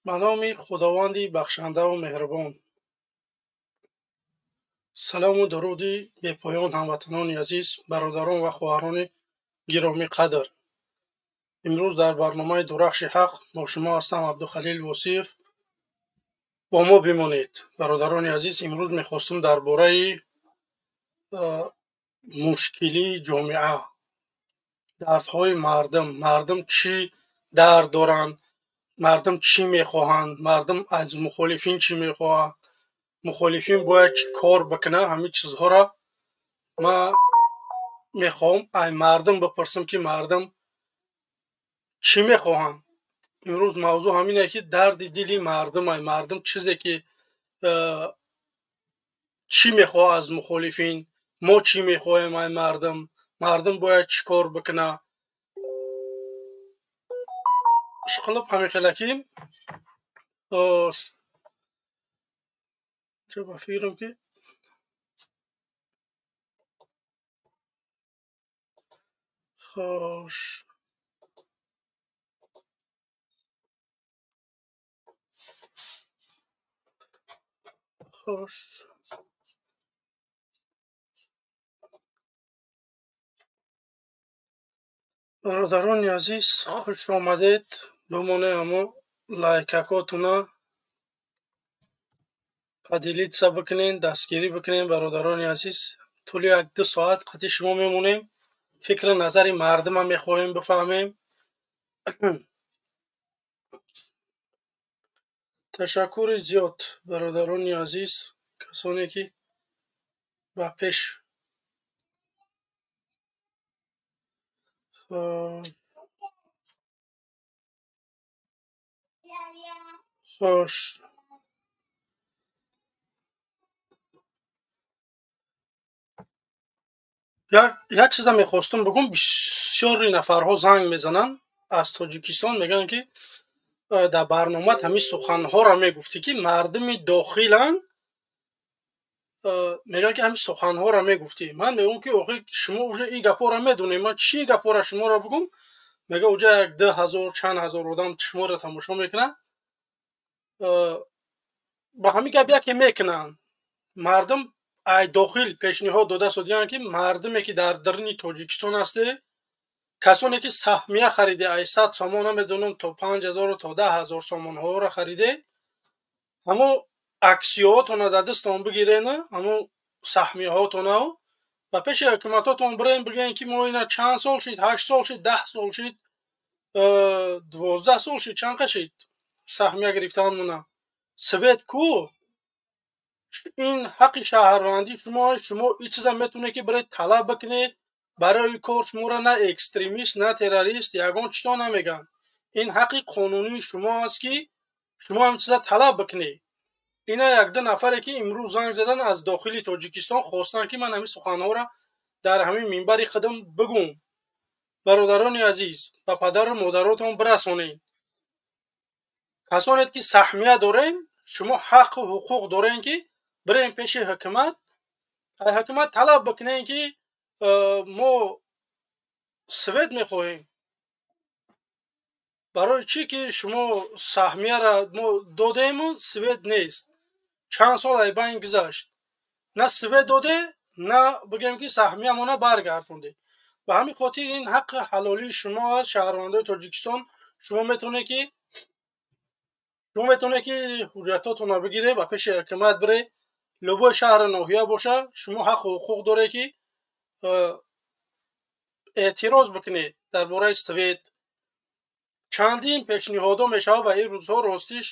Ба номи Худованди бахшандаву меҳрубон. Салому дуруди бепоён, ҳамватанони азиз, бародарон ва хоҳарони гиромӣ қадр. Имрӯз дар барномаи Дурахши ҳақ бо шумо ҳастам Абдухалил Восиев. Бо мо бимонед. Бародарони азиз, имрӯз мехостум дар бораи мушкилии ҷомеа, дардҳои мардум, мардум чӣ дард доранд, мардум чӣ мехоҳанд, мардум аз мухолифин чӣ мехоҳанд, мухолифин бояд чӣ кор бикунад, ҳамин чизҳоро ман мехоҳам ай мардум бипурсам, ки мардум чӣ мехоҳанд. Имрӯз мавзӯъ ҳамине, ки дарди дили мардум ай мардум чизе ки чӣ мехоҳад аз мухолифин, мо чӣ мехоҳем ай мардум, мардум бояд чӣ кор бикунад. Ишқилиб ҳамин хела ки ба фикрам ки хош хош бародарони азиз, хуш омадед. Бимонед, ҳамо лайкакотуна поделиться бикунед, дастгирӣ бикунед. Бародарони азиз, тӯли як-ду соат қатъи шумо мемонем, фикру назари мардума мехоҳем бифаҳмем. Ташаккури зиёд, бародарони азиз, касоне ки ба пеш хош як чиза мехостум бигӯм. Бисёри нафарҳо занг мезананд аз Тоҷикистон, мегӯянд ки дар барномат ҳамин суханҳоро мегуфтӣ, ки мардуми дохилан мегӯянд ки ҳамин суханҳоро мегуфтӣ. Ман мегӯям ки охи шумо уже ин гапҳоро медонед, ман чӣ гапҳоро шуморо бигӯм? Мега уҷа як ду ҳазор чанд ҳазор одам шуморо тамошо мекунад, ба ҳамин гап яке мекунанд. Мардум ай дохил пешниҳод дода шудиянд, ки мардуме ки дар даруни Тоҷикистон ҳасте, касоне ки саҳмия хариде, ай 100 сомон намедонам то 5000 то 10 000 сомонҳоро хариде, ҳамо аксияҳотонро дар дастон бигирена, ҳамо саҳмияҳотонау ба пеши ҳукуматотон бирен, бигӯен ки мо ина чанд сол шид, 8 сол шид, 10 сол шид, 12 сол шид, чанд қа шид саҳмия гирифтанмона, свет ку? Ин ҳаққи шаҳрвандии шумо, шумо ин чиза метавонед ки биред талаб бикунед. Барои кор шуморо на экстремист, на террорист, ягон чито намегӯянд. Ин ҳаққи қонунии шумо аст, ки шумо ҳамин чиза талаб бикунед. Ина як-ду нафаре ки имрӯз занг задан аз дохили Тоҷикистон, хостанд ки ман ҳамин суханҳоро дар ҳамин минбари худам бигӯм. Бародарони азиз, ба падару модаротон бирасонед. Касоне ки саҳмия дорен, шумо ҳаққу ҳуқуқ дорен, ки бирем пеши ҳукумат, ҳукумат талаб бикунем, ки мо свет мехоҳем. Барои чӣ ки шумо саҳмияра мо додему свет нест? Чанд сол ай байн гузашт, на свет доде, на бигем ки саҳмиямона баргардонде. Ба ҳамин хотир ин ҳаққи ҳалолии шумо аст, шаҳрвандои Тоҷикистон. Шумо метавонед ки ҳуҷҷатотонро бигиред, ба пеши ҳукумат биред, любой шаҳру ноҳия боша, шумо ҳаққу ҳуқуқ доред, ки эътироз бикунед дар бораи свет. Чандин пешниҳодҳо мешавад ба ин рӯзҳо. Ростиш,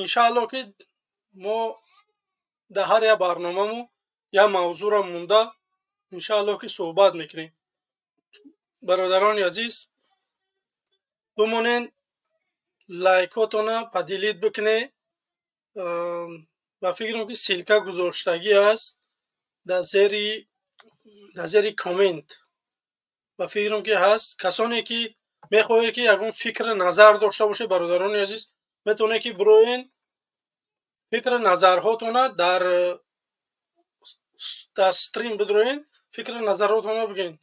иншаалло, ки мо дар ҳар як барномамон як мавзӯъро монда, иншаалло, ки суҳбат мекунем. Бародарони азиз, бимонед, лайкотона поделить бикунед. Ба фикрам ки ссылка гузоштагӣ аст дар зери коммент, ба фикрам ки ҳаст. Касоне ки мехоҳед ки ягон фикру назар дошта бошед, бародарони азиз, метавонед ки бироен, фикру назарҳотона дар стрим бидроен, фикру назарҳотона бигӯен.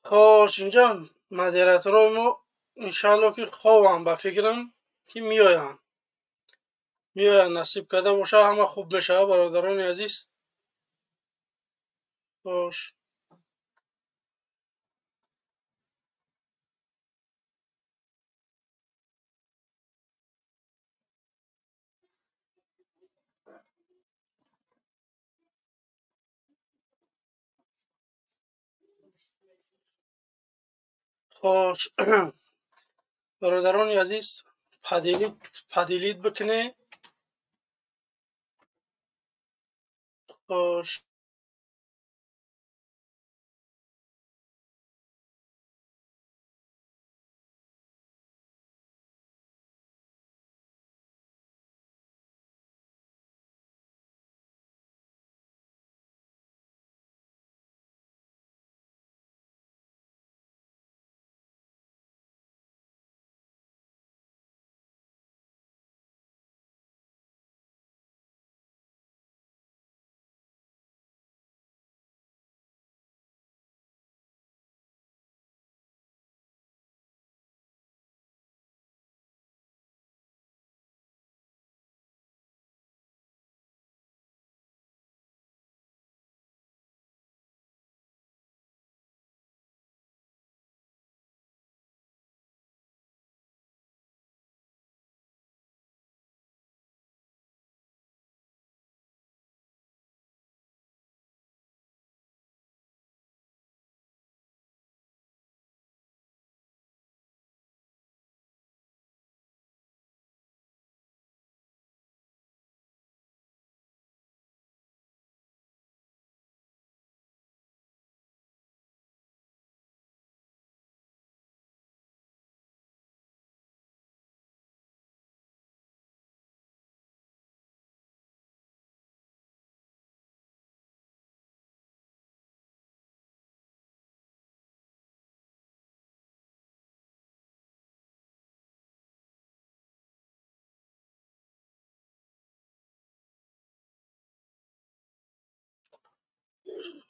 Хош, инҷа модераторои мо иншаалло ки хобам, ба фикрам ки меоянд. Меоянд, насиб карда боша, ҳама хуб мешавад, бародарони азиз. Хош. Хош, бародарони азиз, поделить бикунед. Хош.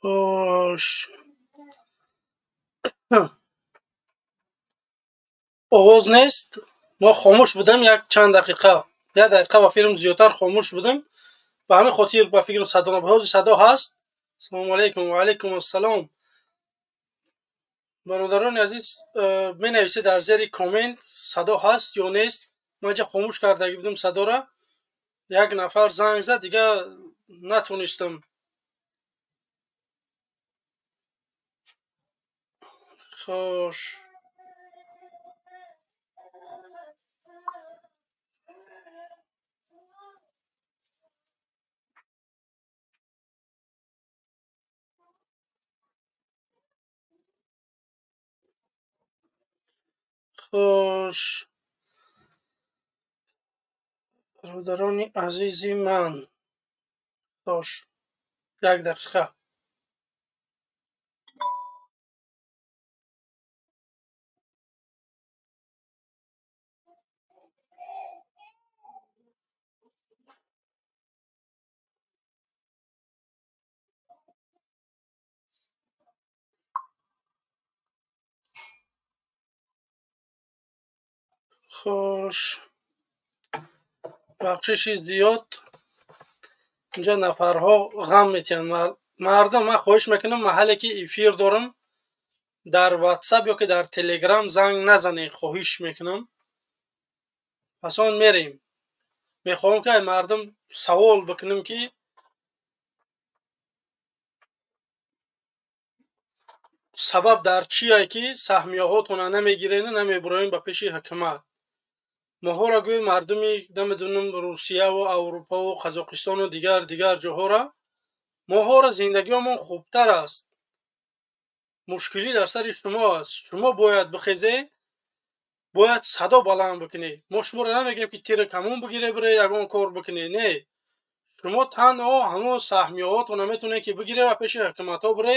Хош. Овоз нест. Мо хомӯш будем як чанд дақиқа. Як дақиқа ба фикрам зиёдтар хомӯш будем. Ба ҳамин хотир ба фикрам садо набуд. Ҳозир садо ҳаст. Ассалому алайкум ва алайкум ассалом. Бародарони азиз, менависед дар зери коммент садо ҳаст ё нест. Ман инҷа хомӯш кардаги будам садора. Як нафар занг зад, дига натонистам. Хош. Хош. Бародарони азизи ман. Хош. Як дақиқа. Хош. Бахшиши зиёд. Инҷа нафарҳо ғам метиҳанд. Мардум, ман хоҳиш мекунам, маҳалле ки эфир дорам, дар WhatsApp ё ки дар Telegram занг назанед, хоҳиш мекунам. Пас он мерем. Мехоҳам ки мардум савол бикунам ки сабаб дар чие ки саҳмияҳотонро намегирен, намебуроем ба пеши ҳукумат. Моҳоро гӯй мардуми намедонам Русияву Аврупову Қазоқистону дигар ҷоҳоро, моҳоро зиндагиёмон хубтар аст. Мушкилӣ дар сари шумо аст. Шумо бояд бихезе, бояд садо баланд бикунед. Мо шуморо намегӯем ки тири камон бигире, бире ягон кор бикунед. Не. Шумо танҳо ҳамон саҳмияҳотонро метавонед ки бигире ва пеши ҳукуматҳо бире,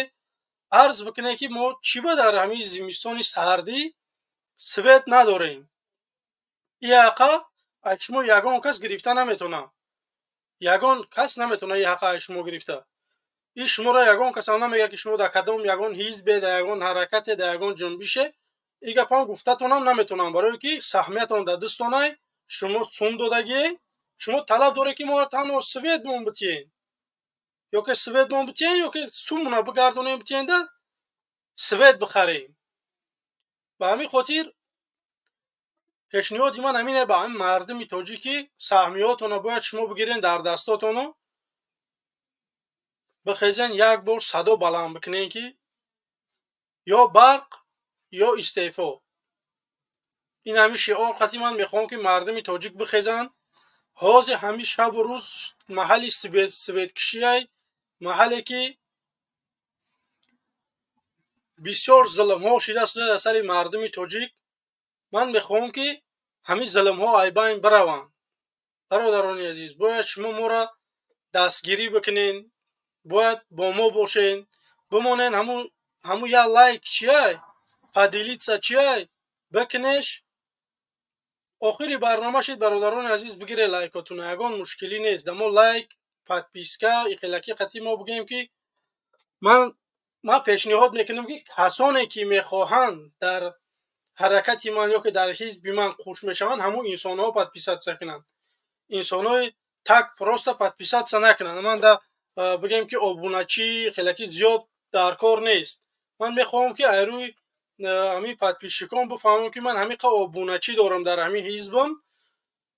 арз бикунед ки мо чӣ ба дар ҳамин зимистони сардӣ свет надорем. Ин ҳаққа аз шумо ягон кас гирифта наметавонад. Ягон кас наметавонад ин ҳаққа аз шумо гирифта. И шуморо ягон касам намегӯяд, ки шумо дар кадом ягон ҳизбе, дар ягон ҳаракате, дар ягон ҷунбише. И гапам гуфтатонам наметонам, барое ки саҳмиятон дар дастонай, шумо сум додагие, шумо талаб доред, ки моро танҳо свет мон битиен, ё ки свет мон битиен, ё ки суммона бигардонем битиенда свет бихарем. Ба ҳамин хотир пешниҳоди ман ҳамине ба ҳамин мардуми тоҷикӣ: саҳмиётонро бояд шумо бигирен дар дастотону бихезен, як бор садо баланд бикунен, ки ё барқ, ё истеъфо. Ин ҳамин шиор қати ман мехоҳам, ки мардуми тоҷик бихезанд. Ҳозир ҳамин шабу рӯз маҳалли светкишиай, маҳалле ки бисёр зулмҳо шидааст дар сари мардуми тоҷик. Ман мехоҳам, ки ҳамин зулмҳо айбайн бираванд. Бародарони азиз, бояд шумо моро дастгирӣ бикунен, бояд бо мо бошен, бимонен. Ҳамун як лайк чиай, поделиться чиай, бикунеш. Охири барнома шид, бародарони азиз, бигире лайкотуна, ягон мушкилӣ нест. Дамо лайк, подписка иқилаки қатӣ мо бигӯем, ки ман пешниҳод мекунам, ки касоне ки мехоҳанд дар ҳаракати ман ё ки дар ҳизби ман қуш мешаванд, ҳамун инсонҳо подписаться кунанд. Инсонҳои так просто подписаться накунанд. Ман да бигӯем, ки обуначӣ хелаки зиёд дар кор нест. Ман мехоҳам, ки айрӯи ҳамин подписчикон бифаҳмам, ки ман ҳамин қа обуначӣ дорам дар ҳамин ҳизбам.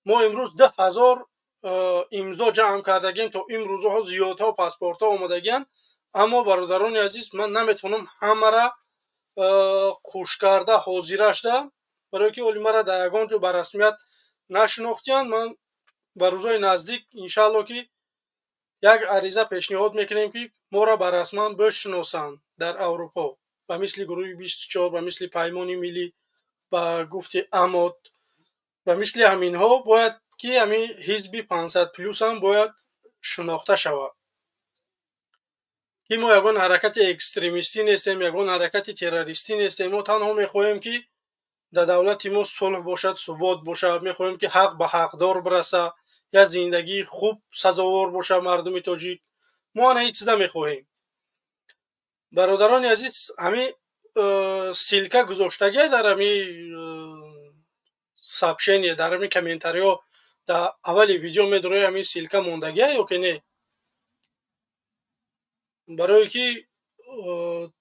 Мо имрӯз 2000 имзо ҷамъ кардагием, то имрӯзҳо зиёдҳо паспортҳо омадагиянд. Аммо, бародарони азиз, ман наметавонам ҳамара қушкарда ҳозира шуда, барое ки оли мара дар ягон ҷо ба расмият нашинохтиянд. Ман ба рӯзҳои наздик, иншаалло, ки як ариза пешниҳод мекунем, ки моро ба расман бишиносанд дар Аврупо, ба мисли гурӯҳи 24, ба мисли Паймони миллӣ, ба гуфти Амод, ба мисли ҳаминҳо бояд ки ҳамин ҳизби 500 плюсам бояд шинохта шавад, ки мо ягон ҳаракати экстремистӣ нестем, ягон ҳаракати террористӣ нестем. Мо танҳо мехоҳем, ки дар давлати мо сулҳ бошад, субот бошад. Мехоҳем, ки ҳақ ба ҳақдор бираса, як зиндагии хуб сазовор бошад мардуми тоҷик. Мо ана ҳеҷ чиза мехоҳем. Бародарони азиз, ҳамин ссылка гузоштагия дар ҳамин сообщение, дар ҳамин комментариҳо, дар аввали видео медорои, ҳамин ссылка мондагия ё ки не? Барое ки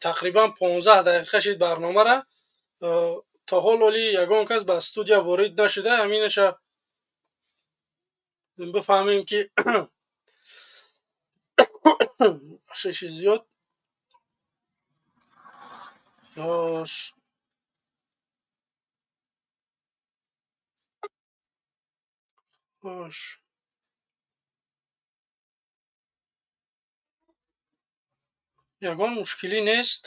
тақрибан 15 дақиқа шид барномара, то ҳол оли ягон кас ба студия ворид нашуда. Ҳаминаша бифаҳмем, ки бахшиши зиёд. Хош, хош, ягон мушкилӣ нест,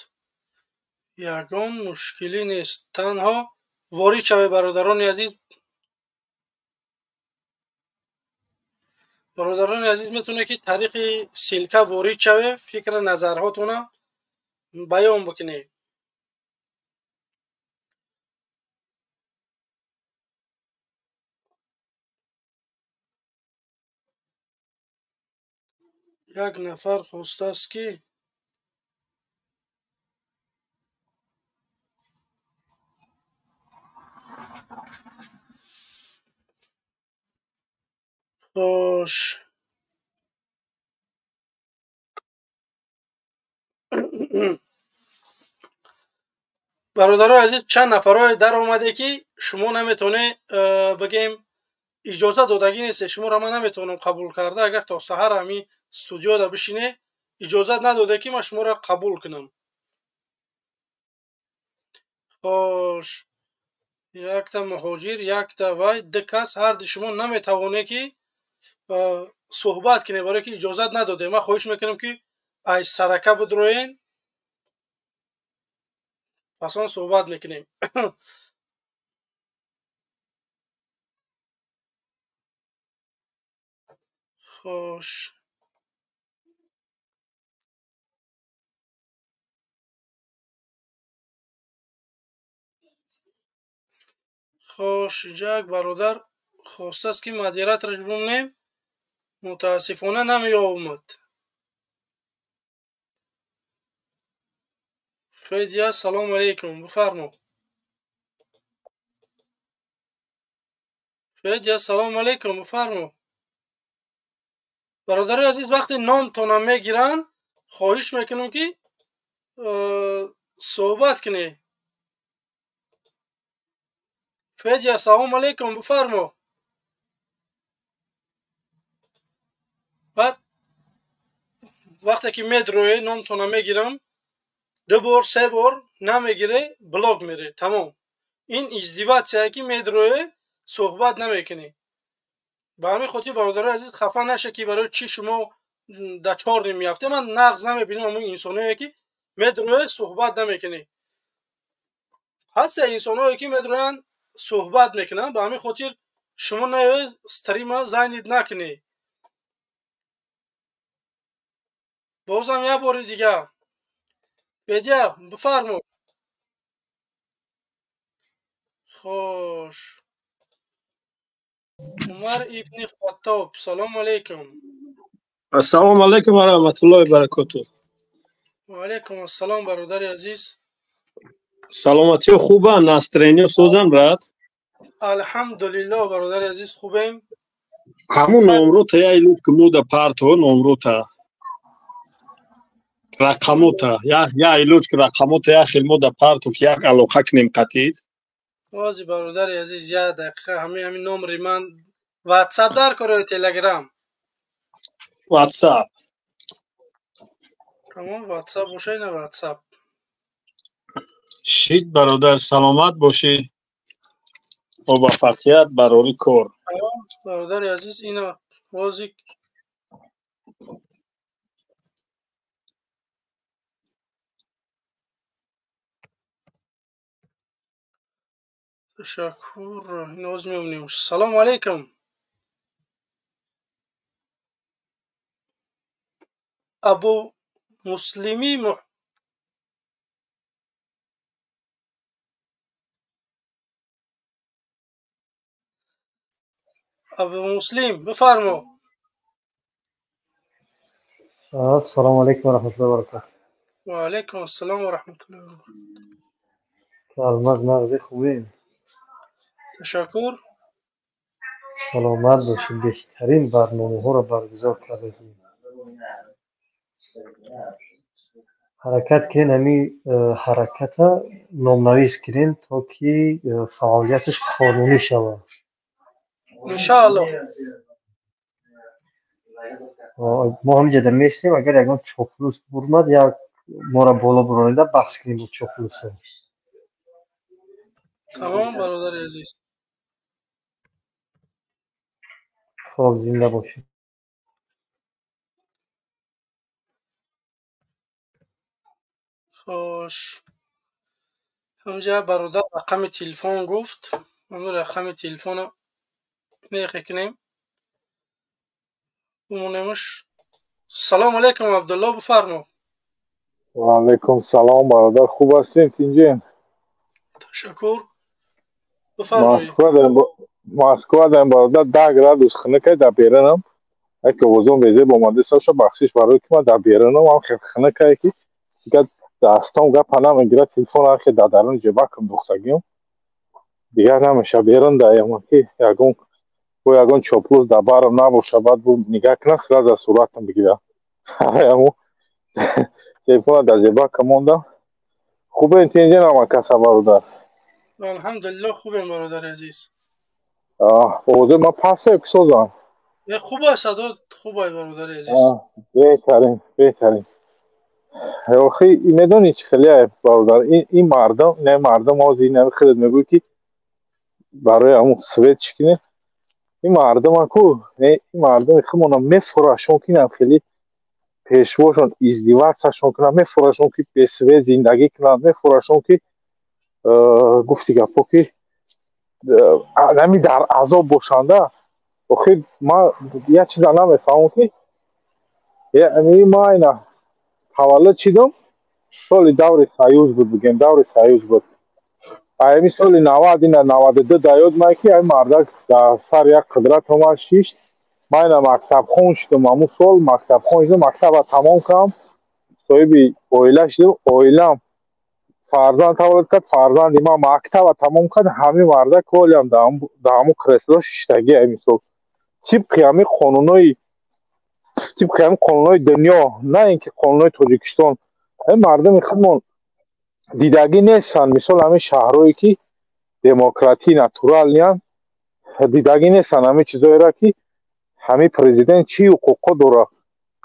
ягон мушкилӣ нест. Танҳо ворид шавед, бародарони азиз. Бародарони азиз, метавонед, ки тариқи ссылка ворид шавед, фикру назарҳотона баён бикунед. Як нафар хостааст, ки хош. Бародарои азиз, чанд нафарое даромаде, ки шумо наметавонед, бигем, иҷозат додагӣ нестед. Шуморо ман наметавонам қабул карда. Агар то саҳар ҳамин студиёда бишине, иҷозат надоде, ки ман шуморо қабул кунам. Хош, якта муҳоҷир, якта вай, ду кас, ҳарди шумо наметавонед, ки суҳбат кунед, барое ки иҷозат надодем. Ман хоҳиш мекунам, ки аз сарака бидроен, пас он суҳбат мекунем. Хош, хош, инҷа як бародар хостааст, ки модератораш бимонем, мутаассифона намеомад. Федя, салом алейкум, бифармо. Федя, салом алейкум, бифармо. Бародари азиз, вақте номтона мегиранд, хоҳиш мекунам ки суҳбат кунед. Федя, салом алейкум, бифармо. Баъд вақте ки медроe номтона мегирам, ду бор, се бор намегире, блок мере, тамом. Ин издевация ки медроe суҳбат намекунӣ. Ба ҳамин хотир бародари азиз, хафа наша ки барои чӣ шумо дар чорни меафте. Ман нағз намебинам ҳамон инсоное ки медроe суҳбат намекунӣ. Ҳаста инсоное ки медроянд суҳбат мекунанд. Ба ҳамин хотир шумо наёе стрима зайнид накунӣ. Бозам як бори дигар. Федя, бифармо. Хош. Умар ибни Хаттоб, салом алейкум. Ассалому алайкум ва раҳматуллоҳи ва баракотуҳ. Ва алайкум ассалом, бародари азиз. Саломатиё хубанд, настроениё созанд, брат? Алҳамдулиллоҳ, бародари азиз, хубем. Ҳамун номрота я илут ки мода парто номрота. Рақамота, я илут ки рақамота я хел мода парто ки як алоқа кунем қатид. Ози бародари азиз, як дақиқа, ҳамин номри ман WhatsApp дар кор ё Telegram? WhatsApp. Тамом, WhatsApp бошад, ина WhatsApp. Шид бародар, саломат бошӣ. Муваффақият барори кор. Тамом, бародари азиз, ина ози ташаккур, ина оз мебинем. Салому алейкум. Абу Муслими Абу Муслим, бифармо. Ассалому алайкум ва раҳматуллоҳи ва баракотуҳ. Ва алайкум ассалом ва раҳматуллоҳи ва баракотуҳ. Алмаз нағзи хубем. Ташаккур. Саломат бошед, беҳтарин барномаҳоро баргузор кардед. Ҳаракат кунед, ҳамин ҳараката номнавис кунед, то ки фаъолияташ қонунӣ шавад. Иншааллоҳ. Мо ҳаминҷода мешинем, агар ягон чоплус бурмад, як моро боло буронида баҳс кунем бо чоплусҳо. Тамом, бародари азиз. Хоб, зинда бошед. Хош. Ҳамҷа бародар рақами телефон гуфт. Ҳамин рақами телефонро мекунем. Бимонемаш. Салом алейкум, Абдулло, бифармо. Ва алейкум салом, бародар, хуб ҳастед, тинҷем? Ташаккур. Бифармоед. Москва даем, бародар, 10 градус хунукай дар берунам. Яке овозон безеб омада соша, бахшиш барои ки ман дар берунам, ҳам хел хунукай ки дигар дастом гапа намегирад, телефон ҳар хел дар даруни ҷебакам духтагиам. Дигар намеша берун даям ки ягон бо ягон чоплус дар барам набоша, баъд бу нигаҳ кунам, сразу суратам бигирам. Ҳамун телефона дар ҷебакам мондам. Хубем, тинҷем ҳама каса, бародар? Алҳамдулиллоҳ, хубем, бародари азиз. Овози ман паст ё созам? Не, хуб аст, садо хуб аст, бародари азиз. Беҳтарин, беҳтарин. Охи, медонӣ чӣ хеле, бародар, ин мардум, не мардум, ҳозир ин хеле мегӯй ки барои ҳамун свет чӣ кине, ин мардума ку, ин мардуми худмона мефурашон ки инам хеле пешвошон издеватсияшон кунанд, мефурашон ки бесвет зиндагӣ кунанд, мефурашон ки гуфти гапҳо ки ҳамин дар азоб бошанда. Охир ман як чиза намефаҳмам ки ман ина таваллуд шидам соли даври союз буд, бигем даври союз буд. Ами соли 90 ина 92 да ёд май ки ами мардак дар сар як қудрат омад шишт. Ман ина мактабхон шудам, ҳамун сол мактабхон шудам, мактаба тамом кардам, соҳиби оила шудам. Оилам Фарзанд таваллуд кард, фарзанди ман мактаба тамом кард, ҳамин мардак ҳолиам дар ҳамун кресло шиштагия. Мисол, тибқи ҳамин қонунҳои дунё, на ин ки қонунҳои Тоҷикистон, ҳамин мардуми худмон дидагӣ нестанд. Мисол, ҳамин шаҳрҳое ки демократӣ натуралиянд, дидагӣ нестанд ҳамин чизоеро, ки ҳамин президент чӣ ҳуқуқҳо дорад.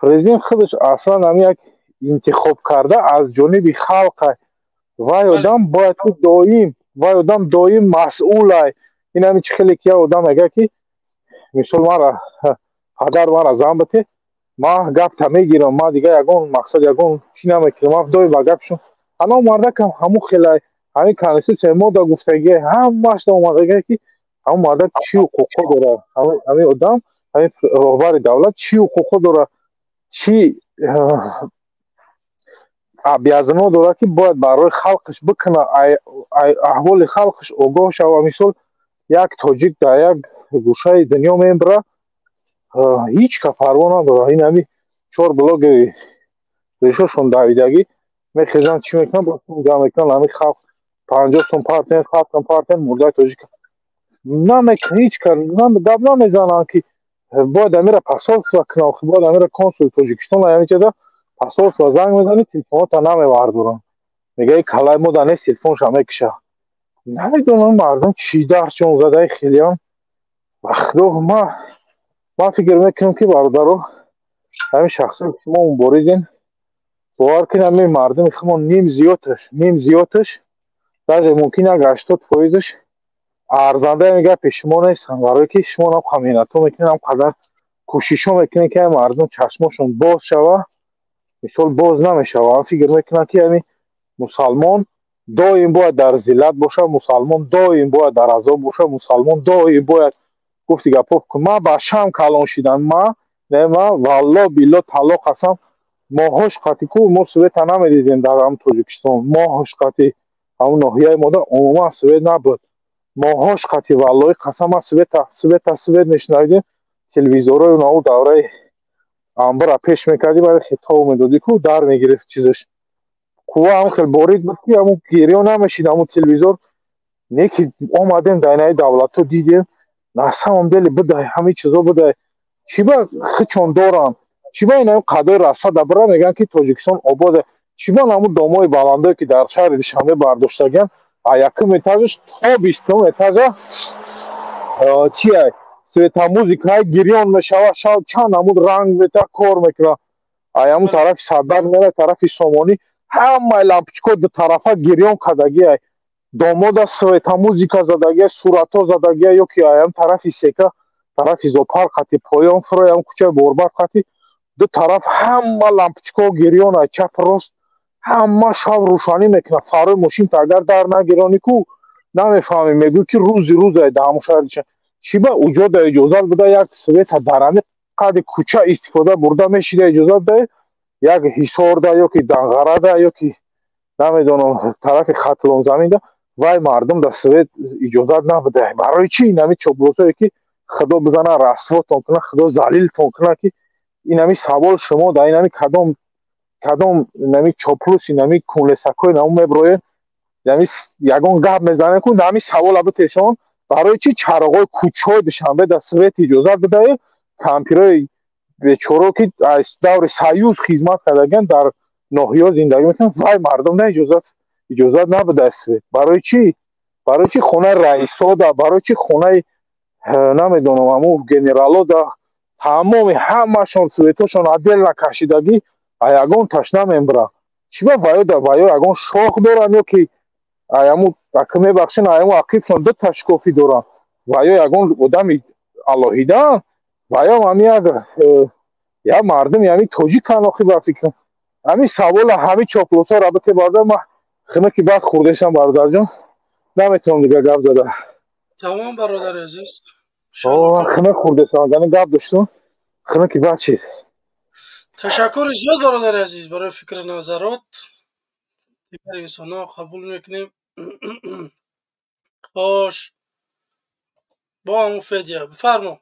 Президент худаш аслан ҳамин як интихоб карда аз ҷониби халқ, вай одам бояд ки доим, вай одам доим масъулай. Ин ҳамин чӣ хеле ки як одам мегӯяд, ки мисол мара падар мара зан бите, ман гапта мегирам, ман дигар ягон мақсад, ягон чӣ намекунам, ман доим ба гапшон. Ана мардакам ҳамун хелай, ҳамин конститутсияи мо да гуфтагия ҳамааш да омадагия, ки ҳамун мардак чӣ ҳуқуқҳо дорад, ҳамин одам, ҳамин роҳбари давлат чӣ ҳуқуқҳо дорад, чӣ обязано дорад, ки бояд барои халқаш бикунад, аҳволи халқаш огоҳ шава. Мисол, як тоҷик дар як гӯшаи дунё мебара, ҳеҷ ка парво надорад. Ин ҳами чор блогери решошон давидагӣ мехезанд, чӣ мекунанд, ҷамъ мекунанд, ҳамин халқ 50 сом партен, 100 сом партен, мурдаи тоҷик ҳеҷ ка гап намезананд, ки бояд амира посольство кунад, бояд амира консули Тоҷикистон ҳамин посольство занг мезанӣ, телефонота намевардоранд, мега калай мода нест, телефонша мекиша. Намедонам мардум чӣ дарсшон задаи хелиам. Ба худо, ман фикр мекунам, ки бародаро, ҳамин шахсое ки шумо муборизен, бовар кунед, ҳамин мардуми худмон ним зиёдаш, даже мумкин як 80%-аш арзандаи ҳамин гапи шумо нестанд, барое ки шумо ҳам меҳнатҳо мекунед, ҳам қадар кӯшишҳо мекунед, ки ҳамин мардум чашмошон боз шава. Мисол, боз намешава. Ман фикр мекунам, ки ҳамин мусалмон доим бояд дар зиллат бошад, мусалмон доим бояд дар азоб бошад, мусалмон доим бояд гуфти гапҳо. Ман ба шам калон шидам, ма не, ма валло билло талоқ ҳастам, моҳош қати ку мо света намедидем дар ҳам Тоҷикистон, моҳош қати ҳамун ноҳияи мода умуман свет набуд. Моҳош қати, валлои қасам, ман света, света, свет мешунавидем. Телевизорҳои наву давраи амбара пеш мекардӣ, барои хитоб медодӣ ку дар мегирифт чизаш, қувва ҳам хел борик буд, ки ҳамун гирё намешид ҳамун телевизор. Не ки омадем дар инаи давлатҳо, дидем, на самом деле будай, ҳамин чизо будай. Чӣ ба хичон доранд? Чӣ ба ин қадои расада бира мегӯянд, ки Тоҷикистон ободе? Чӣ ба ҳамун домои баландое, ки дар шаҳри Душанбе бардоштагианд, а якум этажаш то 20-ум этажа чия светомузыкаи гирён мешава, шав чанд ҳамун ранг мета кор мекунад. Ай ҳамун тарафи Сардар мера, тарафи Сомонӣ ҳамаи лампочко дутарафа гирён кардагиай, домода светомузыка задагиай, суратҳо задагиай. Ё ки ай ҳам тарафи сека, тарафи зоопарк қати поён фурои, ҳам кӯчаи Борбад қати ду тараф ҳама лампочко гирён, ай чап рост ҳама шав рӯшанӣ мекунад. Фарои мошинта агар дар нагиронӣ ку, намефаҳмӣ, мегӯӣ, ки рӯзи рӯз ай дар ҳамун шаҳри. Чӣ ба уҷода иҷозат буда як света дар ҳамин қади кӯча истифода бурда мешида, иҷозат даҳед як Ҳисорда ё ки Данғарада ё ки намедонам тарафи Хатлонзаминда вай мардум да свет иҷозат набуда? Барои чӣ? Инами чоплусое, ки худо бизана расвотон кунад, худо залилтон кунад, ки инами савол шумо да инами кадом инами чоплус, инами кунлесакҳои наму меброед, инами ягон гап мезанем ку, инами савола битешон: барои чӣ чароғҳои кӯчаҳои Душанбе да свет иҷозат бидаед, кампирои бечоро, ки аз даври Союз хизмат кардагиан, дар ноҳиё зиндагӣ мекунанд, вай мардум да иҷозат набуда свет? Барои чӣ? Барои чӣ хонаи раисода, барои чӣ хонаи намедонам ҳамун генералода тамоми ҳамашон светошон отдельно кашидагӣ, а ягон таш намембара? Чӣ ба ваё да ваё ягон шох доранд ё ки аяму ака мебахшен, аяму ақибшон ду та шкофӣ доранд, ваё ягон одами алоҳидаанд? Ваё ҳами як мардуми ҳами тоҷикан охи. Ба фикрам, ҳамин савола ҳами чоплусҳо бите, бародар. Ма хинаки баъд хурдешам, бародарҷон, наметавонам дигар гап зада. Тамом, бародари азиз. Хинак хурдешам, яъне гап доштум, хинаки баъд чиз. Ташаккури зиёд, бародари азиз, барои фикри назарот. Дигар инсонҳо қабул мекунем. Хош, бо ҳамун Федя, бифармо.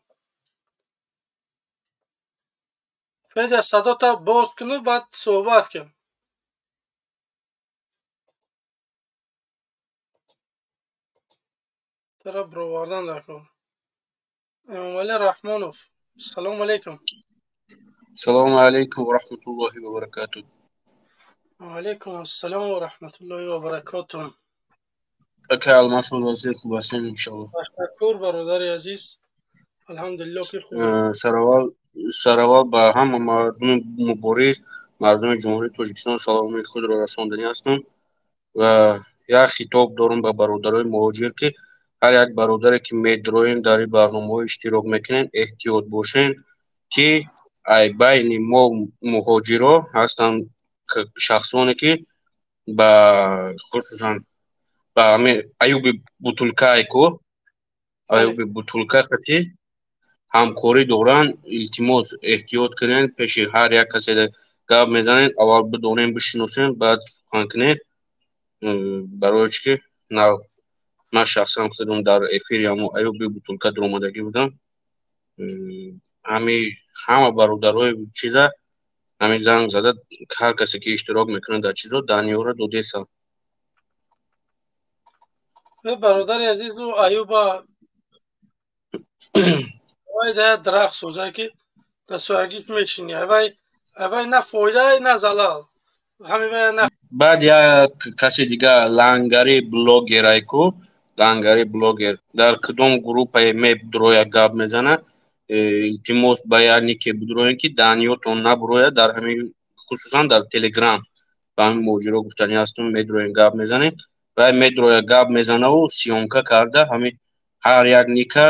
Федя, садота боз куну, баъд суҳбат кун. Тара бировардан дар кор. Эмомалӣ Раҳмонов, салому алейкум. Салому алейкум ва раҳматуллоҳи ва баракатуҳ. Ва алейкум ассалом ва раҳматуллоҳи ва баракатуҳ. Ака Алмасуд, азиз, хуб ҳастем, иншаллоҳ. Ташаккур, бародари азиз, алҳамдулилло, ки хуб. Сараввал ба ҳама мардуми мубориз, мардуми Ҷумҳурии Тоҷикистон саломи худро расонданӣ ҳастам ва як хитоб дорам ба бародарои муҳоҷир, ки ҳар як бародаре ки медроем, дар ин барномаҳо иштирок мекунем, эҳтиёт бошен, ки ай байни мо муҳоҷиро ҳастанд шахсоне, ки ба хусусан ба ҳамин Аюби Бутулкае ку, Аюби Бутулка қати ҳамкорӣ доранд. Илтимос, эҳтиёт кунед. Пеши ҳар як касе гап мезанед, аввал бидонем, бишиносем, баъд сухан кунед. Барои чӣ ки ман шахсан худам дар эфири ҳамо Аюби Бутулка дуромадагӣ будам. Ҳами ҳама бародарои чиза, ҳамин занг зада, ҳар касе ки иштирок мекунад дар чизо, даниёра додеса. Бародари азизу, Аюба вай да дарахт соза, ки дар соягиш мешинӣ. Авай на фоида, на залал, ҳами вай на. Баъд як каси дига, лангари блогерай ку, лангари блогер, дар кудом группае мебдроя, гап мезана. Илтимос, ба як нике бидроем, ки даниётон набурояд дар ҳамин, хусусан дар Телеграм. Ба ҳамин муҳоҷиро гуфтанӣ ҳастам: медроем, гап мезанем, вай медроя, гап мезанаву съёмка карда, ҳамин ҳар як ника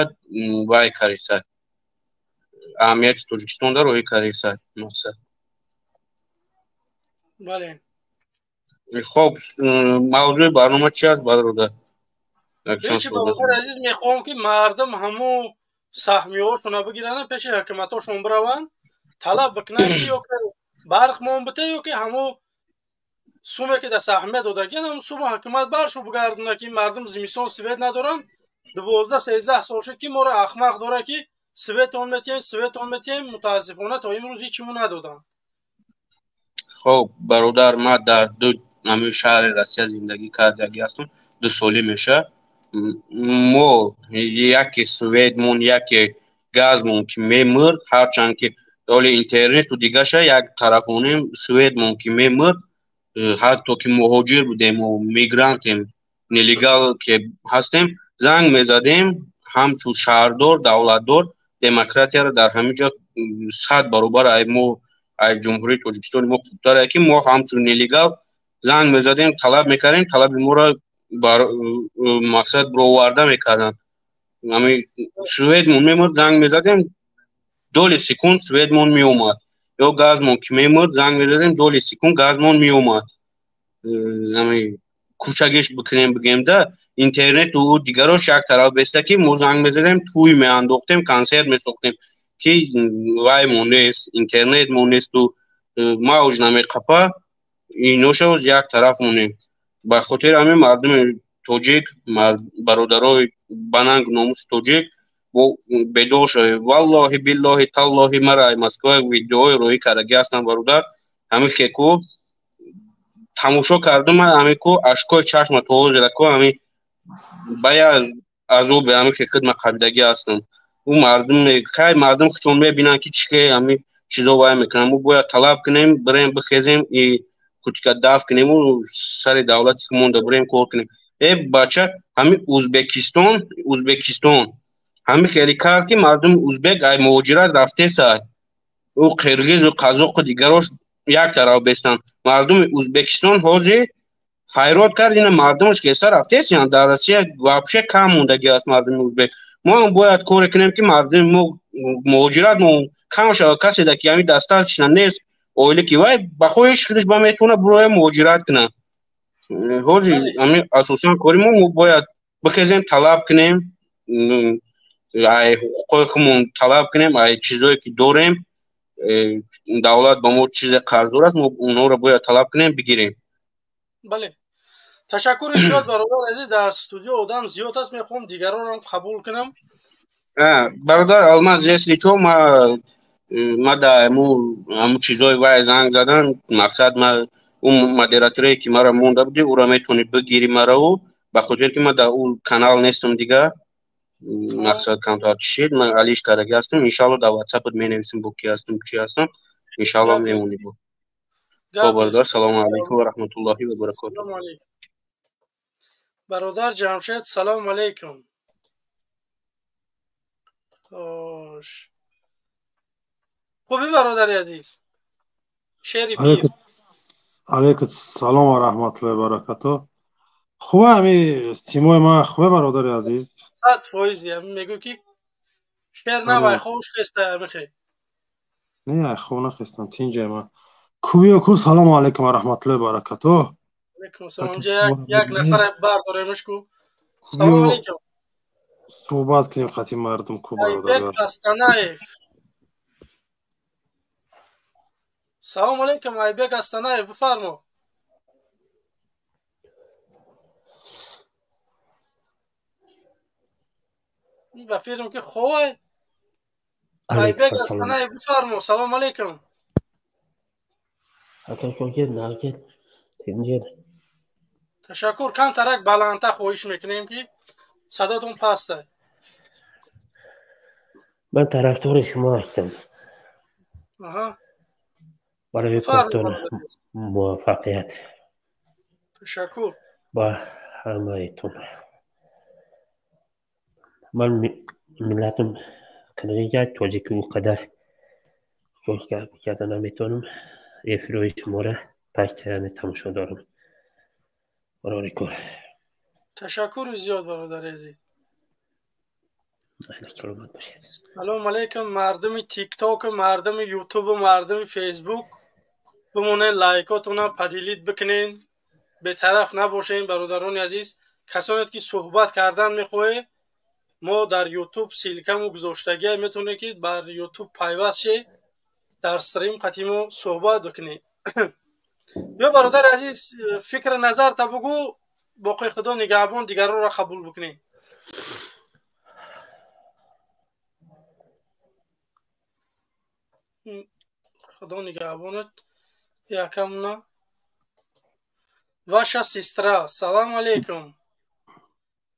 вай кариса, аҳамияти Тоҷикистон дар роҳи кариса, мақсад. Бале. Хоб, мавзӯи барнома чи аст, бародар? Ҳечи, бародари азиз, мехоҳам, ки мардум ҳамо саҳмиҳошона бигиранд, пеши ҳукуматҳошон бираванд, талаб бикунанд, ки ё барқ мон бите, ё ки ҳамо суме, ки дар саҳмия додагиан, ҳамн сумо ҳукумат баршу бигардона, ки мардум зимистон свет надоранд. 12-13 сол шуд, ки моро ахмақ дора, ки светон метиҳем, светон метиҳем. Мутаассифона, то имрӯз ҳечиму надоданд. Хоб, бародар, ман дар ду ҳамин шаҳри Россия зиндагӣ кардагӣ ҳастам, 2 солӣ мешавад. Мо яке светмон, яке газмон ки мемурд, ҳарчанд ки ҳоли интернету дигаша як тарафонем, светмон ки мемурд, ҳатто ки муҳоҷир будему мигрантем, нелегал ки ҳастем, занг мезадем, ҳамчун шаҳрдор, давлатдор, демократияро дар ҳамин ҷо 100 баробар ай мо, ай Ҷумҳурии Тоҷикистони мо хубтар, ки мо ҳамчун нелегал занг мезадем, талаб мекардем, талаби моро мақсад бироварда мекарданд. Ҳами светмон мемурд, занг мезадем, доли секунд светмон меомад, ё газмон ки мемурд, занг мезадем, доли секунд газмон меомад. Ҳами кӯчагиш бикунем, бигем да, интернету дигарош як тараф беста, ки мо занг мезадем, тӯй меандохтем, консерт месохтем, ки ваймон нест, интернетмон несту мавҷ намеқапа, иношаоз як тараф монем. Ба хотири ҳамин, мардуми тоҷик, бародарои бананг номуси тоҷик, бедор шавед. Валлоҳи, биллоҳи, таллоҳи, мара Москва видеоҳои роҳӣ кардагӣ ҳастам, бародар. Ҳамин хеку тамошо кардум, ҳамин ку ашкои чашма то ҳозира ку, ҳамин ба як азоби ҳамин хе хидма қабидагӣ ҳастам. Ӯ мардум, хай, мардум худшон мебинанд, ки чӣ хе ҳамин чизо вай мекунанд. Мо бояд талаб кунем, бирем, бихезем, кутика дафт кунему, сари давлати худмонда бирем, кор кунем. Э, бача, ҳамин Узбекистон, Узбекистон ҳамин хеле кард, ки мардуми узбек ай муҳоҷират рафтеса, ӯ қирғизу қазоқу дигарош як тараф бестанд. Мардуми Узбекистон ҳозир файрод кард, ина мардумаш кеса рафтесиянд. Дар Россия вообще кам мондагӣ аст мардуми узбек. Мо ҳам бояд коре кунем, ки мардуми мо муҳоҷират мо кам шавад. Касе ки ҳамин достаточно нест оила, ки вай ба хоҳиши худаш ба метавона бироя, муҳоҷират кунад. Ҳозир ҳамин асосан кори мо бояд бихезем, талаб кунем, ай ҳуқуқҳои худмон талаб кунем, ай чизое ки дорем, давлат ба мо чизе қарздор аст, мо онҳоро бояд талаб кунем, бигирем. Бале, ташаккури зиёд, бародар азиз. Дар студио одам зиёд аст, мехоҳам дигаронам қабул кунам. Бародар Алмаз, если чо, ма да ҳаму чизои вай занг задан, мақсад, ма ӯ модераторе, ки мара монда буди, ӯро метавонӣ бигирӣ марау, ба хотире ки ма дар ӯ канал нестам дига. Мақсад камтар чишид, ман алиш кардаги ҳастам. Иншалло дар ватсапат менависам, бо ки ҳастам, чи ҳастам. Иншалло мемонӣ бо. Хоб бародар, салому алайкум ва раҳматуллоҳи ва баракотуҳ. Бародар Ҷамшед, салому алайкум. Хош. Хуби бародари азиз? Шери пир. Алайкум салом ва раҳматуллоҳи ва баракатуҳ. Хубе ҳами симои ман, хубе бародари азиз? 100%. Ҳами мегӯ ки шер навай хобш хеста ҳамихе. Не, хоб нахестам, тинҷай ман. Кубиё ку, салому алайкум ва раҳматуллоҳи ва баракатуҳ. Алайкум салом. Инҷа як нафар бардоремаш ку. Салому алайкум. Суҳбат кунем қати мардум ку бародар. Айбек Астанаев. Салому алайкум, Айбек Астанаев, бифармо. Ба фирм ки ховай. Айбек Астанаев, бифармо. Салому алайкум. Ташаккур. Камтарак баландтар хоҳиш мекунем ки садотон паста. Ман тарафдори шумо ҳастам. Барои кортон муваффақият. Ташаккур. Ба ҳамаитон. Ман миллатам қирғиз, тоҷики ӯ қадар гап карда наметавонам. Эфирои шуморо паштаяни тамошо дорам. Барори кор. Ташаккури зиёд бародари азиз. Саломат бошед. Салому алайкум мардуми тикток, мардуми ютуб, мардуми фейсбук. Бимонед, лайкотона поделить бикунед, бетараф набошед бародарони азиз. Касоне ки суҳбат кардан мехоҳед, мо дар ютуб ссылкаму гузоштагия, метавонед ки бар ютуб пайваст шед, дар стрим қати мо суҳбат бикунед. Ё бародари азиз, фикри назарта бугӯ, боқи худо нигаҳбон дигаронро қабул бикунед. Худо нигаҳбонат. Якамна. Ваша сестра. Салам алейкум.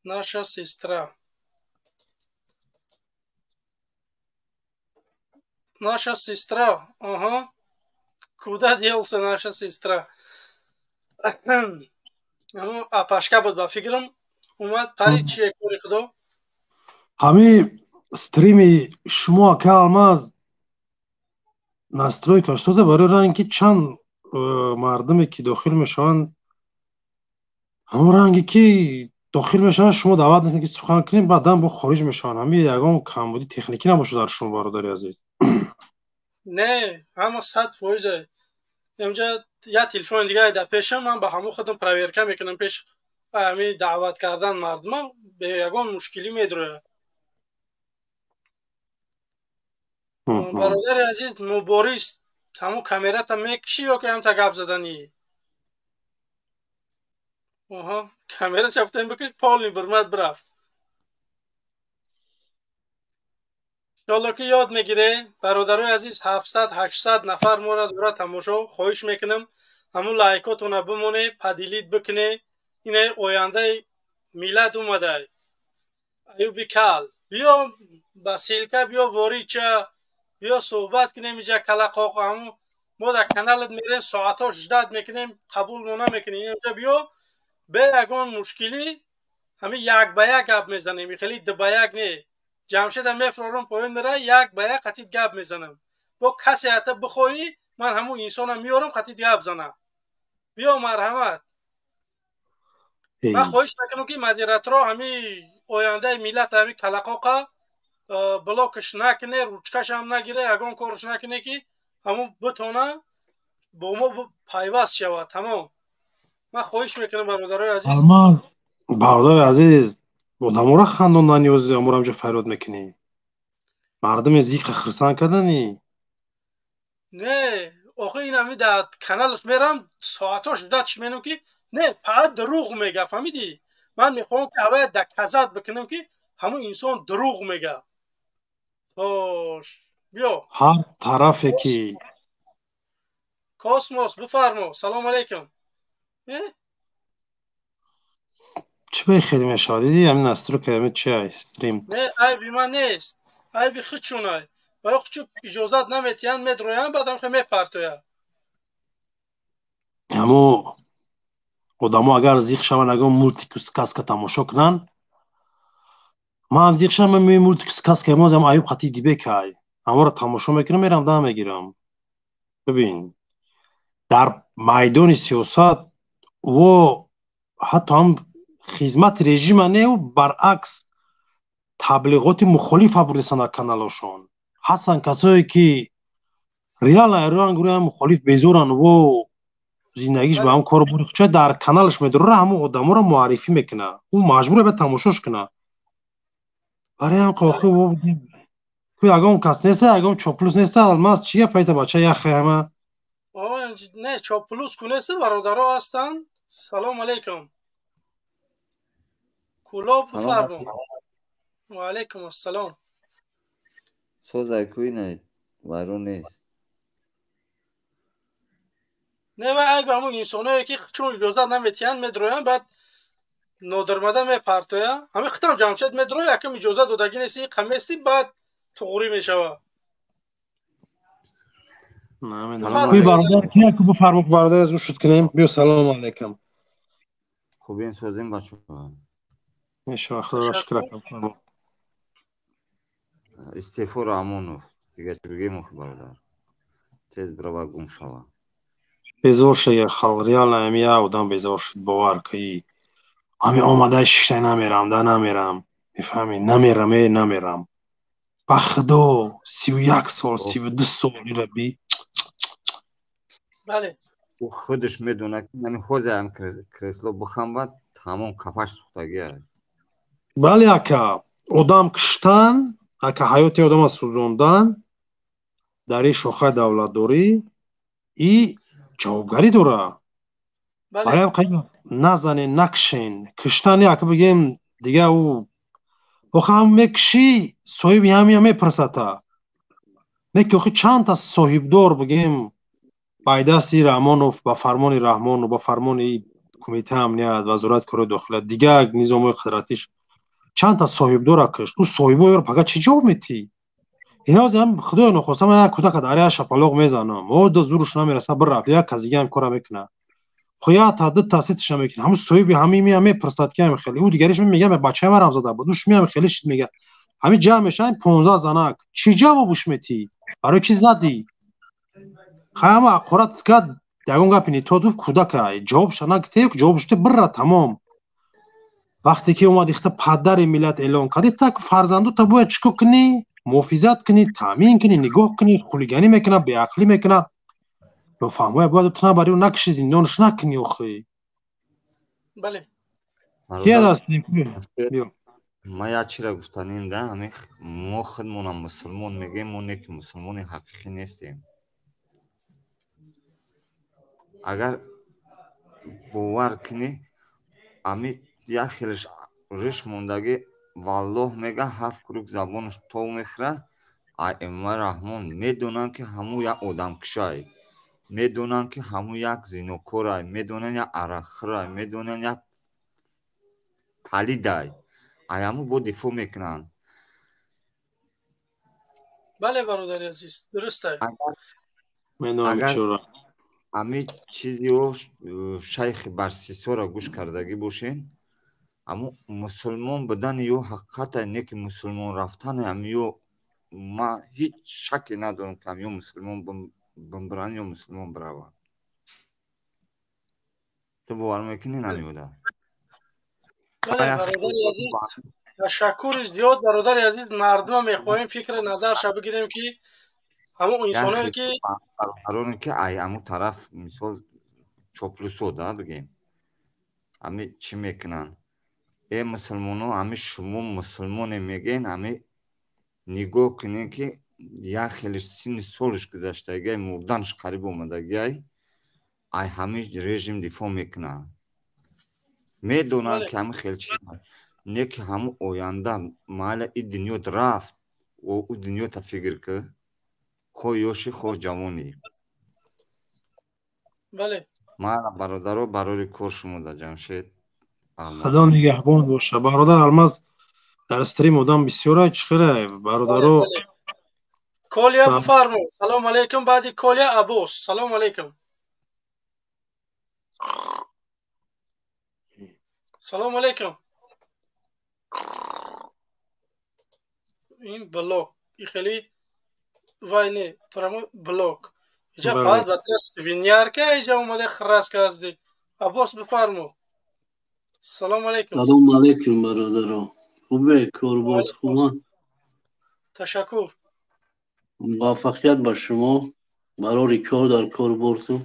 Наша сестра. Наша сестра. Ага. Куда делся наша сестра? Апашка буд ба фикрам. Омад пари чие кори худо? Ҳами стрими шумо ака Алмаз настройка шуда барои ранги чанд мардуме ки дохил мешаванд, ҳамон ранге ки дохил мешаванд, шумо даъват мекунед ки сухан кунем, баъдан бо хориҷ мешаванд. Ҳами ягон камбуди техникӣ набошад дар шумо бародари азиз? Не, ҳама 100%. Инҷа як телефони дигаре дар пешам, ман ба ҳамон худам проверка мекунам пеш ҳами даъват кардан мардума, бе ягон мушкилӣ медрояд. Бародари азиз Муборис, ҳамун камерата мекушӣ ё ки ҳамта гап заданӣ? Оҳо, камера чафтем бикиш, полни бирмад бирафт. Иншолло ки ёд мегире, бародарои азиз, 700-800 нафар моро дора тамошо, хоҳиш мекунам ҳамун лайкотона бимоне, поделить бикуне. Ине ояндаи миллат омадай. Аюби кал, биё ба ссылка, биё воридча, биё суҳбат кунем иҷа калақоқ. Ҳамун мо дар каналат мерем, соатҳо ждать мекунем, қабул мо намекунем. Инҷа биё бе ягон мушкилӣ, ҳамин як ба як гап мезанем, хеле ду ба як не. Ҷамшедам мефурорам поён мера, як ба як қатид гап мезанам. Бо касе ҳатто бихоҳӣ, ман ҳамун инсонам меорам қатид гап занам. Биё марҳамат. Ман хоҳиш мекунам ки модераторо ҳамин ояндаи миллат ҳамин калақоқа блокаш накуне, ручкашам нагире, ягон корш накуне ки ҳамун битона бо мо пайваст шавад. Тамом. Ман хоҳиш мекунам бародарои азиз. Алмаз, бародари азиз, одаморо хандондани ози аморо ҳамҷо фарёд мекунӣ. Мардуме зиқа хирсанд карданӣ. Не, охи ин ҳами дар каналаш мерам, соатҳо ждать менам ки не, фақат дурӯғ мега, фаҳмидӣ? Ман мехоҳам ки аввал доказать бикунам ки ҳамун инсон дурӯғ мега. Хош, биё. Ҳар тарафе ки Космос, бифармо. Салом алейкум. Чӣ ба хел мешавад? Диди, ҳамин настройка, ҳамин чи ай стрим. Не, айби ман нест, айби худшонай. Ва худчу иҷозат наметиҳанд, медроянд, баъдам хе мепартояд. Ҳамо одамо агар зиқ шаванд, ягон мультику сказка тамошо кунанд, ман зиқ шавам, мультику сказка мозам Аюб хати дибекай, ҳаморо тамошо мекунам, мерам, дам мегирам. Бибин, дар майдони сиёсат во ҳатто ҳам хизмати режима неу, баръакс, таблиғоти мухолифа бурдесан дар каналошон. Ҳастанд касое, ки реально айрӯян гурӯҳи мухолиф безоран, во зиндагиш ба ҳам кору бори хуча дар каналаш медорора, ҳамон одаморо муаррифӣ мекуна, ӯ маҷбур бояд тамошош куна. Барои ҳам қохи ку ягон кас неста, ягон чоплус неста. Алмаз, чӣ гап айта, бача, яхе ҳама? Не, чоплус ку неста, бародаро ҳастанд. Салом алейкум, Кӯлоб, бифармо. Ва алейкум ассалом. Созай куина вайрон нест. Не, вай айби ҳамон инсоное, ки чун иҷозат наметиҳанд, медроянд, баъд нодармада мепартоя. Ҳамин хитам Ҷамшед медроя, якам иҷозат додагӣ нести, қамести, баъд туғурӣ мешава. Куи бародар, ки бифармо, бародар, аз шуд кунем. Биё, салому алайкум. Хубин, созем, бачаҳо? Мешава, худоро шукр. Истеъфо Раҳмонов, дига чӣ бигем охи, бародар? Тез бирава, гум шава. Безор шуда халқ, реально ами я одам безор шуд, бовар каи. Ами омада шиштай, намерам да, намерам, мефаҳмӣ, намерам, е, намерам, ба худо, 31 сол, 32 сол ираби. Бале. Худаш медонад, ки ами ҳозир ам кресло бихамбад, тамом, кафаш сӯхтагиа. Бале, ака, одам киштан, ака, ҳаёти одама сӯзондан дар ин шохаи давлатдорӣ и ҷавобгарӣ дора. Барои ҳам назанен, накшен. Киштан, ака, бигем, дига ӯ охи ҳам мекушӣ, соҳиби ҳамия мепурсата. Не ки охи чандта соҳибдор, бигем, байдасти Раҳмонов, ба фармони Раҳмону ба фармони Кумитаи амният, Вазорати корҳои дохила, дигар низомҳои қудратиш чандта соҳибдора кушт. Ӯ соҳиборо пага чӣ ҷавоб метиҳӣ? Инози ҳам, худоё нохоста, ман як кӯдака дар як шапалоқ мезанам, о зуруш намераса, бирафт, як кас дига ҳам кора мекунад. Хо як та, ду та, сеташа мекунад, ҳамун соҳиби ҳамин мея, мепурсад, ки ҳами хеле ӯ дигариш мегӯяд, бачаи марам зада буд, уш меям хеле шид, мега ҳамин ҷамъ мешаванд 15 занак, чӣ ҷавобуш метиҳӣ? Барои чӣ задӣ? Хай, ҳама ҳақорат кард, ягон гапи нито гуфт, кӯдака ҷавобша нагтею, ҷавобш бирра, тамом. Вақте ки омад, ихта падари миллат эълон кардӣ, так фарзандута бояд чӣ кор кунӣ? Муҳофизат кунӣ, таъмин кунӣ, нигоҳ кунӣ. Хулиганӣ мекунад, беақлӣ мекунад, нофаҳмоя бояд ту набарӣ, накушӣ, зиндонш накунӣ охи. Бале. Ки ҳастем? Ман як чиро гуфтанем да, ҳамин мо худмонам мусулмон мегӯем, мо не ки мусулмони ҳақиқӣ нестем. Агар бовар кунӣ, ами як хелеш риш мондагӣ, валлоҳ мега, ҳафт круг забонаш тов мехӯра. Ай Эмомалӣ Раҳмон медонанд, ки ҳамун як одамкушай, медонанд, ки ҳамун як зинокорай, медонанд, як арақхӯрай, медонанд, як палидай, ай ҳамун бо дифоъ мекунанд. Бале, бародари азиз, дурустай. Агар ами чизио шайхи Барсисоро гӯш кардагӣ бошен, аммо мусулмон будани ё ҳақиқата не, ки мусулмон рафтани ами ё ман ҳеҷ шаке надорам, ки ами ё мусулмон бимбиранд ё мусулмон бираванд. Ту бовар мекунӣ намеода? Бале, бародари азиз, ташаккури зиёд, бародари азиз. Мардума мехоҳем фикри назарша бигирем, ки ҳамон инсоное, ки бародароне, ки ай ҳамун тараф, мисол, чоплусо да бигем, ами чӣ мекунанд? Э, мусулмоно, ами шумо мусулмоне мегӯен, ами нигоҳ кунед, ки як хеле синни солиш гузаштагиай, мурданаш қариб омадагиай, ай ҳамин режим дифоъ мекунанд. Медонанд, ки ҳамин хел чиз не, ки ҳамун оянда майла, и дунёт рафт, ӯ дунёта фикр ки, хоҳ ёшӣ, хоҳ ҷавонӣ. Бале. Майла, бародаро, барори кор шумо да, Ҷамшед. Худо нигаҳбон боша. Бародар Алмаз, дар стрим одам бисёра, чӣ хеле бародаро. Колия, бифармо. Салом алейкум. Баъди Колия Аббос. Салом алейкум. Салом алейкум. Ин блок и хеле вай не, прямо блок. Иҷа фақат ба свиньярка иҷа омада храс казди. Аббос, бифармо. Салом алейкум. Салом алейкум, бародаро. Хубе, корбор хуба? Ташаккур. Муваффақият ба шумо барори кор дар корборту.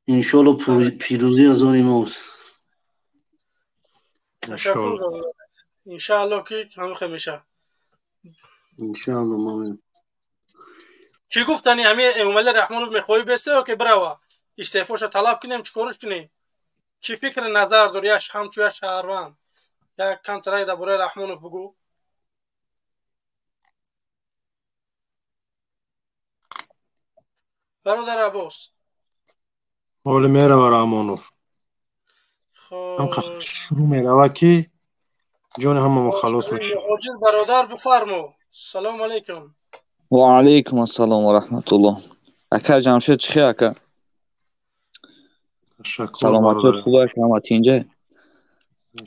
Иншоалло, пирӯзӣ аз они мост. Ташаккур. Иншаалло, ки ҳамихе мешавад. Иншаалло, мамнун. Чӣ гуфтани, ҳами Эмомалӣ Раҳмонов мехоҳӣ бесте ё ки бирава, истеъфоша талаб кунем, чӣ корш кунем? Чӣ фикри назар дорӣ ҳамчун як шаҳрванд? Як камтарак дар бораи Раҳмонов бугӯ. Бародар Аббос. Ҳоли мерава Раҳмонов. Шурӯъ мерава, ки ҷони ҳамамо халос мешавад. Муҳоҷир бародар, бифармо. Салому алейкум. Ва алейкум ассалом ва раҳматуллоҳ. Ака Ҷамшед, чӣ хел, ака? Саломатиёт хуб, ака, ҳама тинҷа?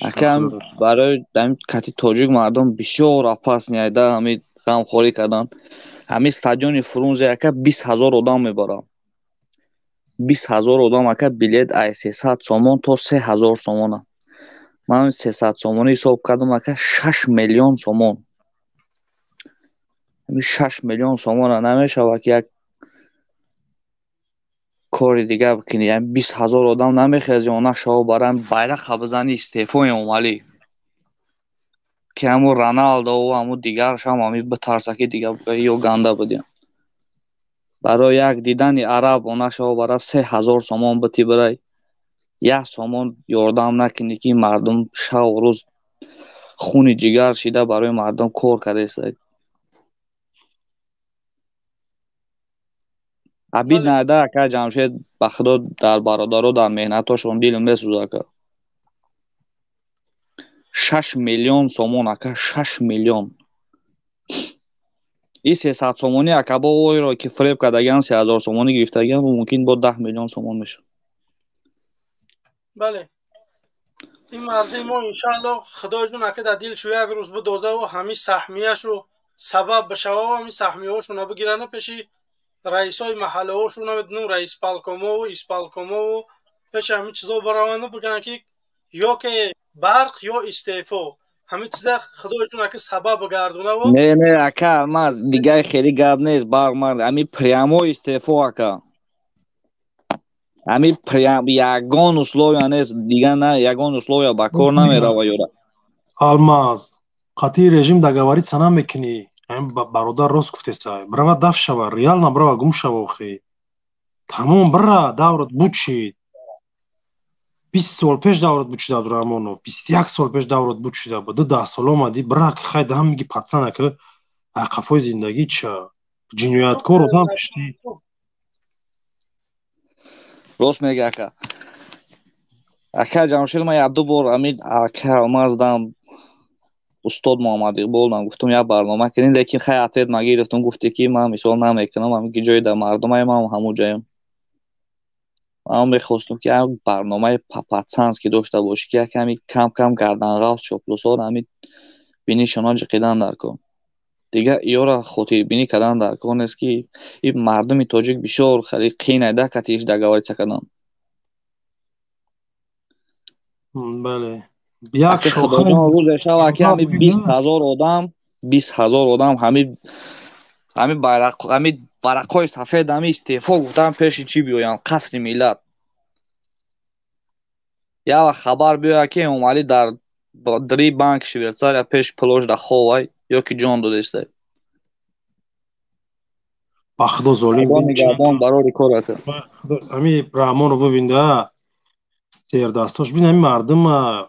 Ака, барои кати тоҷик мардум бисёр опасный айда ҳами ғамхорӣ кардан. Ҳами стадиони Фрунзе, ака, 20 000 одам мебарад. 20 000 одам, ака, билет ай 300 сомон то 3000 сомона. Ман 300 сомонӣ ҳисоб кардам, ака, 6 миллион сомон. Ҳами 6 миллион сомона намешавад, ки як кори дигар бикунӣ. Яъне 20 000 одам намехези, она шава барам байрақа бизани, истеъфо Эмомалӣ, ки ҳамун Роналдову ҳамун дигаршам ҳами битарса, ки дигар ё ганда будем. Барои як дидани араб она шава бара 3000 сомон бити, бирай як сомон ёрдам накунӣ, ки мардум шаву рӯз хуни ҷигар шида барои мардум кор кардаистад. Абид наида, ака Ҷамшед, ба худо, дар бародаро, дар меҳнатошон дилм месӯзад, ака. 6 миллион сомон, ака, 6 миллион. И 300 сомонӣ, ака, бо ойро ки фиреб кардагиан, 3000 сомонӣ гирифтагиан, мумкин бо 10 миллион сомон мешавад. Бале, ин мардуми мо, иншаалло, худоҷон, ака, дар дилшу як рӯз бидозаву ҳамин саҳмияшу сабаб бишававу ҳамин саҳмияҳошона бигирану пеши раисои маҳаллаҳошо, намедонам, раисполкомову исполкомову, пеши ҳамин чизо бараванду бигӯянд, ки ё ки барқ, ё истеъфо. Ҳамин чиза худоҷон, ака, сабаб бигардонаву. Не, не, ака, ма дигар хеле гап нест, барқ мар ҳами прямо истеъфо, ака, ҳами прям ягон условия нест, дигар на ягон условия ба кор намерава ёра. Алмаз, қатъи режим договориться намекунӣ. Бародар рост гуфтеса, брава, даф шава, реально брава, гум шава, охи тамом, бира даврат бучид. 20 сол пеш даврат бучида, Абдураҳмонов, 21 сол пеш даврат бучида буд. Ду даҳ сол омадӣ, бира, ки хай даҳам миги, пацан, ака, қафои зиндагӣ ча ҷинояткор одам пишти. Рост мега, ака. Ака Ҷамшед, ман як ду бор ҳамин ака Алмаздам, устод Муҳаммад Иқболдам гуфтум, як барнома кунем, лекин хай ответ ма гирифтум. Гуфте, ки ман мисол намекунам, ҳамин ки ҷои дар мардумай, ман ҳамун ҷоям. Ман мехостум, ки як барномаи по-пацански дошта бошӣ, ки яками кам кам гарданғавс чоплусор ҳамин бинишона ҷиқидан дар кор. Дигар иёра хотирбинӣ кардан дар кор нест, ки ин мардуми тоҷик бисёр хеле қинайда катиш договориться кардан. Бале, як худоҷон, рӯзе шава, ки ҳами 20 000 одам, 20 000 одам ҳами байрақ, ҳами варақҳои сафед, ҳами истеъфо гуфтан пеши чӣ биёянд, Қасри Миллат. Як вақт хабар биёяд, ки Эмомалӣ дар дри банк Швейтсария пеш пулошда ховай ё ки ҷон додестай. Ба худо, золим. Нигаҳбон, барори кор, ака. Ҳами Раҳмонов бибинда, зердастош бин, ҳами мардума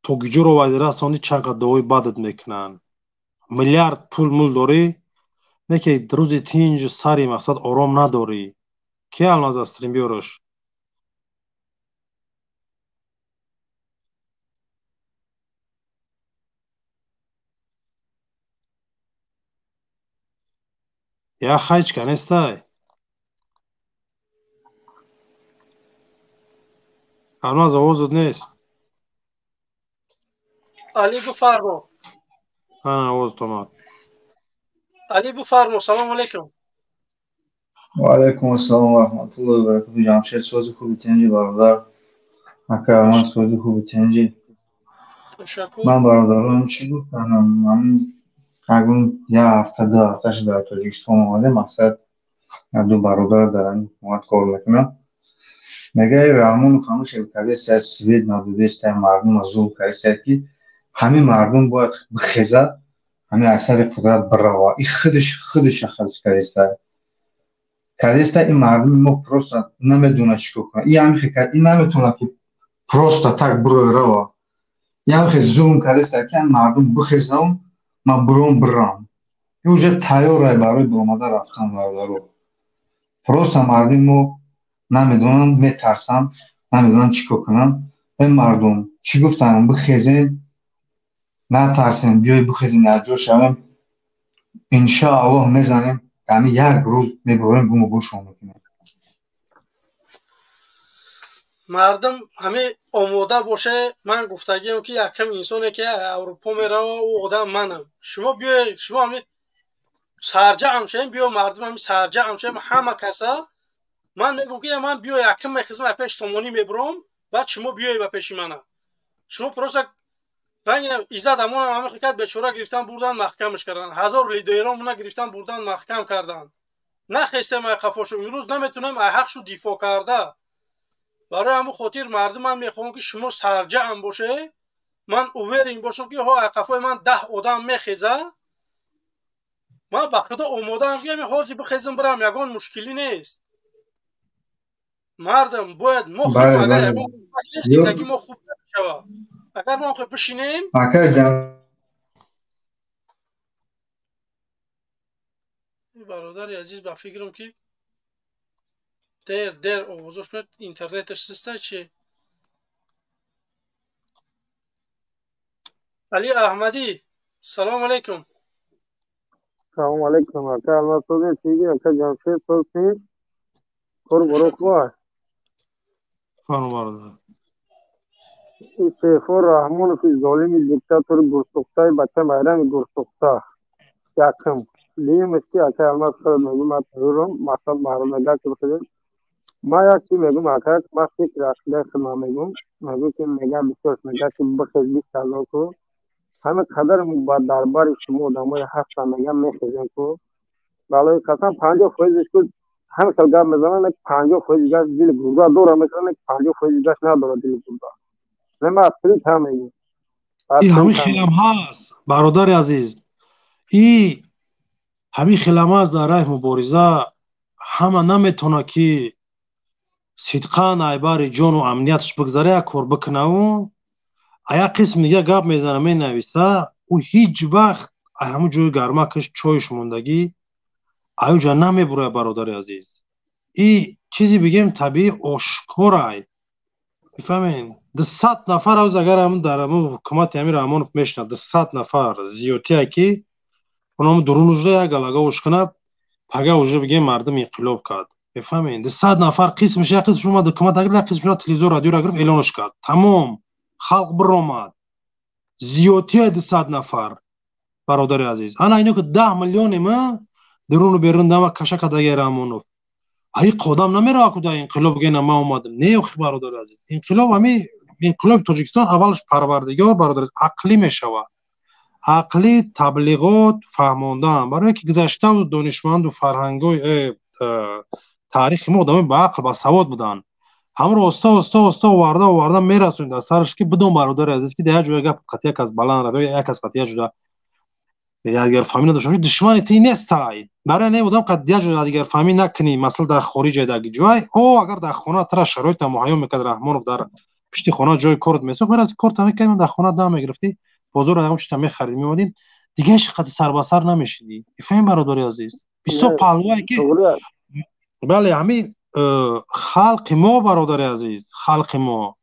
то гиҷоро вайда расонди, чанд қад дуои бадат мекунанд. Миллиард пул мул дорӣ, не ки рӯзи тинҷу сари мақсад ором надорӣ. Ки Алмаз астрим биёрош. Я хайчка нестай. Алмаз, овозат нест. Али, бифармо. Ана, овозат омад. Али, бифармо, салому алейкум. Ва алайкум ассалом ва раҳматуллоҳи ва баракатуҳ. Ҷамшед, сози хуби, тинҷи, бародар. Ака, ман сози хуби, тинҷи. Ташаккур. Ман, бародаронам, чӣ гуфтанам, акнун як ҳафта, 2 ҳафта шуд дар Тоҷикистон омадем, мақсад ду бародар дар ҳамин ҳукумат кор мекунам. Мега, Раҳмонов ҳамин хел кардеста, свет надодеста, мардума зулм кардеста, ки ҳамин мардум бояд бихеза, ҳамин аз сари қудрат бирава. И худаш худиша хаз кардеста. Ин мардуми мо просто намедонад чӣ кор кунад. И ҳамин хел кард, ин наметавонад, ки просто так бироя рава. И ҳамин хел зулм кардеста, ки ҳамин мардум бихезам, ман биром бирам. И уже тайёрай барои биромада рафтан, бародаро. Просто мардуми мо намедонанд, метарсанд, намедонанд чӣ кор кунанд. Э, мардум, чӣ гуфтанам, бихезем, натарсем, биёй бихезем, якҷо шавем, иншоаллоҳ мезанем, ҳамин як рӯз мебурем, гуму гӯшон мекунем. Мардум ҳамин омода боше. Ман гуфтагиам, ки якам инсоне, ки Аврупо мерава, ӯ одам манам. Шумо биёед, шумо ҳамин сарҷамъ шавем, биё, мардум, ҳамин сарҷамъ шавем, ҳама каса. Ман мегӯм, ки ман биё якам мехезам, пеш сомонӣ мебурам, баъд шумо биёед ба пеши мана. Шумо просто ранги Иззат Амонам ҳамин хикат бечора гирифтан, бурдан, маҳкамаш кардан. Ҳазор лидеромона гирифтан, бурдан, маҳкам кардан. Нахестем ай қафошу, имрӯз наметонем ай ҳақшу дифоъ карда. Барои ҳамун хотир, мардум, ман мехоҳам, ки шумо сарҷамъ боше. Ман уверен бошам, ки ҳо ай қафои ман 10 одам мехеза. Ман ба худо омодаам, ки ҳамин ҳозир бихезам, бирам, ягон мушкилӣ нест. Мардум, бояд мо худ агар ягон зиндагӣ мо хуб намешавад, агар мо хуб бишинем. Бародари азиз, ба фикрам, ки дер дер овозош меяд, интернеташ систа чи. Али Аҳмадӣ, салому алайкум. Салому алайкум, ака Алмасози, чиги, ака Ҷамшед, сози кор боро хуб аст? Фармо, бародар. Истеъфо Раҳмонови золими диктатори гурсӯхтаи бача майрами гурсӯхта, якум. Дуюмеш, ки ака Алмаз, худат мегӯ, ман тайёрам, мақсад мардум мега, ки бихезем. Ман як чи мегӯм, ака, ман фикри ақидаи худман мегӯм. Мегӯ, ки мега бисёр мега, ки бихез, 20 000 ку ҳамин қадар ба дарбари шумо одамои ҳастан, мега, мехезем ку, балои қасам, 50 фоизиш ку ҳамин хел гап мезананд, 50 фоизи дигаш дили гурда дора мекунанд, 50 фоизи дигаш надорад дили гурда. Не, ман аз принцип мегӯм. И ҳамин хелам ҳаст, бародари азиз, и ҳамин хелам ҳаст. Дар раҳи мубориза ҳама наметавонад, ки сидқан айбари ҷону амнияташ бигзара, як кор бикунаву а як қисм дига гап мезана, менависа. Ӯ ҳеҷ вақт ай ҳамун ҷои гармакаш, чойш мондагӣ, аюҷа намебурад, бародари азиз. И чизи бигем табиӣ, ошкорай, мефаҳмед? 200 нафар ҳоз агар ҳамун дар ҳамун ҳукумати ҳамин Раҳмонов мешинад, 200 нафар зиёдтие, ки оном дурун ужда як галага ош кунад, пага уже бигем мардум инқилоб кард, мефаҳмед? 200 нафар қисмиш, як қисмш омад ҳукумат гирифт, як қисмш телевизор, радиоро гирифт, эълонош кард, тамом, халқ биромад. Зиёдтие 200 нафар, бародари азиз. Ана ино ки 10 миллионем, дуруну берун дама каша кадаги Раҳмонов, аи қодам намерава ку дар инқилоб гена ман омадам. Не, охи, бародари азиз, инқилоб, ҳами инқилоби Тоҷикистон аввалаш парвардигор, бародари, ақлӣ мешавад, ақлӣ, таблиғот, фаҳмондан, барое ки гузаштаву донишманду фарҳангои таърихи мо одамои ба ақл, басавод буданд. Ҳамро оста оста оста оварда оварда мерасонем дар сараш, ки бидон, бародари азиз, ки дар як ҷоя гап қатъи як кас баланд рафт, як кас қатъи як ҷоя ядигарфаҳмӣ надошта, душмани ти нестай. Барои не одам қад як ҷо ядигарфаҳмӣ накунӣ, масалан, дар хориҷа, дар ҷой о агар дар хона тара шароита муҳайё мекард Раҳмонов, дар пишти хона ҷои корт месохт, мерафти, корта мекардӣ, дар хона дам мегирифтӣ, бозор ягон чизта мехаридӣ, меомадӣ, дигар ҳеч қадр сарбасар намешидӣ. Мефаҳмӣ, бародари азиз? Бисёр паҳлувае ки бале, ҳамин халқи мо, бародари азиз, халқи мо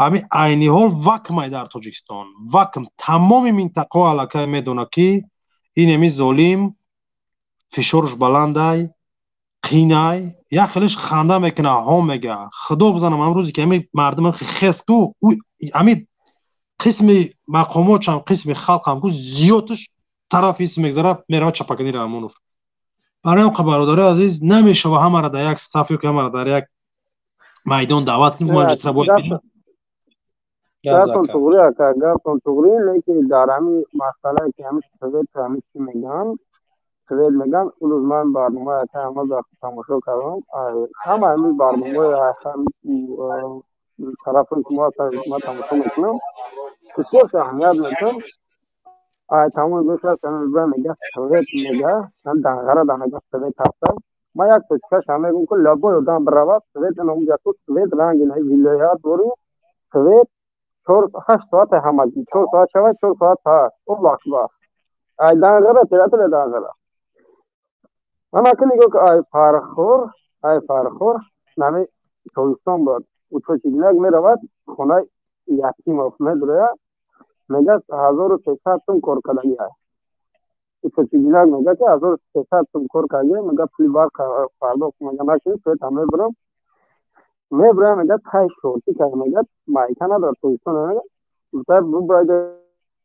ҳамин айни ҳол вакмай дар Тоҷикистон, вакм. Тамоми минтақаҳо аллакай медонад, ки ин еми золим Фишорш баландай, қинай, як хелеш ханда мекуна, ҳо мега. Худо бизанам, ҳамрӯзе ки ҳами мардум хес ку, ҳами қисми мақомотшам, қисми халқам ку зиёдш тараф ҳис мегзара, мерава чапакани Раҳмонов. Барои он бародари азиз, намешава ҳамаро дар як стаф ё ки ҳамаро дар як майдон даъват кунем. Мо ҷитра бояд бинем. Гапон туғри ака, гапон туғри, лекин дар ҳами масъалае ки ҳами совет ҳами чӣ мегӯянд, совет мегӯянд, он рӯз ман барномаи ака ҳама тамошо кардам. Ҳама ҳами барномаи тарафи ки мо тамошо мекунам, бисёр аҳамият медиҳам. Ай тамоми гӯшаш мега совет мега, данғара да мега совет ҳаста. Ман як точкаш ҳам мегӯям, ки любой одам биравад, совет номҷаку совет ранги вилоят дори совет 4-8 соат ҳамагӣ, 4 соат шавад, 4 соат ҳаст. Аллоҳ акбар. Ай данғара театр данғара. Ман ака нигоҳ ки ай Фархор нами Тоҷикистон буд. Учочигинак меравад хонаи Ятимов медрояд, мегӯяд 1300 сум кор кардагӣ ай. Учочигинак мегӯяд ки 1300 сум кор кардагӣ, мегӯяд пули барқ пардохт мегӯяд накунӣ, совет ҳам мебарам. Мебарам, мегӯяд тай шорти кар, мегӯяд майка надорад Тоҷикистон, мегӯяд гуфта бубрайда,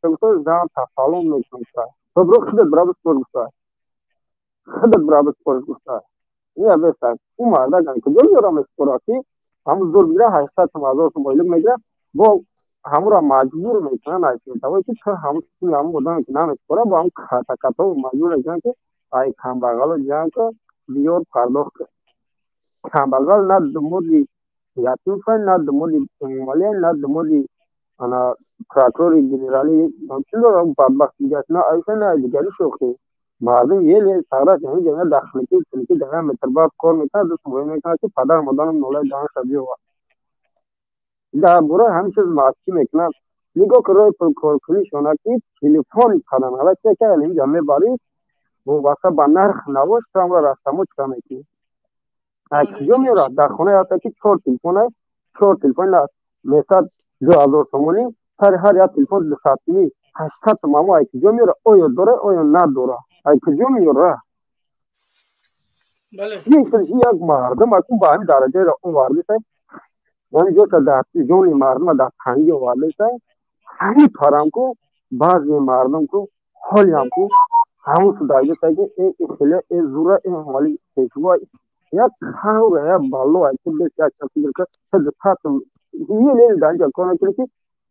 гуфта зан тафаллум мекунам, гуфта. То бро худат бира биспор, гуфта. Худат бира биспор, гуфта. Ин беста. Ӯ мардак куҷо меёрам меспорад ки ҳамун зур бигира 800 сум, 1000 сум ойлик мегирад, бо ҳамуро маҷбур мекунанд ай световой ки то ҳамун пули ҳамун одаме ки намеспорад, бо ҳамун катакато маҷбур мекунанд ки ай камбағало ҷамъ кун, биёр пардохт кун. Камбағал на думоди Ятимов, на думоди Эмомалӣ, на думоди ана прокурори генералӣ, чӣ дорад бадбахт дигар, на айша, на дигари шӯхӣ. Мардум еле сараш ҳамин ҷамъият дар хунукӣ хунукӣ дар як метр барф кор мекунад, ду сум мекунад ки падару модарам нолаи даҳанша биёвард. Дар бораи ҳамин чиз маҳкӣ мекунанд. Нигоҳ ки роҳи пулкоркунишона ки телефони паданала чӣ ки ҳаминҷа мебарӣ, вобаста ба нарх набош, ту ҳамро растамочка мекунӣ. Ай куҷо меёрад? Дар хонае ҳаста ки чор телефон аст, чор телефон месад 2000 сомонӣ, сари ҳар як телефон 200 сумӣ, 800 сум ҳамо ай куҷо меёрад? Оё дора, оё надора? Ай куҷо меёрад? Бале. Як мардум акун ба ҳамин дараҷаро овардиса, яъне ҷоша дар ҷони мардума дар тангӣ овардиса, ҳамин парам ку баъзе мардум ку ҳолиам ку ҳамун судаиса ки э хеле э зура э Эмомалӣ пешво як қавра як бало ай ки бес як фикр кар 200 сум еле дар инҷа кор мекунӣ ки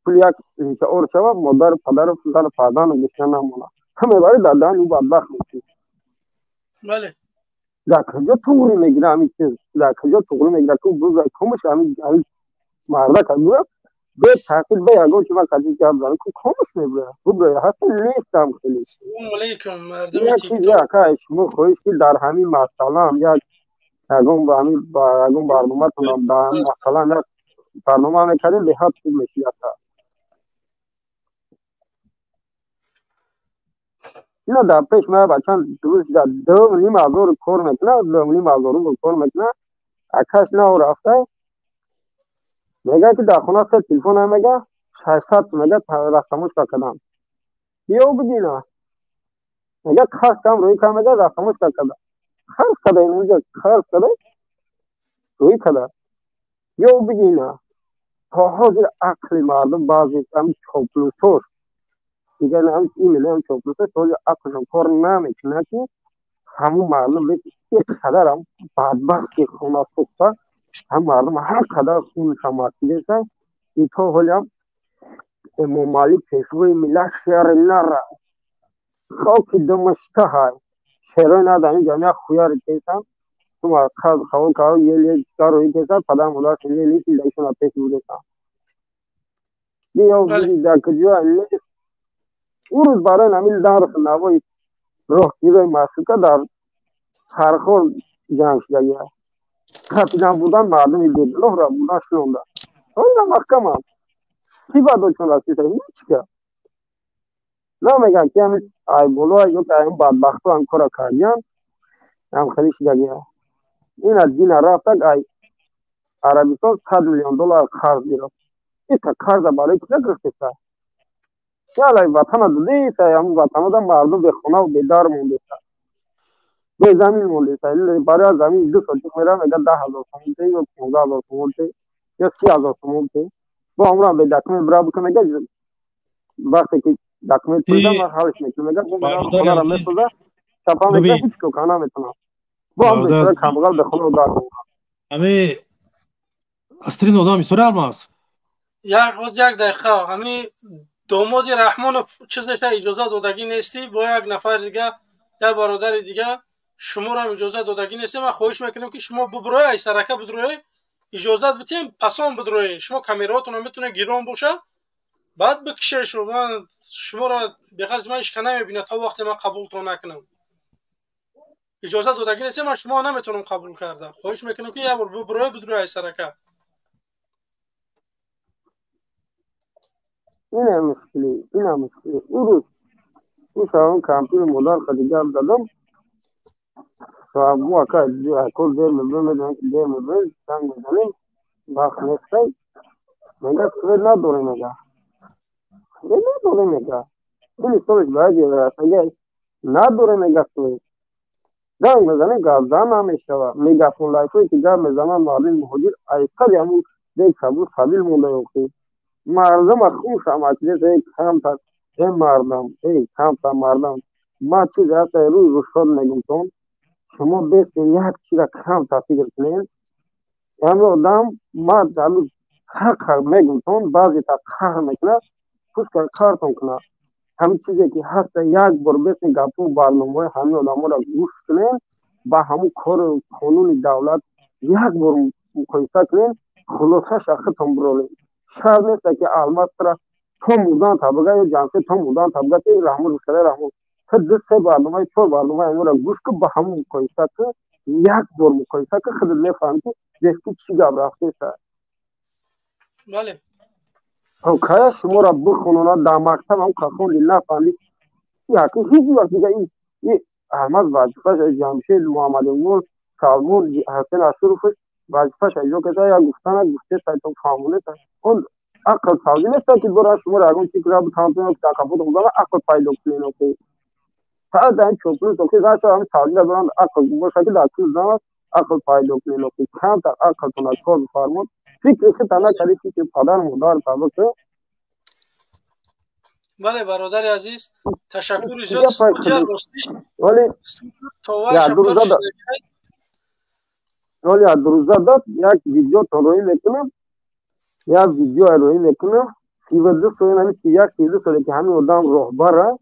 пули як лита ор шава, модару падару зану фарзанду гушна намонад. Ту мебарӣ дар даҳани ӯ бадбахт мешӣ. Бале. Дар куҷо туғри мегира ҳамин чиз? Дар куҷо туғри мегира ку буза комуш ҳамин мардак гӯя бе таъқил бе ягон чи ман кади гап занам ку комуш мебуря бубуря ҳаста нестам хеле. Салому алайкум мардуми Як чиз ака шумо хоҳиш ки дар ҳамин масъалаам як ягон ба ҳамин ягон барноматонам дар ҳамин масъалаам як барнома мекардем, беҳад хуб мешид ака. Ина дар пеш ма бачан дуруст дар 2,5 ҳазор кор мекунад, 2,5 ҳазор рубл кор мекунад, акаш нав рафта мегӯяд ки дар хона се телефон мега 600 мега растамошка кардам. Биё бигина. Мега қарз кам рӯй кам мега растамошка кардам. Қарз када инҷа қарз када рӯй када. Биё бигина. То ҳозир ақли мардум баъзе ҳам чоплусош дигар ҳам именно ҳам чоплусош то ҳозир ақлшон кор намекунад ки ҳамун мардум ин қадарам бадбахти хона сӯхта, ҳам мардум ҳар қадар хунша макидаста, и то ҳолиам Эмомалӣ пешвои миллат шери нара хоки думашта ҳай шерои нада ин ҷамъият хуяри тесан тума қарз қабул кард ел ел чикар рӯи тесан падар модарш ел ел даишона пеш бурдесан. Биё дар куҷо нест. Ӯ рӯз барои ҳамин нарх навои роҳгирои маршрутка дар Фархор ҷамъ шудагиаст. Қапидан будан мардуми бегуноҳро будан шунонда. Ҳоло маҳкаманд. Кӣ ба додшон расида? Ҳеҷ кас. Намегӯянд ки ҳамин айболо ё ки ҳамин бадбахто ҳам кора кардиянд, ҳам хеле шудагиаст. Ина дина рафтак ай Арабистон 100 миллион доллар қарз гирифт. Ита қарза барои куҷо гирифтеса? Ялай ватана додеса, ҳамун ватанада мардум бехонаву бедар мондеса. Бе замин монде, барои замин 2 сотик мерам, мега 10,000 сомон те ё 15,000 сомон те ё 30,000 сомон те. Бо ҳамро бе документ бира бикун, мега вақте ки документ пулда ман ҳалш мекунам, мега бо мерам хонаро месоза, чапа мекунам, ҳеҷ кор карда наметавонам. Бо ҳам бечора камбағал ба хона удар мемонад. Ҳами астрин одам история алмаз. Як як дақиқа, ҳами домоди Раҳмонов чизеша иҷоза додагӣ нестӣ, бо як нафар дига, як бародари дига шуморо иҷоза додагӣ нестӣ. Ман хоҳиш мекунам, ки шумо буброед, ай сарака бидроед, иҷозат битем, пасон бидроед. Шумо камераотонро метавонед гирон боша, баъд бикишед. Ман шуморо беғарз ман ҳеч ка намебинад то вақте ман қабултон накунам. Иҷоза додагӣ нестӣ, ман шуморо наметавонам қабул карда. Хоҳиш мекунам, ки як бор буброед, бидроед ай сарака. Ина мушкилӣ, ина мушкилӣ. Ӯ рӯз ӯ шавон кампири модар қади гап задам. Мо ака кор дер мебирем, медонем ки дер мебирем, занг мезанем, вақт нестай. Мега свет надорем, мега. Свет надорем, мега. Пули солиш ба як ҷой надорем, мега свет. Занг мезанем, гап зан намешава. Мегафон лайфое ки гап мезананд мардуми муҳоҷир, айқади ҳамун дек сабур сабил монда ёхӣ. Мардума хушам акидес, эй камтар, эй мардам, эй камтар мардам. Ман чизе ҳаста рӯи рӯшод мегумтон, шумо бесте як чиза камтар фикр кунед. Ҳамин одам ман ҳамин ҳақ мегумтон, баъзета қаҳр мекунад, пушка қаҳртон кунад. Ҳамин чизе ки ҳаста як бор бесте гапу барномаҳои ҳамин одаморо гӯш кунед, ба ҳамун кору қонуни давлат як бор муқоиса кунед, хулосаша худтон биролед. Шарт нест ки алмазра то мурдан табига ё Ҷамшед то мурдан табига ки Раҳмон рушада Раҳмон. Ту ду се барномаи, чор барномаи инро гӯш кун, ба ҳамун муқоиса кун, як бор муқоиса кун, худат мефаҳмӣ ки дески чӣ гап рафтеса. Бале. Кая шуморо бихононад дар мактаб ҳам хонди нафаҳмӣ. Яки ҳеҷ вақт дига ин Аҳмад вазифааш, Ҷамшед, Муҳаммадиқбол, Салмон, Ҳасан Ашуровш вазифааш иҷро карда, як гуфтана гуфтеса, то фаҳмонеса. Он ақл савдӣ нест ки бора шуморо ягон чиз кира бутантон ки дар капотон бузана ақл пайдо кунед охи. Фақат дар ин чоплус охи заша ҳамин савдида доранд ақл боша ки дар кул занад ақл пайдо кунед охи. Камтар ақлтон аз кор бифармод. Фикри худта накардӣ, фикри падару модар табиқи. Бале, бародари азиз, ташаккури зиёд. Студия ростиш Вале як дад як видео роӣ мекунам, як видео роӣ мекунам, 32 соли, ҳамин 31, 32 соле ки ҳамин одам роҳбара,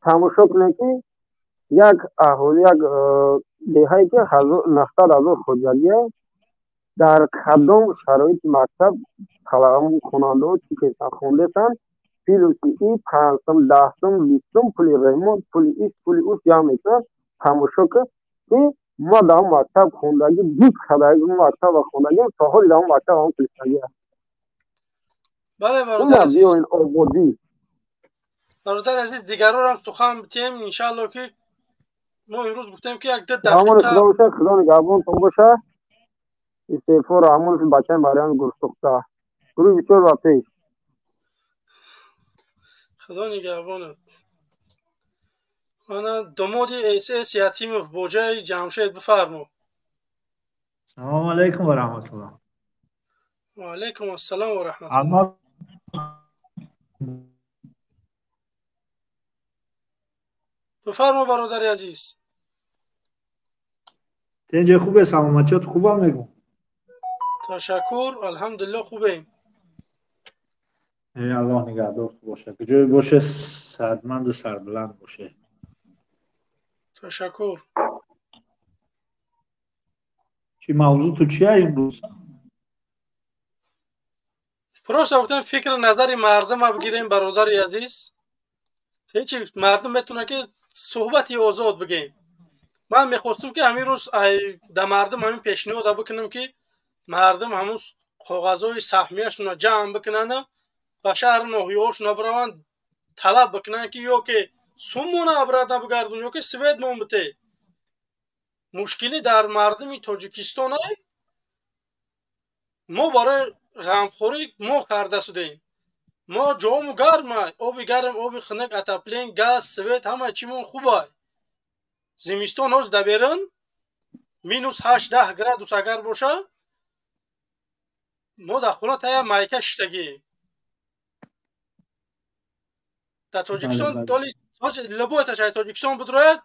тамошо кунед ки як аҳоли, як деҳае ки 900,000 хоҷагия, дар кадом шароити мактаб талабаҳо, хонандаҳо чӣ карданд, хондесанд, плюси и 5 сум, 10 сум, 20 сум пули ремонт, пули иш, пули уш ҷамъ мекунанд. Тамошо кун ки ма дар он мактаб хондагӣ, буд кардагӣ мактаба хондагӣ, то ҳоли дар он мактаб ҳамон килисагӣ аст. Бале, бародари азиз. Биёин ободӣ. Бародари азиз, дигарорам сухан битем, иншаалло ки мо имрӯз гуфтем ки як ду Амони дақиқа. Худо боша, Худо нигаҳбонтон боша. Истеъфо Раҳмонов, бачаи Марьями гурсухта. Гурӯҳи бисёр ба пеш. Худо нигаҳбонат. Мана домоди СС Ятимов, боҷаи Ҷамшед, бифармо. Салому алайкум ва раҳматуллоҳ. Ва алайкум ассалом ва раҳматуллоҳ. Бифармо, бародари азиз. Тенҷе хубе, саломатиёт хубам мегӯм. Ташаккур, алҳамдулилло, хубем. Э, Аллоҳ нигаҳдор боша. Куҷое боше, саҳатманду сарбуланд боше. Ташаккур. Чӣ мавзӯъ ту чия имрӯз? Просто гуфтем фикри назари мардума бигирем, бародари азиз. Ҳеҷ мардум метавонад ки суҳбати озод бигем. Ман мехостум ки ҳамин рӯз да мардум ҳамин пешниҳода бикунам ки мардум ҳамун коғазҳои саҳмияшонро ҷамъ бикунанд, ба шаҳру ноҳияҳошона бираванд, талаб бикунанд ки ё ки суммона обратно бигардон, ё ки свет мон бите. Мушкилӣ дар мардуми Тоҷикистон мо барои ғамхорӣ мо карда шудем. Мо ҷому гарма, оби гарм, оби хунук, отоплен, газ, свет, ҳама чимон хубай. Зимистон ҳоз да берун минус 8-10 градус агар боша, мо дар хона тая майка шиштагӣ. Дар Тоҷикистон доли любой ташаи Тоҷикистон будрояд,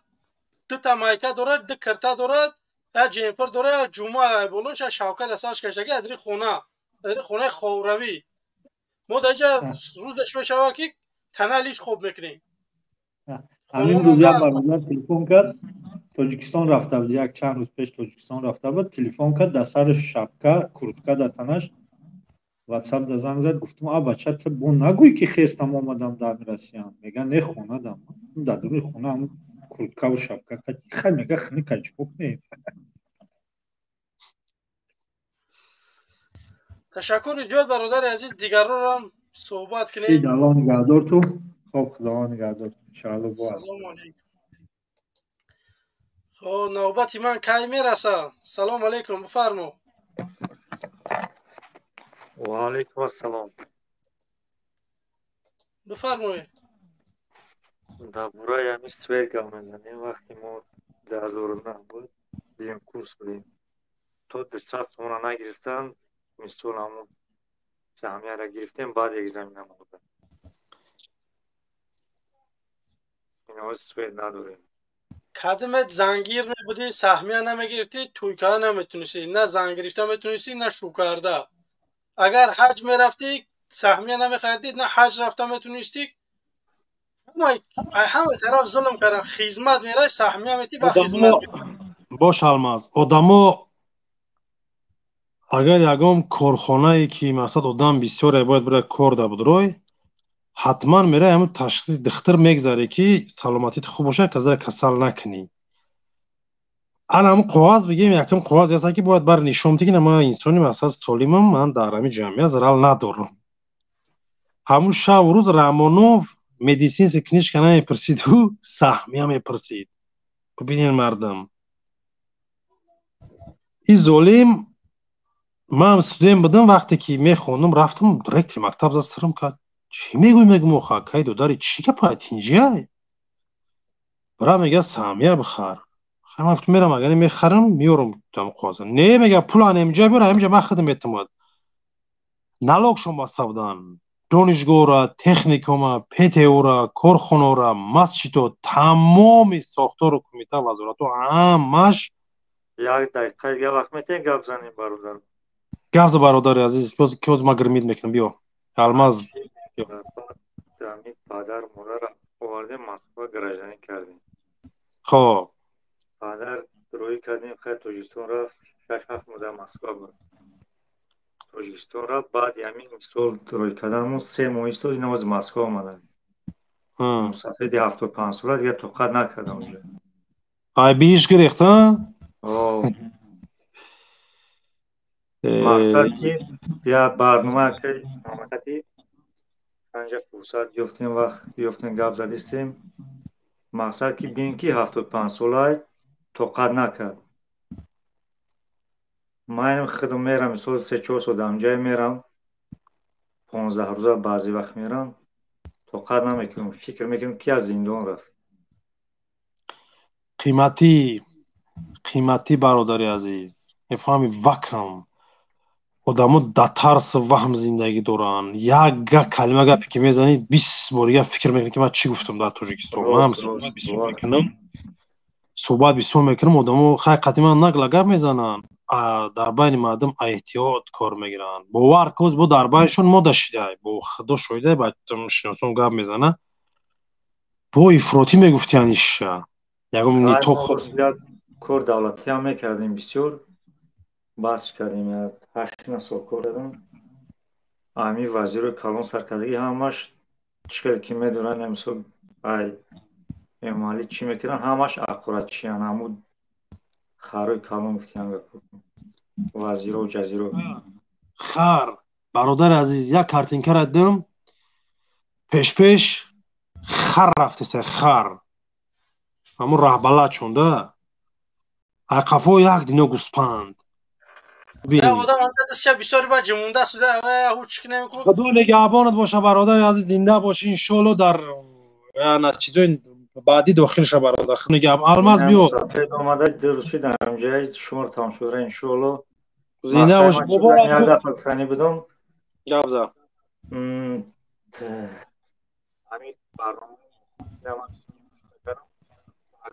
дута майка дорад, ду кирта дорад, як ҷемпир дорад, як ҷума болош, як шавка дар сараш каштагӣ, адри хона, адри хонаи ховравӣ. Мо дар инҷа рӯз даш мешавад, ки тана лиш хоб мекунем. Ҳамин рӯз як бародар телефон кард, Тоҷикистон рафта буд, як чанд рӯз пеш Тоҷикистон рафта буд, телефон кард, дар сараш шапка, куртка дар танаш, ватсап да занг зад, гуфтум: а бача, ту бо нагӯй, ки хестам омадам дар Россиям. Мега: не, хонадам, дар дуруни хона курткаву шапка. Хай, мега, хника чико кунем? Ташаккури зиёд, бародари азиз, дигаррорам суҳбат кунем. Аллоҳ нигаҳдор ту. Хоб, Худованд нигаҳдор, иншоалло. Салому алейкум. Хоб, навбати ман кай мерасад? Салому алейкум, бифармо. Ва алейкум ассалом. Бифармоед. Дар бораи ҳамин свет гап мезанем. Вақте мо 2009 буд, дуюм курс будем, то 200 сомона нагирифтан, мисол, ҳамун саҳмияро гирифтем, баъд экзамен намода. Ино свет надорем. Кадимет зангир мебудӣ, саҳмия намегирифтӣ, тӯйкаа наметунистӣ, на зан гирифта метунистӣ, на шӯкарда. Агар ҳаҷ мерафтӣ, саҳмия намехаридӣ, на ҳаҷ рафта метунистӣ. Ҳамаи тараф зулм кардан. Хизмат мерай, саҳмия метӣ, ба хизмат. Бош, Алмаз, одамо агар ягон корхонае ки мақсад одам бисёре бояд бира кор да будрой, ҳатман мерай, ҳамун ташхиси духтур мегзаре, ки саломатит хуб бошад, казара касал накунӣ. Ана ҳамун коғаз, бигем, якум коғазе ҳаста, ки бояд бар нишон бидӣ, ки ман инсони мақсад солимам, ман дар ҳамин ҷамъият зарар надорам. Ҳамун шаву рӯз Раҳмонов медицинский книжка намепурсиду саҳмия мепурсид. Бибинед, мардам, и золим. Ман студент будам, вақте ки мехондам, рафтам, директори мактаб зад сирм кард: чӣ мегӯй? Мегӯм: оха, кай додари, чӣ гапа, тинҷиай? Бира, мега, саҳмия бихар. Ман гуфтам: мерам, агар мехарам, меёрам там коғаза. Не, мега, пул ана инҷа биёр, ҳаминҷа ман худам метавонад. Налогшон баста буданд донишгоҳра, техникума, ПТУра, корхонора, масҷидо, тамоми сохтору кумита, вазоратҳо, ҳамаш. Як дақиқа дига вақт метиҳем, гап занем, бародар? Гап за, бародари азиз, ки ҳозир ман гирмид мекунам. Биё, Алмаз. Падар модарро овардем Москва, гражданин кардем. Хоб. Падар рӯӣ кардем, хайр, Тоҷикистон рафт, 6-7 моҳ дар Москва буд. Тоҷикистон рафт, баъди ҳамин мисол рӯй карданмон 3 моҳ истод, ин овози Москва омадам. Мусафиди 75сола дигар тоқат накардам уже. Ай бииш гирехт, а? Мақсад ки як барнома ки мамлакати анҷа фурсат ёфтем, вақт ёфтем, гап задистем. Мақсад ки бин, ки 75сола тоқат накард. Ман худам мерам, мисол, 3-4 сол дар онҷае мерам, 15 рӯза баъзе вақт мерам, тоқат намекунам, фикр мекунам, ки аз зиндон рафт. Қиматӣ, қиматӣ, бародари азиз, мефаҳми, вакам одамо да тарсу ваҳм зиндагӣ доранд. Як га калима гапе ки мезанӣ, 20 бор дига фикр мекунӣ, ки ман чӣ гуфтам. Дар Тоҷикистон манам суҳбат бисёр мекунам, суҳбат бисёр мекунам, одамо хай қатъи ман нагла гап мезананд, дар байни мардум эҳтиёт кор мегиранд. Бовар кӯз, бо дар байнишон мода шидай, бо Худо шоҳидай, ба шиносон гап мезана, бо ифротӣ мегуфтиян иша ягон нито. Кор давлатиам мекардем бисёр, бас кардем, 8 сол кор кардам. Ҳамин вазирои калон саркардагӣ ҳамаш чӣ хел ки медонанд, мисол, ай Эмомалӣ чӣ мекунанд, ҳамаш аққуратчиян, ҳамун харои калон гуфтиян, вазиро, ҷазиро. Хар, бародари азиз, як картинкара дидам, пешпеш хар рафтеса, хар ҳамун раҳбалад шонда, ақафо як дино гӯспанд. Худо нигаҳбонат боша, бародари азиз, зинда бошӣ, иншоалло. Дар чизои Баъдӣ дохил ша, бародар. Гап Алмаз биё. Омада дурӯз шид ҳамҷои шуморо тамошо дора, иншоалло. Зинда бош, муборак. Будам. Гап за. Ҳамин барнома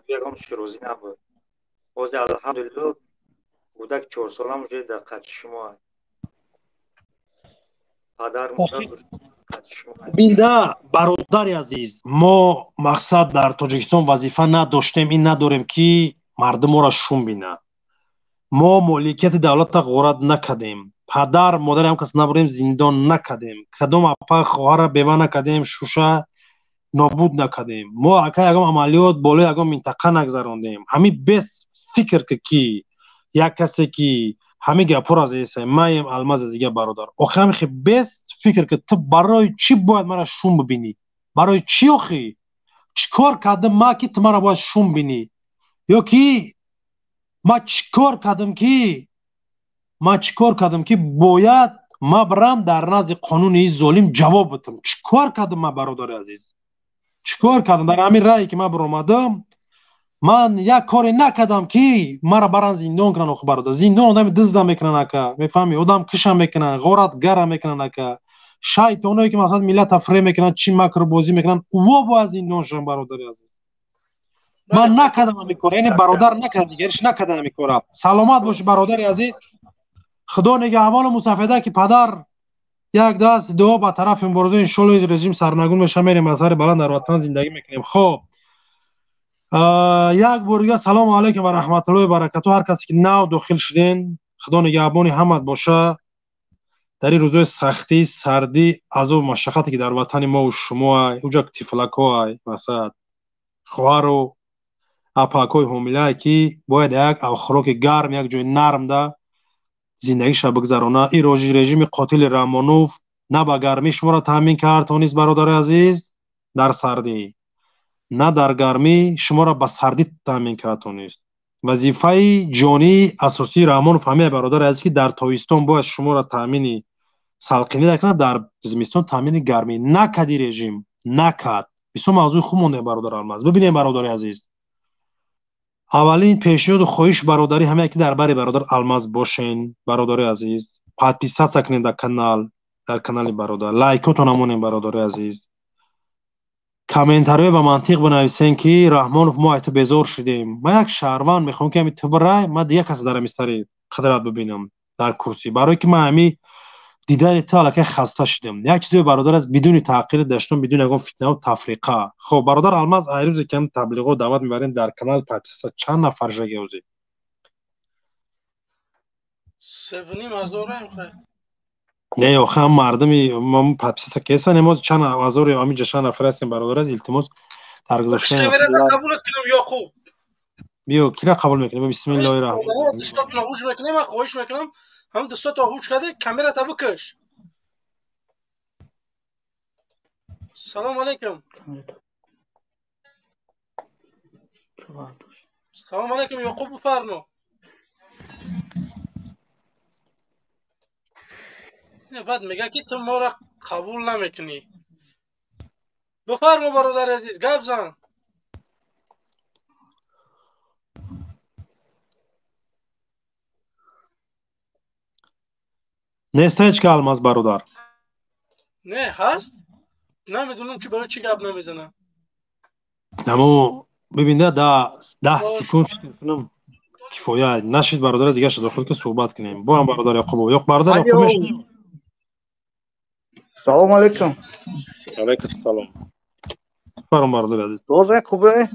ягон широзӣ набуд. Ҳозир, алҳамдулилло, кӯдак 4 солам уже дар қадши шумо. Падар. Бинда, бародари азиз, мо мақсад дар Тоҷикистон вазифа надоштем, ин надорем, ки мардум моро шум бинад. Мо моликияти давлатро ғорат накардем, падар модари ҳам кас набурем, зиндон накардем, кадом апа хоҳарра бева накардем, шуша нобуд накардем. Мо ака ягон амалиёт болои ягон минтақа нагзарондем. Ҳамин бес фикр ки як касе ки ҳамин гапҳоро зеса маем Алмази дига, бародар, охи ҳамихи бес фикр ки ту барои чӣ бояд мара шум бибинӣ? Барои чӣ, охи? Чӣ кор кардам ма, ки ту мара бояд шум бинӣ? Ё ки ма чӣ кор кардам, ки ма чӣ кор кардам, ки бояд ма бирам дар назди қонуни золим ҷавоб битам? Чӣ кор кардам ма, бародари азиз, чӣ кор кардам? Дар ҳамин рае ки ман биромадам, ман як коре накардам, ки мара баран зиндон кунанд. Охи, бародар, зиндон одами дизда мекунанд, ака, мефаҳмӣ? Одам киша мекунанд, ғоратгара мекунанд, ака. Шайтоное ки масалан миллата фиреб мекунанд, чӣ макру бозӣ мекунанд, ӯо бояд зиндон шаванд. Бародари азиз, ман накардам ҳамин кора, яъне бародар накард, дигариш накард ҳамин кора. Саломат бошӣ, бародари азиз, Худо нигаҳбону мусафеда, ки падар як даст дуо ба тарафи мубориза. Иншолло, режим сарнагун меша, мерем, аз сари баланд дар ватан зиндагӣ мекунем. Хоб, як бор дига салому алайкум ва раҳматуллоҳи баракату. Ҳар касе ки нав дохил шуден, Худо нигаҳбони ҳамат боша. Дар ин рӯзои сахтӣ, сардӣ, азобу машаққате ки дар ватани мову шумо ай, уҷа тифлако ай, масалан хоҳару апакҳои ҳомилае, ки бояд як хӯроки гарм, як ҷои нармда зиндагиша бигзарона. Ин режими қотили Рамонов на ба гармӣ шуморо таъмин кард тонист, бародари азиз, дар сардӣ, на дар гармӣ шуморо ба сардӣ таъмин кард тонист. Вазифаи ҷонии асосии Раҳмонов ҳамеа, бародари азиз, ки дар тобистон бояд шуморо таъмини салқинӣ накунад, дар зимистон таъмини гармӣ накади. Режим накард. Бисёр мавзӯи хуб монде, бародар Алмаз. Бибинем, бародари азиз, аввалин пешниҳоду хоҳиш бародарӣ ҳамае, ки дар бари бародар Алмаз бошен. Бародари азиз, подписаться кунед дар канал, дар канали бародар, лайкотон амонем. Бародари азиз, комментариҳое ба мантиқ бинависен, ки Раҳмонов, мо ай ту безор шудем. Ман як шаҳрванд мехоҳам, ки ҳами ту бирай, ман дигар касе дар ҳами сари қудрат бибинам дар курсӣ, барое ки ман ҳами дидани ту аллакай хаста шудем. Як чизе, бародар аст, бидуни таъқири даштон, бидуни ягон фитнаву тафриқа. Хоб, бародар Алмаз, ай рӯзе ки ҳам таблиғо даъват мебарем, дар канал подписаться чанд нафар шаги ҳозир? Севним ҳазораем, хай. Не, охи, ҳам мардуми подписаться кесан эмоз чанд ҳазори ҳамиҷа чанд нафар ҳастем, бародар аст, илтимос дар гузоштани қабулат кунам, Ёқуб. Биё, кира қабул мекунем? Бисмиллоҳи раҳмон. Дастотона ҳуш мекунем. Ман хоҳиш мекунам, ҳам дастото ҳуш карде, камерата бикаш. Салому алайкум, салому алайкум, Ёқуб, бифармо. Баъд мега, ки ту моро қабул намекунӣ. Бифармо, бародари азиз, гап зан. Нест ҳеҷ ка, Алмаз бародар? Не, ҳаст, намедонам, чи барои чӣ гап намезанам. Амо бибинда, 10 секунд фикр кунам, кифоя нашид. Бародари дигаша дохил ки суҳбат кунем бо ҳам. Бародар Яқубов, ёқ, бародар Яқуб, мешунавем? Салому алейкум. Алейкум салом, фаром, бародари азиз. Бозе хубе?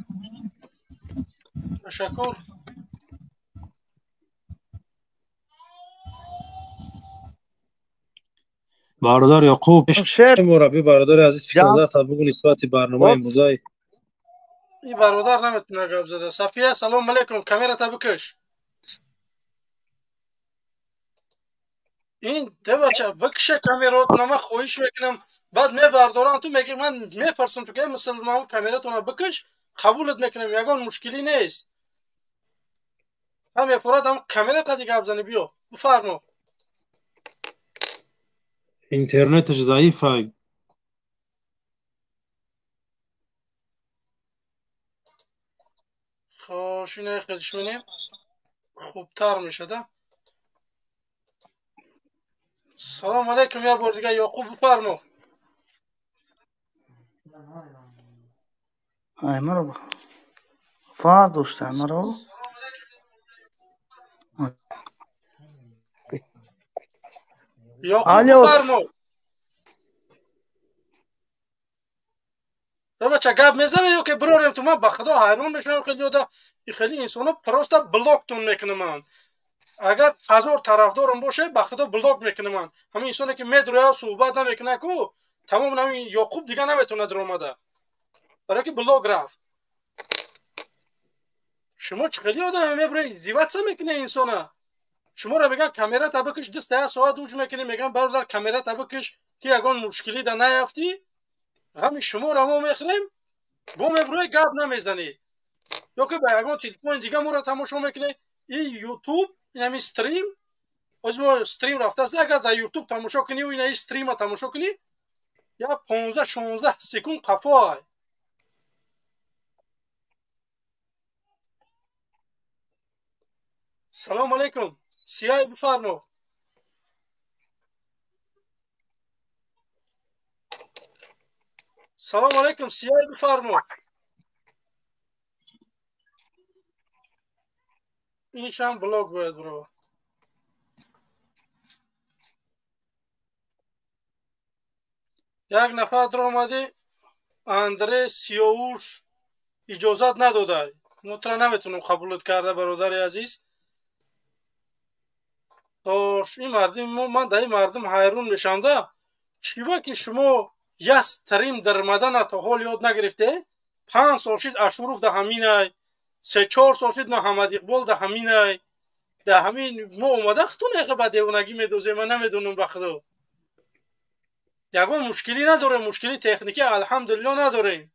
Ташаккур. Бародар Яқуб, мурабби, бародари азиз, фикр бугу нисбати барномаи имрӯзаи. Ин бародар наметуна гап зада. Сафия, салому алейкум, камерата бикаш. Ин девача, бикша камеротона, ман хоҳиш мекунам. Баъд мебардорам, ту меги, ман мепарсам, ту ки мусулмон, камератона бикаш, қабулат мекунам, ягон мушкилӣ нест. Ҳам мефорад, ҳам камера қади гап зани. Биё, бифармо. Интернеташ заифа. Хош, ина хелиш менем, хубтар мешада. Салом алейкум, як бор дига Ёқуб, бифармо. Аймаро фар дошта, аймаро. Ёқуб, бифармо. Бача, гап мезане ё ки бирорем ту? Ман ба худо ҳайрон мешавам, хеле ода хеле инсоно просто блоктон мекунаманд. Агар ҳазор тарафдорам боше, ба худо блок мекунаманд. Ҳамин инсоне ки медроя, суҳбат намекунад ку, тамом. Ҳамин Ёқуб дига наметавонад омада, барое ки блок рафт. Шумо чӣ хеле одаме мебуред, издеваться мекунед инсона? Шуморо мегӯян, камерата бикиш, дуста як соат уҷ мекунӣ. Мегӯян, бародар, камерата бикиш, ки ягон мушкилӣ да наяфтӣ. Ғами шуморо мо мехӯрем, бо мебурӯи, гап намезанӣ ё ки ба ягон телефони дига моро тамошо мекунӣ. И ютуб, инами стрим, оз мо стрим рафтааст. Агар дар ютуб тамошо кунӣ, ина стрима тамошо кунӣ, я 15-16 секунд қафо ай. Салом алейкум, Сияй, бифармо. Салом алейкум, Сияй, бифармо. Иншам блок бояд бирава. Як нафар омадӣ, Андре Сиёвуш, иҷозат надодай, мо тура наметавонем қабулат карда, бародари азиз. Тош, ин мардим, ман дар ин мардум ҳайрон мешавам да. Чиба ки шумо як стрим дармадана то ҳол ёд нагирифте? 5 сол шид, Ашуров да ҳаминай, 3-4 сол шид, Муҳаммад Иқбол да ҳаминай, да ҳамин. Мо омада хутун яхе ба девонагӣ медозем. Ман намедонам, ба худо, ягон мушкилӣ надорем, мушкили техникӣ, алҳамдулилло, надорем.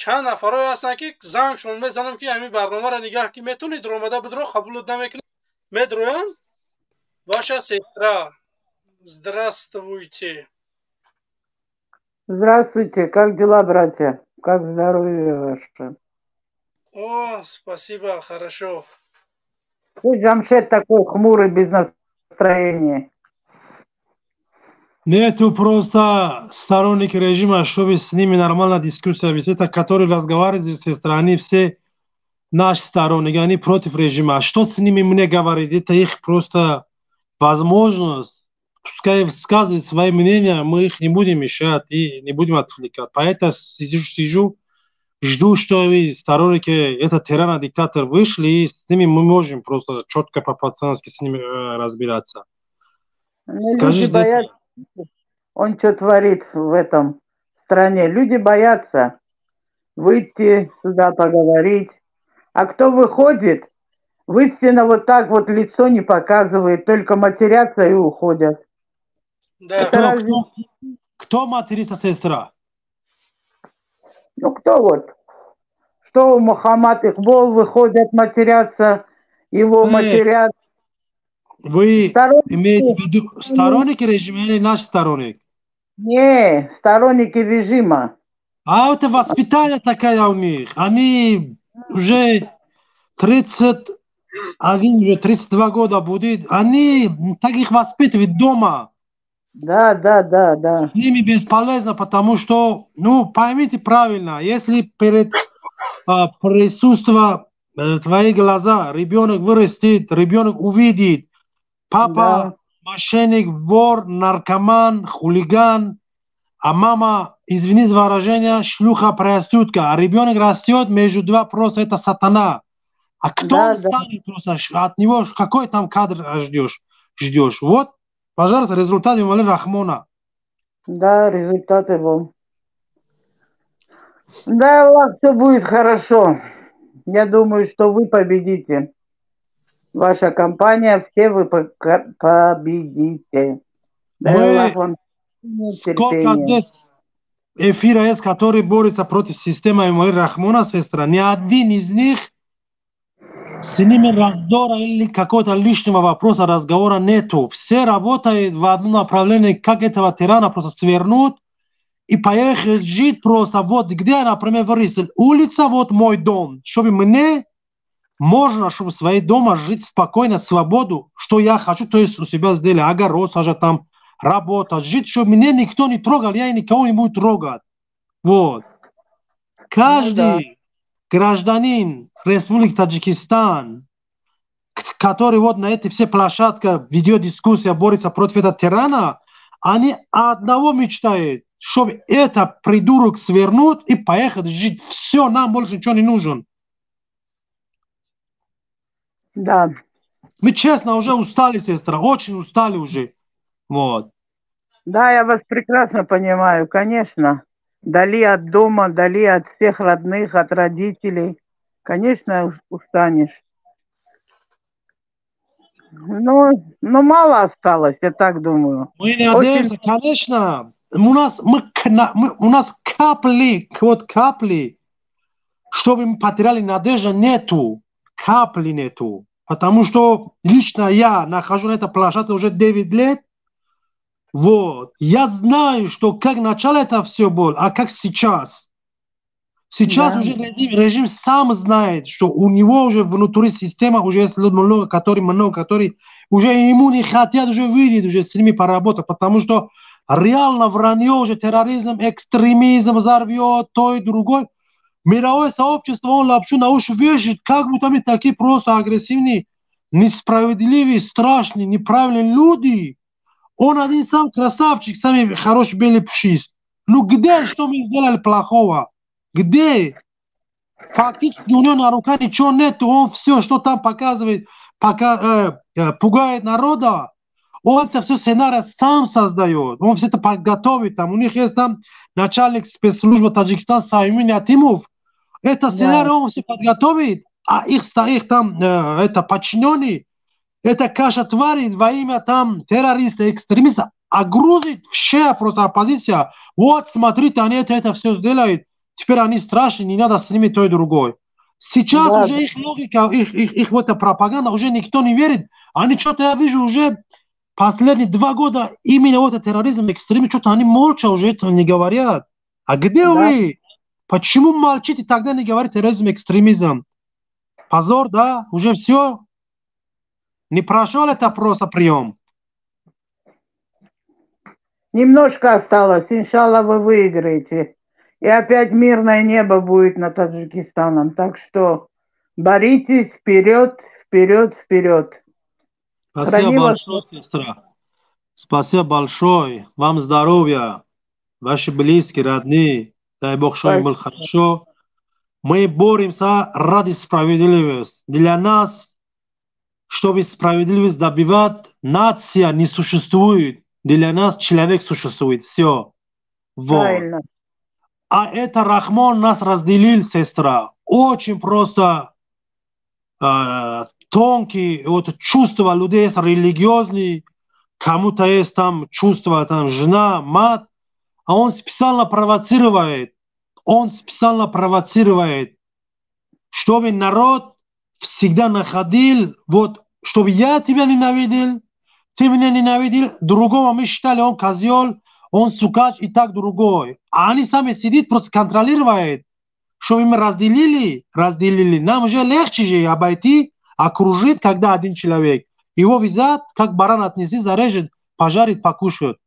Чанд нафарое ҳастанд, ки зангшон мезанам, ки ҳамин барномаро нигаҳ, ки метавонӣ даромада бидро, қабулат намекунад, медроянд. Ваша сестра, здравствуйте. Здравствуйте, как дела, братья? Как здоровье ваше? О, спасибо, хорошо. Пусть Джамшед такой хмурый, без настроения. Нету просто сторонники режима, чтобы с ними нормально дискуссия вести. Это, которые разговаривают, сестра, они все наши сторонники, они против режима. Что с ними мне говорить? Это их просто возможность. Пускай высказывают свои мнения, мы их не будем мешать и не будем отвлекать. Поэтому сижу, сижу, жду, что сторонники это тирана, диктатор вышли, и с ними мы можем просто четко по-пацански с ними разбираться. Ну, Скажи, люди боятся, он что творит в этом стране. Люди боятся выйти сюда поговорить. А кто выходит, в вот так вот лицо не показывает, только матерятся и уходят. Да. Это Кто, разве... кто матерится, сестра? Ну кто вот? Что Мухаммад Ихбол выходят, матерятся, его матерят. Вы Сторонники. Имеете в виду сторонники режима или наш сторонник? Не, сторонники режима. А это воспитание такая у них. Они уже 31, уже 32 года будет. Они так их воспитывают дома. Да. С ними бесполезно, потому что, ну, поймите правильно, если перед присутствием твои глаза ребенок вырастет, ребенок увидит, папа мошенник, вор, наркоман, хулиган, а мама, извини за выражение, шлюха, проститутка, а ребенок растет между два, просто это сатана. А кто он станет просто, от него какой там кадр ждешь? Ждешь. Вот, пожалуйста, результат Эмомали Рахмона. Да, результат его. Да, Аллах, все будет хорошо. Я думаю, что вы победите. Ваша компания, все вы победите. Дай Мы Аллах вам сколько терпения. Здесь эфира есть, который борется против системы Эмомали Рахмона, сестра. Ни один из них с ними раздора или какого-то лишнего вопроса, разговора нету. Все работают в одном направлении, как этого тирана просто свернуть. и поехать жить просто вот где, например, вырос, улица, вот мой дом, чтобы мне можно, чтобы в своей дома жить спокойно, свободу, что я хочу, то есть у себя сделать, огород сажать там, работать, жить, чтобы меня никто не трогал, я и никого не буду трогать. Вот. Каждый гражданин Республики Таджикистан, который вот на этой все площадках ведет дискуссия, борется против этого тирана, они одного мечтают, чтобы это придурок свернуть и поехать жить. Все, нам больше ничего не нужен. Да. Мы честно уже устали, сестра, очень устали уже. Вот. Да, я вас прекрасно понимаю, конечно. Дали от дома, дали от всех родных, от родителей. Конечно, устанешь. Ну, мало осталось, я так думаю. Мы не надеемся, конечно. У нас, у нас капли, вот капли, чтобы мы потеряли надежду, нету. Капли нету. Потому что лично я нахожу на этой площадке уже 9 лет. Вот. Я знаю, что как начало это все было, а как сейчас. Сейчас уже режим сам знает, что у него уже внутри системы уже есть люди много, которые уже ему не хотят уже видеть, уже с ними поработать, потому что реально вранье уже терроризм, экстремизм взорвет, то и другой. Мировое сообщество, он лапшу на уши вешает, как будто мы такие просто агрессивные, несправедливые, страшные, неправильные люди. Он один сам красавчик, самый хороший белый пушист. Ну где, что мы сделали плохого? Где? Фактически у него на руках ничего нет, он все, что там показывает, пока, пугает народа, он это все сценарий сам создает, он все это подготовит. Там, у них есть там начальник спецслужбы Таджикистана Саймин Ятимов. Это сценарий он все подготовит, а их там это подчиненные, это каша тварит во имя там террориста, экстремиста, а грузит вся просто оппозиция. Вот, смотрите, они это все сделают. Теперь они страшные, не надо с ними то и другое. Сейчас уже их логика, их вот эта пропаганда, уже никто не верит. Они что-то, я вижу, уже последние 2 года именно вот этот терроризм, экстремизм, что-то они молча уже этого не говорят. А где вы? Почему молчите, тогда не говорите терроризм, экстремизм? Позор, да? Уже все. Не прошел это просто прием. Немножко осталось. Иншалла, вы выиграете. И опять мирное небо будет над Таджикистаном. Так что боритесь вперед, вперед, вперед. Спасибо большое, сестра. Спасибо большое. Вам здоровья. Ваши близкие, родные. Дай Бог, чтобы им было хорошо. Мы боремся ради справедливости. Для нас, чтобы справедливость добивать, нация не существует. Для нас человек существует. Все. Вот. Правильно. А это Рахмон нас разделил, сестра. Очень просто тонкие вот, чувства людей есть религиозные, кому-то есть там чувства, там жена, мать. А он специально провоцирует. Он специально провоцирует, чтобы народ всегда находил, вот, чтобы я тебя ненавидел, ты меня ненавидел, другого мы считали, он козел, он сукач и так другой. А они сами сидят, просто контролируют, чтобы мы разделили. Нам уже легче же обойти, окружить, когда один человек. Его взять, как баран отнеси, зарежет, пожарит, покушает.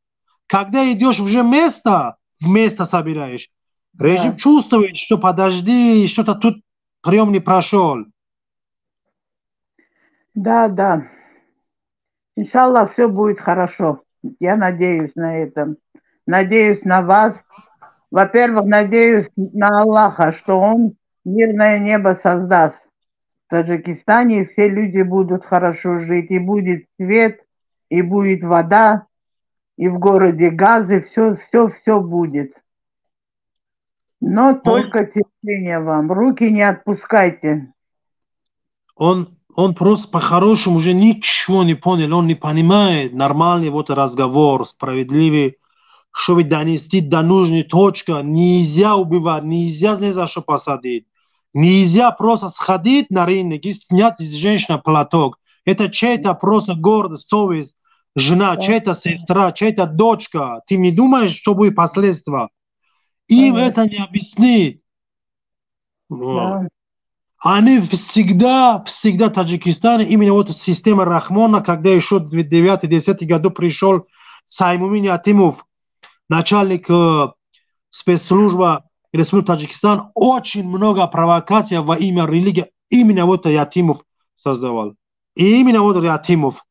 Когда идешь уже место, вместо собираешь, режим чувствует, что подожди, что-то тут прием не прошел. Да, да. Иншаллах, все будет хорошо. Я надеюсь на это. Надеюсь на вас. Во-первых, надеюсь на Аллаха, что Он мирное небо создаст в Таджикистане, и все люди будут хорошо жить. И будет свет, и будет вода, и в городе газ, и все, все, все будет. Но только терпение вам. Руки не отпускайте. Он просто по-хорошему уже ничего не понял, он не понимает нормальный вот разговор, справедливый, чтобы донести до нужной точки. Нельзя убивать, нельзя ни за что посадить. Нельзя просто сходить на рынок и снять из женщины платок. Это чей-то просто гордость, совесть, жена, чья-то сестра, чья-то дочка. Ты не думаешь, что будет последствия. Им это не объяснит. Вот. Они всегда, всегда Таджикистан, именно вот система Рахмона, когда еще в 9-10 году пришел Саймумин Ятимов, начальник спецслужбы Республики Таджикистан, очень много провокаций во имя религии именно вот Ятимов создавал. И именно вот Ятимов.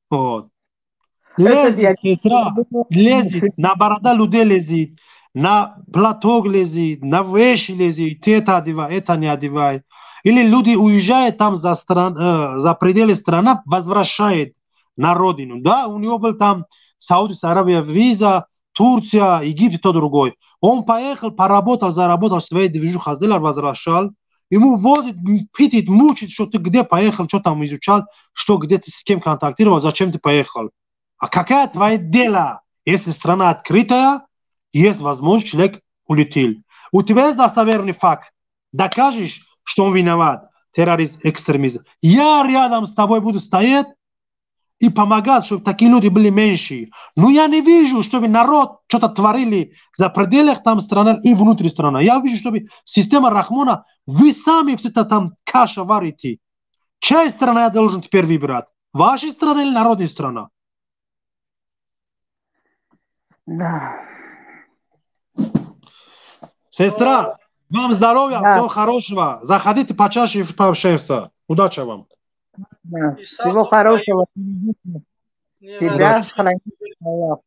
Вот. Лезет, сестра, лезет, на борода людей лезет, на платок лезет, на вещи лезет, ты это одевай, это не одевай. Или люди уезжают там за пределы страны, возвращают на родину. Да, у него был там Саудовская Аравия виза, Турция, Египет, то другой. Он поехал, поработал, заработал свои движухи, сделал, возвращал. Ему возит, питит, мучит, что ты где поехал, что там изучал, что где ты с кем контактировал, зачем ты поехал. А какая твоя дело? Если страна открытая, есть возможность, человек улетел. У тебя есть достоверный факт. Докажешь, что он виноват. Терроризм, экстремизм. Я рядом с тобой буду стоять и помогать, чтобы такие люди были меньше. Но я не вижу, чтобы народ что-то творили за пределах там страны и внутри страны. Я вижу, чтобы система Рахмона, вы сами все это там каша варите. Чья страна я должен теперь выбирать? Ваша страна или народная страна? Да. Сестра, вам здоровья, да. Всего хорошего. Заходите почаще и пообщаемся. Удачи вам. Да. Всего хорошего. Тебя сохранит Аллах.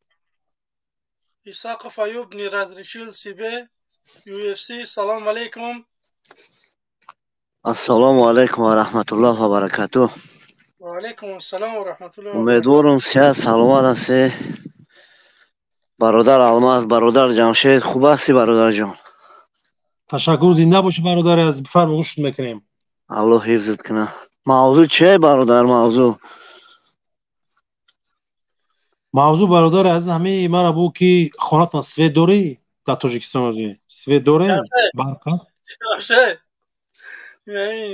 Исаков Аюб не разрешил себе UFC. Салам алейкум. Ассалому алейкум ва раҳматуллоҳ ва баракатуҳ. Ва алейкум ассалом ва раҳматуллоҳ. Умедворам сиҳат саломат ҳастед. Бародар Алмаз, бародар Ҷамшед, хуб ҳастӣ бародарҷон? Ташаккур, зинда бошӣ бародари азиз, бифармо, гӯшт мекунем. Аллоҳ ҳифзат кунад. Мавзӯъ чие бародар, мавзӯъ? Мавзӯъ бародари азиз ҳамаи мара бу ки хонатон свет дорӣ дар Тоҷикистон ҳозир? Свет дорем? Барқ аст? Ҷамшед.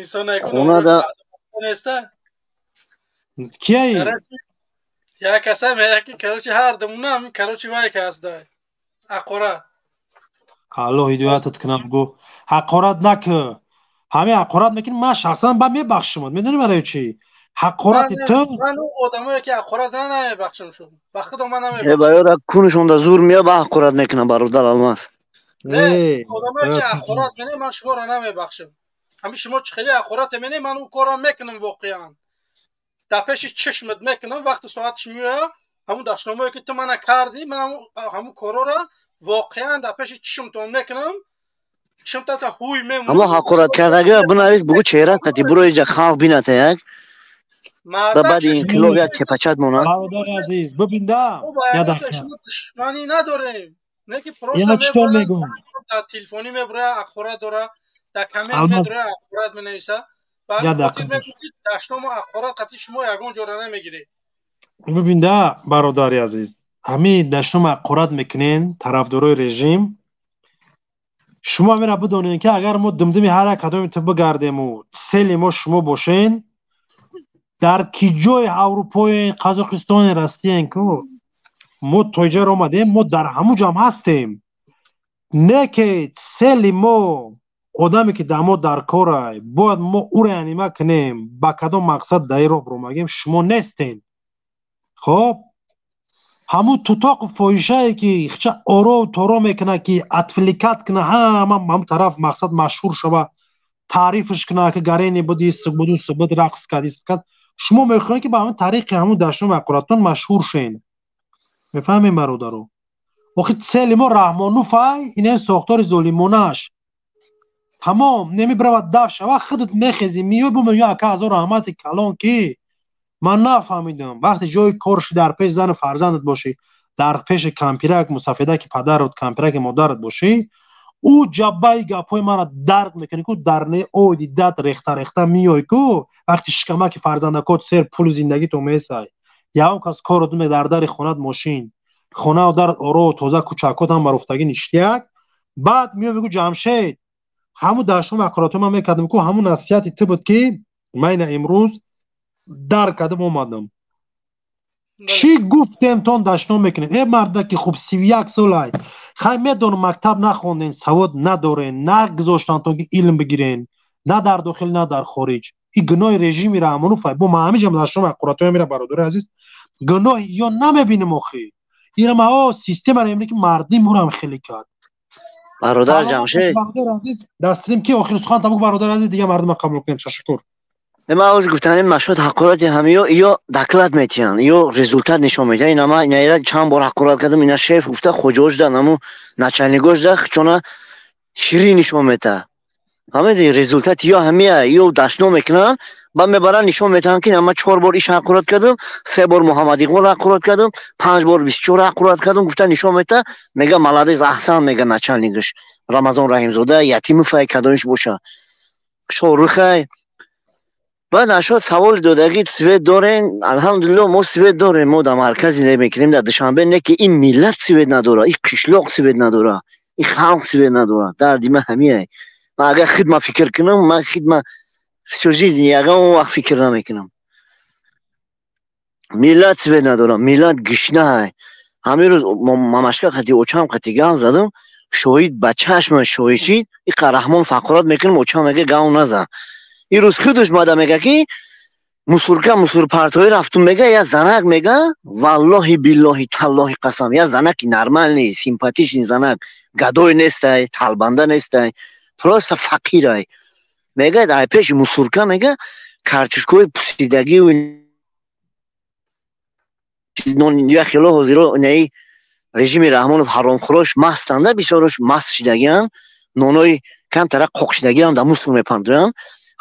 Инсон неста? Кияи? Як каса меяд ки короче ҳар думунам короче вай кас дай. Ҳақорат. Аллоҳ ҳидоятат кунад, гу. Ҳақорат накун. Ҳамин ҳақорат мекунӣ, ман шахсан ба мебахшимад. Медонӣ барои чӣ? Ҳақорати ту ман ӯ одамое ки ҳақорат намебахшам шуд. Ба худо ман намебахшам. Э бародар куншонда зур меяд ба ҳақорат мекунад бародар Алмаз. Не, одамое ки ҳақорат мене ман шуморо намебахшам. Ҳамин шумо чӣ хеле ҳақорат мене ман ӯ корро мекунам воқеан. Дар пеши чашмат мекунам, вақти соатш меояд, ҳамун дастномое ки ту мана кардӣ, ман ҳамун корҳоро воқеан дар пеши чашмтон мекунам. Чашмтата ҳуй мемонад. Ҳамон ҳақорат кардагиро бинавис, бугӯ чеҳрат қати буро иҷа халқ бината як. Ва баъди инқилоб як чепачат монад. Бародари азиз, бибинда. Шумо душманӣ надорем. Не ки просто дар телефонӣ мебурояд, ҳақорат дора, дар коммент медурояд, ҳақорат менависа. Ба ҳамин хотир мегӯм ки дашному ҳақорат қати шумо ягон ҷора намегиред. Бибинда, бародари азиз, ҳамин дашному ҳақорат мекунен тарафдорои режим. Шумо ҳаминро бидонед ки агар мо думдуми ҳар як кадоми ту бигардему сели мо шумо бошен, дар ки ҷои Аврупоен, Қазоқистонен, Россияен ку мо то иҷаро омадем, мо дар ҳамун ҷам ҳастем. Не ки сели мо одаме ки дар мо дар корай, бояд мо ӯро анима кунем, ба кадом мақсад дар ин роҳ биромагем, шумо нестен. Хоб, ҳамун тутоқу фоҳишае ки хча орову торо мекунад ки отвлекать кунад, ҳама ҳамун тараф мақсад машҳур шава, таърифш кунад ки гарени буд, ис буд, ус буд, рақс кард, ис кард. Шумо мехоҳед ки ба ҳамин тариқи ҳамун дашном ҳақоратон машҳур шен. Мефаҳмем бародаро? Охи цели мо Раҳмонуфай, инем сохтори золимонаш. Тамом, намебравад даф шава, худат мехезӣ, миёй бумеё ака ҳазор раҳмати калон ки ман нафаҳмидам. Вақте ҷои кор ши дар пеши зану фарзандат бошӣ, дар пеши кампирак, мусафедаки падарат, кампираки модарат бошӣ, ӯ ҷаббаи гапҳои маро дарк мекунӣ ку дар не оиди дат рехта рехта миёй ку вақти шикамаки фарзандакот сер пули зиндагито месай. Ягон кас корро думе дар дари хонат мошин, хонау дарат орову тоза кӯчакот ҳам барофтагӣ ништияк. Баъд миёй мегӯ Ҷамшед, ҳамун дашном ҳақоратҳо ман мекардам ку ҳамун насиҳати ту буд ки ман ина имрӯз дарк кардам омадам. Чӣ гуфтем тон дашном мекунем? Э мардаки хуб 31 солай. Хай, медонам, мактаб нахонден, савод надорен, нагузоштанд то ки илм бигирен, на дар дохил, на дар хориҷ. И гуноҳи режими Раҳмонов. Бо ма ҳамиҷам дар шумо ҳақоратҳоя мера, бародари азиз, гуноҳи ё намебинем охи. Ира ма системаро мебинем, ки мардим ҳурам хеле кард. Бародар Ҷамшед, бародар азиз, дастрим ки охири сухан табук, бародар азиз, дига мардума қабул кунем. Ташаккур. Ман ҳозир гуфтанем, нашуд ҳақорати ҳамиё, ё доклад метиҳанд, ё результат нишон медиҳанд. Ина ма инаира чанд бор ҳақорат кардам, ина шеф гуфта, хоҷаошда, наму начальникошда чона ширин нишон метаҳад. Фаҳмиди, результати ё ҳамия, ё дашно мекунанд, баъд мебаранд, нишон метаҳанд, ки ман чор бор иш ҳақорат кардам, се бор Муҳаммад Иқбол ҳақорат кардам, панҷ бор 24 ҳақорат кардам, гуфта нишон метаҳад, мега молодец, аҳсан, мега начальникаш Рамазон Раҳимзода, Ятимовай, кадомиш боша, Шорухай. Баъд нашод саволи додагӣ: свет дорен? Алҳамдулилло, мо свет дорем, мо дар марказ зиндагӣ мекунем, дар Душанбе. Не ки ин миллат свет надора, ин қишлоқ свет надора, ин халқ свет надора. Дарди ман ҳамияй. Ман агар хидма фикр кунам, ман хидма всю жизнь ягон вақт фикр намекунам. Миллат свет надора, миллат гишнаай. Ҳамин рӯз мамашка қати, очам қати гап задам, шоҳид ба чашма шоҳид шид. Иқа Раҳмон ҳақорат мекунам, очам мега, гав назан. Ин рӯз худаш мада мега, ки мусорка, мусорпартоӣ рафтум, мега, я занак, мега, валлоҳи, биллоҳи, таллоҳи, қасам, я занаки нормальный, симпатичный занак, гадой нестай, талбанда нестай, просто фақирай, мега, ай пеши мусорка, мега, картошкои пусидагию я хело. Ҳозиро инаи режими Раҳмонов ҳаромхӯрош мастанда, бисёрош маст шидагианд, нонои камтара қоқшидагиам дар мусор мепандоянд.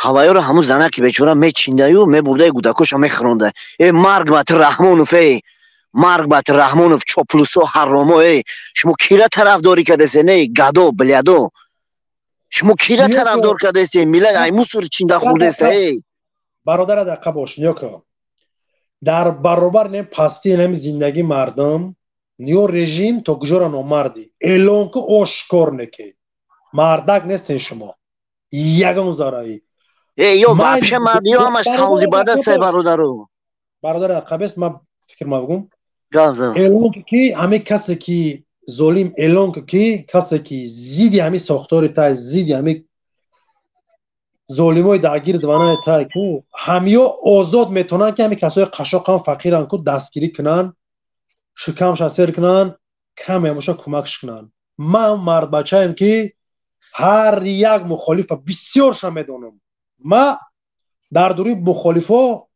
Ҳаваёро ҳамун занаки бечора мечиндаю, мебурдаю, гудакоша мехӯронда. Э, марг ба ту, Раҳмонов! Э, марг ба ту, Раҳмонов! Чоплусо, ҳаромо! Э, шумо кира тарафдорӣ кардесе? Не, гадо, блядо, шумо кира тарафдор кардесе? Миллат ай мусор чинда хӯрдеста, э! Бародара, дақа бош, нёко. Дар баробар не пастии нами зиндагии мардум, ниё режим то куҷора номардӣ эълон ку, ошкор неки мардак нестен шумо ягон зараӣ. Э, ё вообще мард, ё ҳамаш савзибада сай, бародару. Бародар, қабес, ман фикр мабгум. Эълон ки ҳамин касе ки золим, эълон ки касе ки зидди ҳамин сохтори тай, зидди ҳамин золимои даргири дванаи тай ку, ҳамиё озод метавонанд, ки ҳамин касои қашоқам, фақиран ку, дастгирӣ кунанд, шикамша сер кунанд, каме боша кӯмакш кунанд. Ман мардбачаем, ки ҳар як мухолифа бисёрша медонам. Ма дар дури мухолифо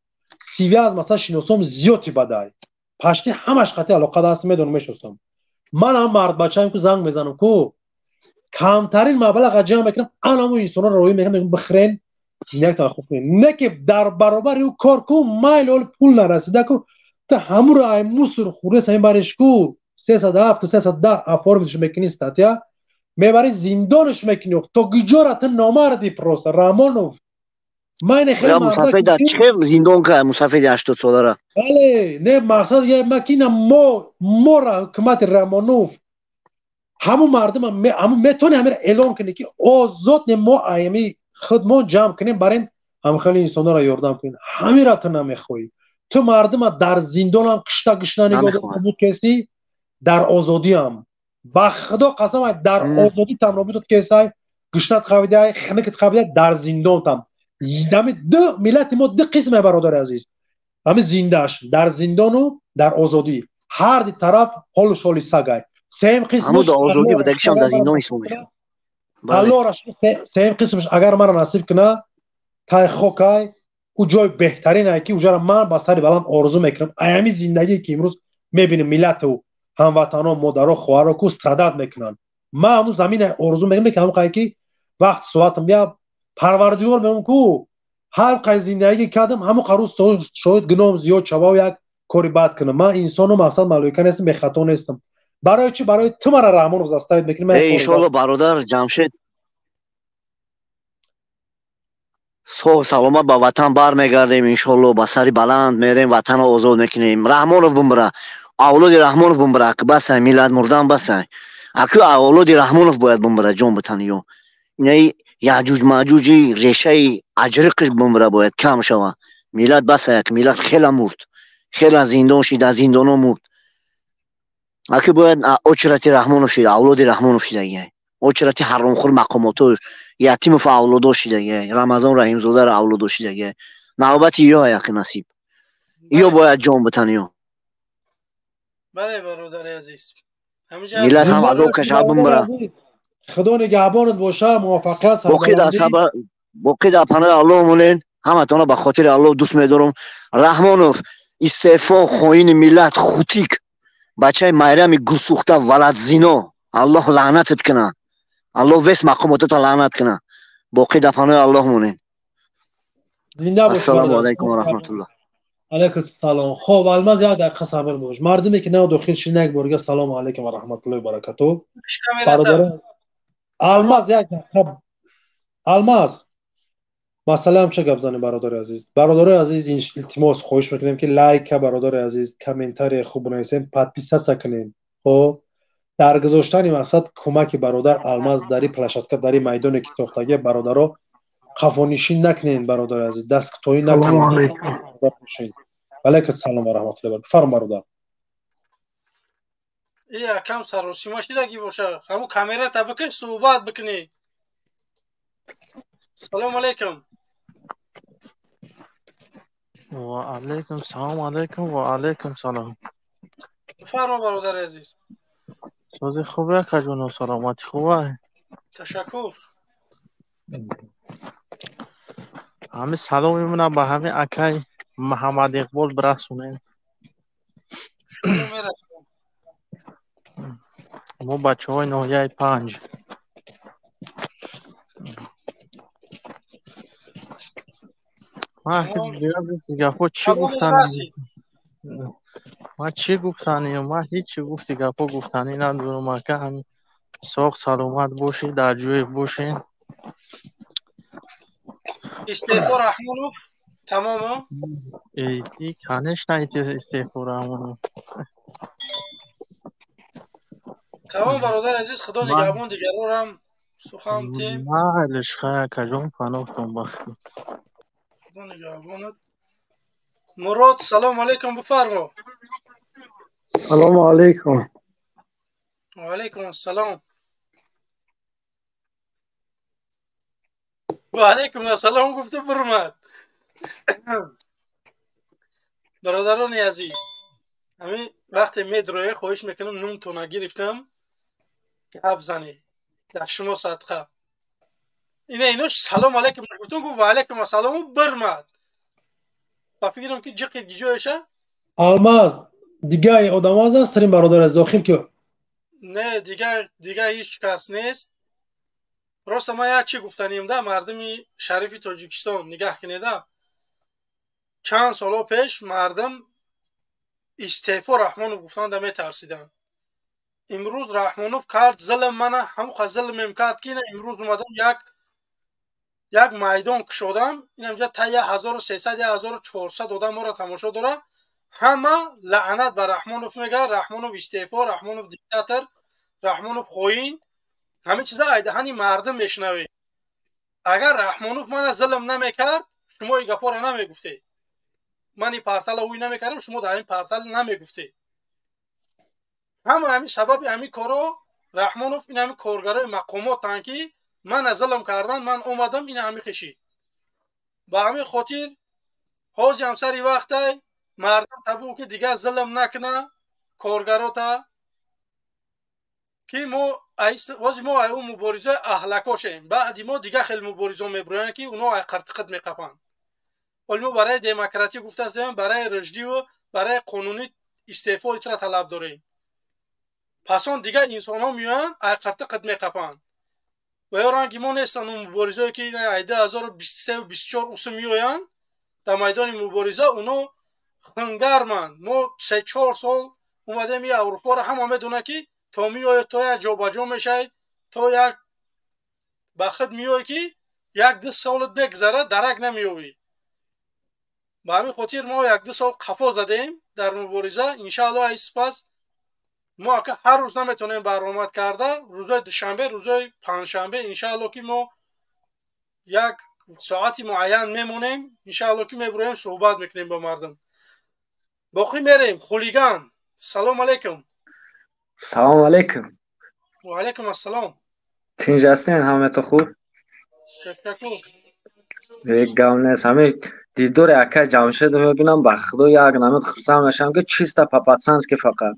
связь, масалан, шиносом зиёдти бадай, пашти ҳамаш қати алоқа даст, медонам, мешиносам. Ман ҳам мардбачаем ку, занг мезанам ку, камтарин маблаға ҷамъ мекунам, анамо инсонро роҳӣ мекунам, мегӯям, бихӯрен, зиндагитон хуб кунед. Не ки дар баробари ӯ кор ку, майли оли пул нарасида ку, ту ҳамуро ай мусор хӯрдес, ҳамин бариш ку, 307, 310 оформить мекунӣ, статья мебарӣ, зиндонаш мекунӣ. То гиҷора ту номарди просто, Раҳмонов? Мусафеда чӣ зиндон кард, мусафеди 80-солара? Бале, не, мақсад макина мо мора ҳукумати Рамонов ҳамун мардума ҳамун метавонӣ ҳамира эълон кунӣ, ки озод не, мо аями худмон ҷамъ кунем, барем ҳамхели инсонҳоро ёрдам кунем. Ҳамира ту намехоҳӣ. Ту мардума дар зиндонам кишта, гишна нигоҳ қабул кесӣ, дар озодиам, ба худо қасам, дар озодӣ там нобудот кесай, гишнат қавидай, хникат қавидай, дар зиндонтам. Ҳами ду миллати мо ду қисме, бародари азиз, ҳами зиндааш дар зиндону дар озодӣ, ҳар ди тараф ҳолу шоли сагай. Сеюм қисмаш озодӣ будагишам дар зиндон ҳисоб мешавад. Аллоҳ, сеюм қисмаш, агар маро насиб куна, тай хокай, ӯ ҷои беҳтарин ай, ки уҷара ман ба сари баланд орзу мекунам. Аями зиндагие ки имрӯз мебинем, миллату ҳамватанон, модаро, хоҳаро ку страдать мекунанд, ман ҳамун замина орзу мекунам, ки ҳамон қай ки вақт соатам бия, Парвардигор мегӯм ку, ҳар қай зиндагӣ кардам, ҳамон қарӯз шояд гуноҳам зиёд шавав, як кори бад кунам. Ман инсону, мақсад, малоика нестам, бехато нестам. Барои чӣ, барои ту мара Раҳмонов заставить мекунӣ? Иншоалло, бародар Ҷамшед, соҳ саломат ба ватан бармегардем, иншоалло, ба сари баланд мерем, ватанро озод мекунем. Раҳмонов бумбара, авлоди Раҳмонов бумбара, басай, миллат мурдан басай. Аку авлоди Раҳмонов бояд бумбара, ҷон битан. Ё инаи яҷуҷ маҷуҷи решаи аҷриқиш бумбара, бояд кам шава. Миллат басаяк, миллат хела мурд, хела зиндон шид, аз зиндоно мурд. Аки бояд очрати Раҳмонов шида, авлоди Раҳмонов шидагиай. Очрати ҳаромхӯр мақомото Ятимов авлодо шидагиай, Рамазон Раҳимзодаро авлодо шидагиай. Навбати ё яқи насиб. Ё бояд ҷон битан ё. Бале, бародари азиз. Миллат ҳам азоб каша бимбара. Худо нигаҳбонат боша, муваффақият, Боқӣ дар сабр, боқӣ дар паноҳи Аллоҳ монед. Ҳаматонро ба хотири Аллоҳ дӯст медорам. Раҳмонов истеъфо, хоини миллат, хутик, бачаи майрами гусухта, валадзино. Аллоҳ лаънатат кунад. Аллоҳ вес мақомотата лаънат кунад. Боқӣ дар паноҳи Аллоҳ монед. Зинда бош. Ассалому алайкум ва раҳматуллоҳ. Алайкум салом. Хоб, Алмаз, як дақиқа сабр бош. Мардуме ки нав дохил шид, як борга салому алайкум ва раҳматуллоҳи ва баракатуҳ. Алмаз, як дақиқа. Алмаз, масъалаам ча гап занем, бародари азиз? Бародарои азиз, илтимос, хоҳиш мекунем ки лайка, бародари азиз, комментария хуб бинависем, подписаться кунем. Хоб, дар гузоштани мақсад кӯмаки бародар Алмаз дари площадка, дари майдоне ки сохтагия, бародаро, қафонишин накунед, бародари азиз, дасткутоҳӣ накунед. Алайкум салом ва раҳматуллоҳи ва баракатуҳ. Фарм, бародар. Э, акам саросима шидаги боша. Ҳамун камерата бикаш, суҳбат бикунӣ. Салом алайкум. Ва алайкум салом, алайкум ва алайкум салом. Фармо, бародари азиз. Сози хубе, акаҷоно, саломатӣ хуба? Ташаккур. Ҳами саломи мана ба ҳами акай Муҳаммад Иқбол бирасонед. Шумо мерасонем. Мо бачаҳои ноҳияи 5. Гапҳо чӣ гуфтанӣ? Ман чӣ гуфтанӣ? Ман ҳеҷ гуфти гапҳо гуфтанӣ надорам, ака. Ҳами соғ саломат бошед, дар ҷое бошед. Истеъфо Раҳмонов тамомо? И, конечно, истеъфо Раҳмонов. Тамом, бародари азиз, худо нигаҳбон, дигарорам сухан тем. Майлиш, хай, акаҷон, паноҳтон бахти. Худо нигаҳбонат. Мурод, салом алейкум, бифармо. Салому алейкум. Ва алейкум ассалом. Ва алейкум ассалом гуфта бурмад. Бародарони азиз, ҳамин вақте медроя, хоҳиш мекунам, нумтона гирифтам, гап занӣ. Дар шумо садқа. Ина инош салом алейкум гуфтум, гуфт ва алейкум ассалом бирмад. Ба фикрам ки ҷиқид гиҷояша? Алмаз, дигаи одамоз аст трин бародар аз дохил ки Не, дига ҳеҷ кас нест. Просто ман як чи гуфтанем да, мардуми шарифи Тоҷикистон нигаҳ кунеда. Чанд соло пеш мардум истеъфо Раҳмонов гуфтанда метарсиданд. Имрӯз Раҳмонов кард зилм, мана ҳамуқа зилмем кард ки ина имрӯз омадам як майдон кушодам, инамҷа та 1300, 1400 одам моро тамошо дора. Ҳама лаънат ба Раҳмонов мегӯяд, Раҳмонов истеъфо, Раҳмонов диктатор, Раҳмонов хоин. Ҳамин чиза айдаҳани мардум мешунавед. Агар Раҳмонов мана зилм намекард, шумо ин гапҳоро намегуфтед. Ман ин портала ӯй намекардам, шумо дар ин портал намегуфтед. Ҳама ҳамин сабаби ҳамин коро Раҳмонов, ин ҳамин коргарои мақомотанд ки мана зилм кардан, ман омадам, ин ҳамин хишид. Ба ҳамин хотир ҳозир ҳам сари вақтай мардум табу ки дигар зилм накуна коргарота, ки мо ҳозир мо ай муборизаи аҳлакошем. Баъди мо дигар хел муборизо мебироянд ки уно ай қиртиқит меқапанд. Ҳоли мо барои демократӣ гуфтастем, барои рушдиву барои қонунӣ истеъфои тра талаб дорем. Пас он дигар инсонҳо меоянд, ай қиртиқит меқапанд. Ва ё ранги мо нестанд он муборизое ки ай 2023 24 усу меоянд дар майдони мубориза, уно хунгарманд. Мо 3-4 сол омадем ин Аврупоро, ҳама медонад ки то меояд, то як ҷобаҷо мешавед, то як ба худ меояд ки 1-2 солат мегузарад, дарак намеёбӣ. Ба ҳамин хотир мо 1-2 сол қафо задем дар мубориза. Иншааллоҳ ай сипас мо ака ҳар рӯз наметавонем баромад карда, рӯзои душанбе, рӯзои панҷшанбе иншааллоҳ ки мо як соати муайян мемонем, иншааллоҳ ки мебироем, суҳбат мекунем бо мардум. Боқӣ мерем. Хулиган, салом алейкум. Салом алейкум. Ва алейкум ассалом. Тинҷ ҳастен, ҳамато хуб? Ташаккур. Як гап нест. Ҳамин дидори акай Ҷамшедо мебинам, ба худо як намуд хурсанд мешавам, ки чисто по-пацански фақат.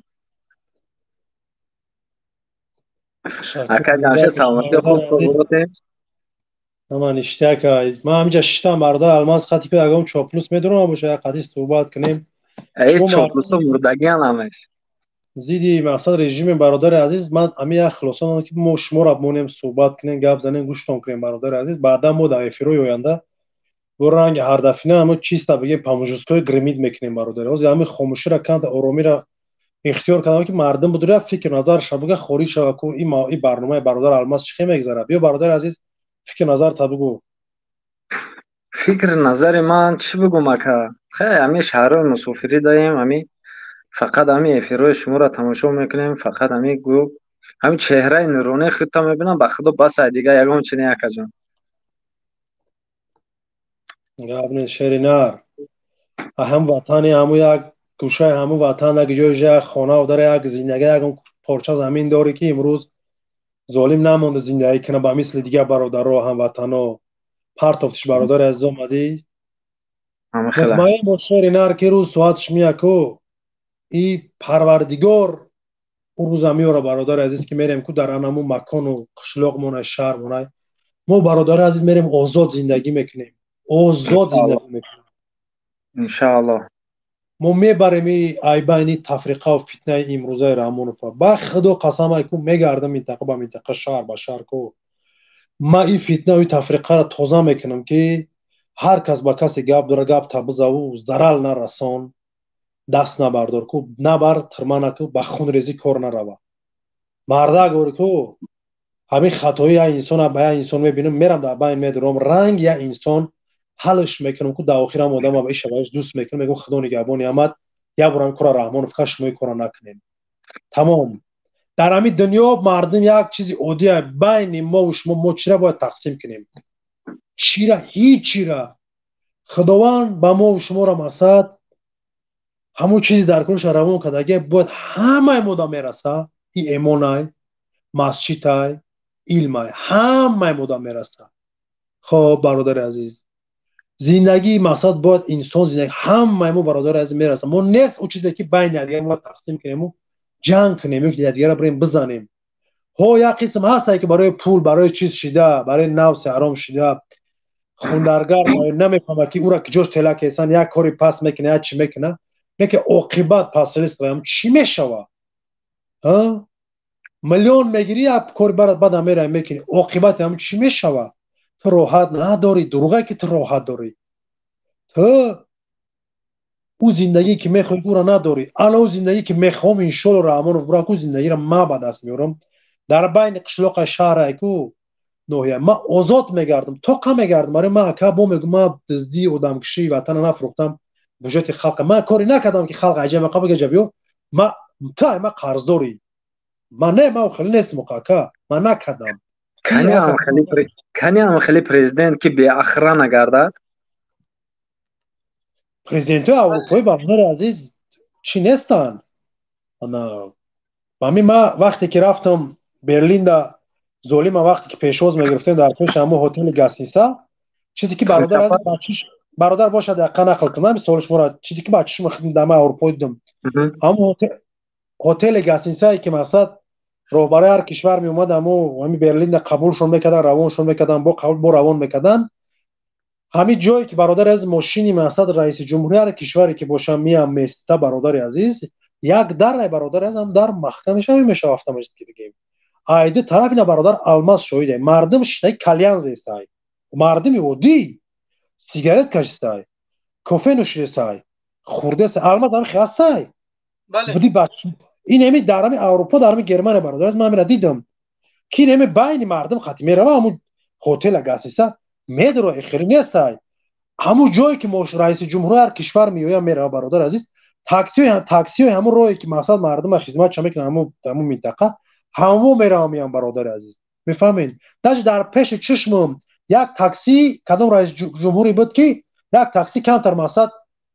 Акай Ҷамшед, саломатӣ, хуб хуб. Ман иштиёк, ман ҳаминҷа шиштам, бародар Алмаз хати ки ягон чоплус медурам боша, як қадис суҳбат кунем. Эй, чоплусо мурдагиан ҳамеш. Зидди мақсад режими, бародари азиз, ман ҳамин як хулоса дорам, ки мо шуморо монем, суҳбат кунем, гап занем, гӯштон кунем, бародари азиз. Баъдан мо дар эфирҳои оянда бо ранги ҳардафина ҳамо чиста бигем, по-мужской гремит мекунем, бародари. Ҳозир ҳамин хомӯширо камта оромиро ихтиёр кардам, ки мардум будура фикр назарша буга, хориҷ шава ку ин барномаи бародар Алмаз чӣ хел мегзарад. Биё, бародари азиз, фикр назар та бугӯ. Фикр назари ман чӣ бугум, ака? Хай, ҳамин шаҳрҳои мусофирӣ даем, ҳамин фақат ҳамин эфирҳои шуморо тамошо мекунем, фақат ҳамин гӯ ҳамин чеҳраи нуронии худта мебинам, ба худо бас ай, дига ягон чи не, акаҷон. Гап нест, шери нар. Ҳам ватани, ҳаму як гӯшаи ҳаму ватан, як ҷои, як хона дора, як зиндагӣ, як порча замин дорӣ, ки имрӯз золим намонда зиндагӣ кунад ба мисли дигар бародаро, ҳамватано. Партофтиш, бародари азиз, омадӣ. Мутмаин бош, шери нар, ки рӯз соатш меяку и парвардигор ӯ рӯза меёра, бародари азиз, ки мерем ку дар анаму макону қишлоқмонай, шаҳрмонай. Мо, бародари азиз, мерем, озод зиндагӣ мекунем, озод зиндагӣ мекунем, иншааллоҳ. Мо мебарем и айбайни тафриқаву фитнаи имрӯзаи Раҳмонова. Ба худо қасам, ай ку мегардам минтақа ба минтақа, шаҳр ба шаҳр ку, ма и фитнаю тафриқаро тоза мекунам, ки ҳар кас ба касе гап дора, гап та бизаву зарал нарасон, даст набардор ку, набар тирма наку, ба хунрезӣ кор нарава. Мардак ори ку ҳамин хатои як инсона ба як инсон мебинам, мерам дар байн медурам, ранг як инсон ҳалш мекунам ку, дар охирам одама ба иша ба иш дӯст мекунам, мегӯям: «Худо нигаҳбони амад, як борам кора Раҳмонов ка, шумо ин кора накунем». Тамом. Дар ҳамин дунё мардум як чизи оддия байни мову шумо. Мо чира бояд тақсим кунем? Чира? Ҳеҷ чира. Худованд ба мову шуморо мақсад ҳамон чизи дар куниша равон кардагия, бояд ҳамаи мода мераса. И эмонай, масҷидай, илмай, ҳамаи мода мераса. Хоб, бародари азиз, зиндагии мақсад бояд инсон зиндаги ҳамаи мо, бародари азиз, мераса. Мо нест ӯ чизе, ки байни якдигар мо тақсим кунему ҷанг кунем ё ки якдигарро бирем бизанем. Ҳо, як қисм ҳастае, ки барои пул, барои чиз шида, барои нафси ҳаром шида, хундаргар намефаҳмад, ки ӯра киҷош тела кесан, як кори пас мекуна, як чӣ мекуна, не ки оқибат последствиям чӣ мешава? Миллион мегирӣ, як кори барат бада мерай мекунӣ, оқибати ҳам чӣ мешава? Ту роҳат надорӣ. Дурӯғе, ки ту роҳат дорӣ. Ту ӯ зиндагие, ки мехоҳӣ, ӯра надорӣ. Ана ӯ зиндагие, ки мехоҳам, иншолло, Раҳмонов бура ку, зиндагиро ма ба даст меорам. Дар байни қишлоқа, шаҳрай ку, ноҳия ма озод мегардам, тоқа мегардам. Аре, ма ака бо мегӯ, ма диздӣ, одамкушӣ, ватана нафурӯхтам, бюҷети халқа ман коре накардам, ки халқ аҷа меқа бига ҷабиё ма ту ай ма қарздорӣ. Ма не, ма хеле нестам, ака, ма накардам. Кани ам хеле президент, ки беохрана гардад? Президентҳои аврупоӣ, бародари азиз, чӣ нестанд. Ҳамин ма вақте ки рафтам Берлинда, золима вақте ки пешвоз мегирифтем дар пеши ҳамон ҳотели гостиница, чизе ки, бародар азиз, бародар бошад, яққа нақл кунам суоли шуморо, чизе ки ба чишми худам дар аврупо дидам, ҳамон ҳотели гостиницае, ки мақсад роҳбарои ҳар кишвар меомад, ҳамо ҳамин Берлинда қабулшон мекардан, равоншон мекардан, бо қабул бо равон мекардан. Ҳамин ҷое ки, бародари азиз, мошини мақсад раиси ҷумҳури ҳар кишваре ки боша меам места, бародари азиз, як дарай, бародари азиз, ҳам дар маҳкам мешава, мешава автоматически бигем. Айди тараф ина, бародар Алмаз шоҳиде, мардум шиштай кальян зестай, мардуми оддӣ сигарет кашистай, кофе нӯшидестай, хурдестай. Алмаз, ҳами хиастай буди. Ин ҳами дар ҳами Аврупо, дар ҳами Германия, бародар азиз, ман ҳамира дидам, ки ин ҳами байни мардум хати мерава, ҳамун хотела гостиница медро, хеле нестай. Ҳамун ҷое ки раиси ҷумҳури ҳар кишвар меояд, мерава, бародар азиз, таксиҳои ҳамун роҳе, ки мақсад мардума хизмат ча мекунад, ҳамун минтақа ҳамво меравам меям, бародари азиз, мефаҳмед? Даже дар пеши чишмам як такси, кадом раиси ҷумҳуре буд, ки як такси камтар мақсад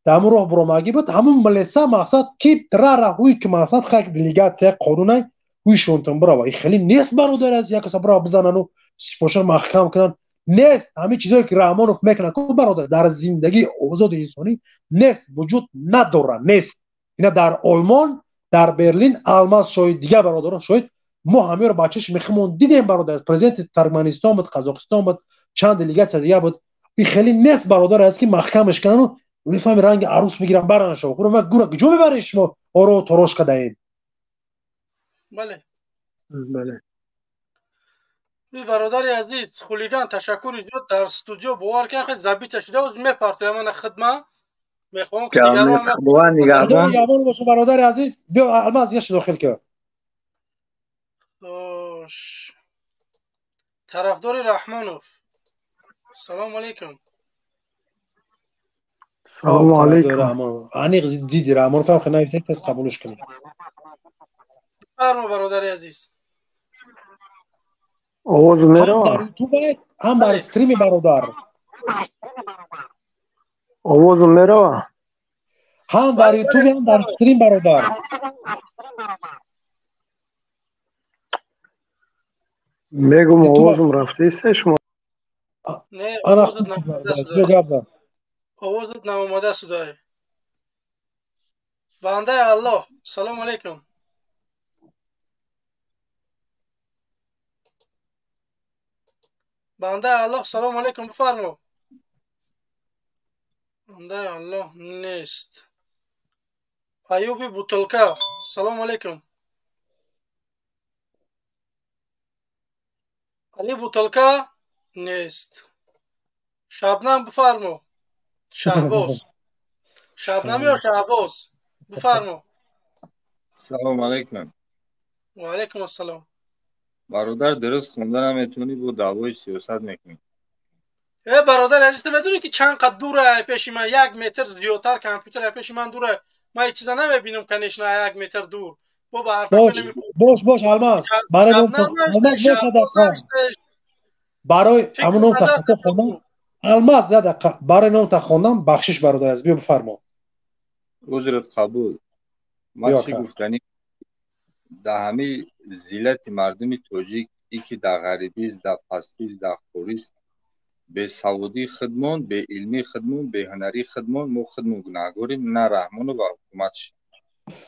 дар ҳамун роҳ буромагӣ буд, ҳамун милиса мақсад ки рара ҳуй, ки мақсад хак делегатсия қонунай. ҳушонтон бирава. И хеле нест, бародар, аз як каса бирава бизанану сипошон маҳкам кунанд, нест. Ҳамин чизое ки Раҳмонов мекунад ку, бародар, дар зиндагии озоди инсонӣ нест, вуҷуд надорад, нест. Ина дар Олмон, дар Берлин Алмаз шоҳид, дигар бародарон шоҳид. Мо ҳамеро ба чашми худмон дидем, бародар. Президенти Туркманистон буд, Қазоқистон буд, чанд делегатсия дига буд. И хеле нест, бародар, аст ки маҳкамаш кунану мефаҳми, ранги арӯс бигирам, баран шо. Гура куҷо мебаред шумо оро торош кадаед? Бале. Бале. Бародари азиз Хулиган, ташаккури зиёд. Дар студио бовар кун, хеле забита шуда, оз мепартоям мана хидма. Мехоҳам ки дигарон нигаҳбон. Нигаҳбон бошу, бародари азиз. Биё, Алмаз, яш дохил ки. Тарафдори Раҳмонов. Салому алейкум. Салому алейкум. Аниқ диди Раҳмонов ҳам хеле тест қабулш кунед. Бифармо, бародари азиз. Овоз мерава? Ҳам дар стрими, бародар. Овоз мерава? Ҳам дар ютуб, ҳам дар стрим, бародар. Мегум, овозум рафтиста шумо? Не, овозат наомада судай. Бандаи Аллоҳ, салому алейкум. Бандаи Аллоҳ, салому алейкум, бифармо. Бандаи Аллоҳ нест. Аюби Бутылка, салому алейкум. Али Бутылка нест. Шабнам, бифармо. Шаҳбоз. Шабнам ё Шаҳбоз, бифармо. Салому алейкум. Ва алейкум ассалом. Бародар, дуруст хонда наметавонӣ, бо даъвои сиёсат мекунӣ. Э, бародар азиз, ту медонӣ ки чанд қад дура пеши ман, 1 метр зиёдтар компютер пеши ман дура. Ман ҳеҷ чиза намебинам, конечно, 1 метр дур. Бо ба ҳарф. Бош, бош, Алмаз, барои Алмаз, бош, дақиқа, барои ҳамун ном тахта хондам. Алмаз, я дақиқа, барои ном та хондам, бахшиш, бародар азиз, биё, бифармо. Узрат қабул. Ман чӣ гуфтанӣ: дар ҳамин зиллати мардуми тоҷик, и ки дар ғарибист, дар пастист, дар хорист, бесаводии худмон, беилмии худмон, беҳунарии худмон, мо худмон гунаҳгорем, на Раҳмону ва ҳукуматш.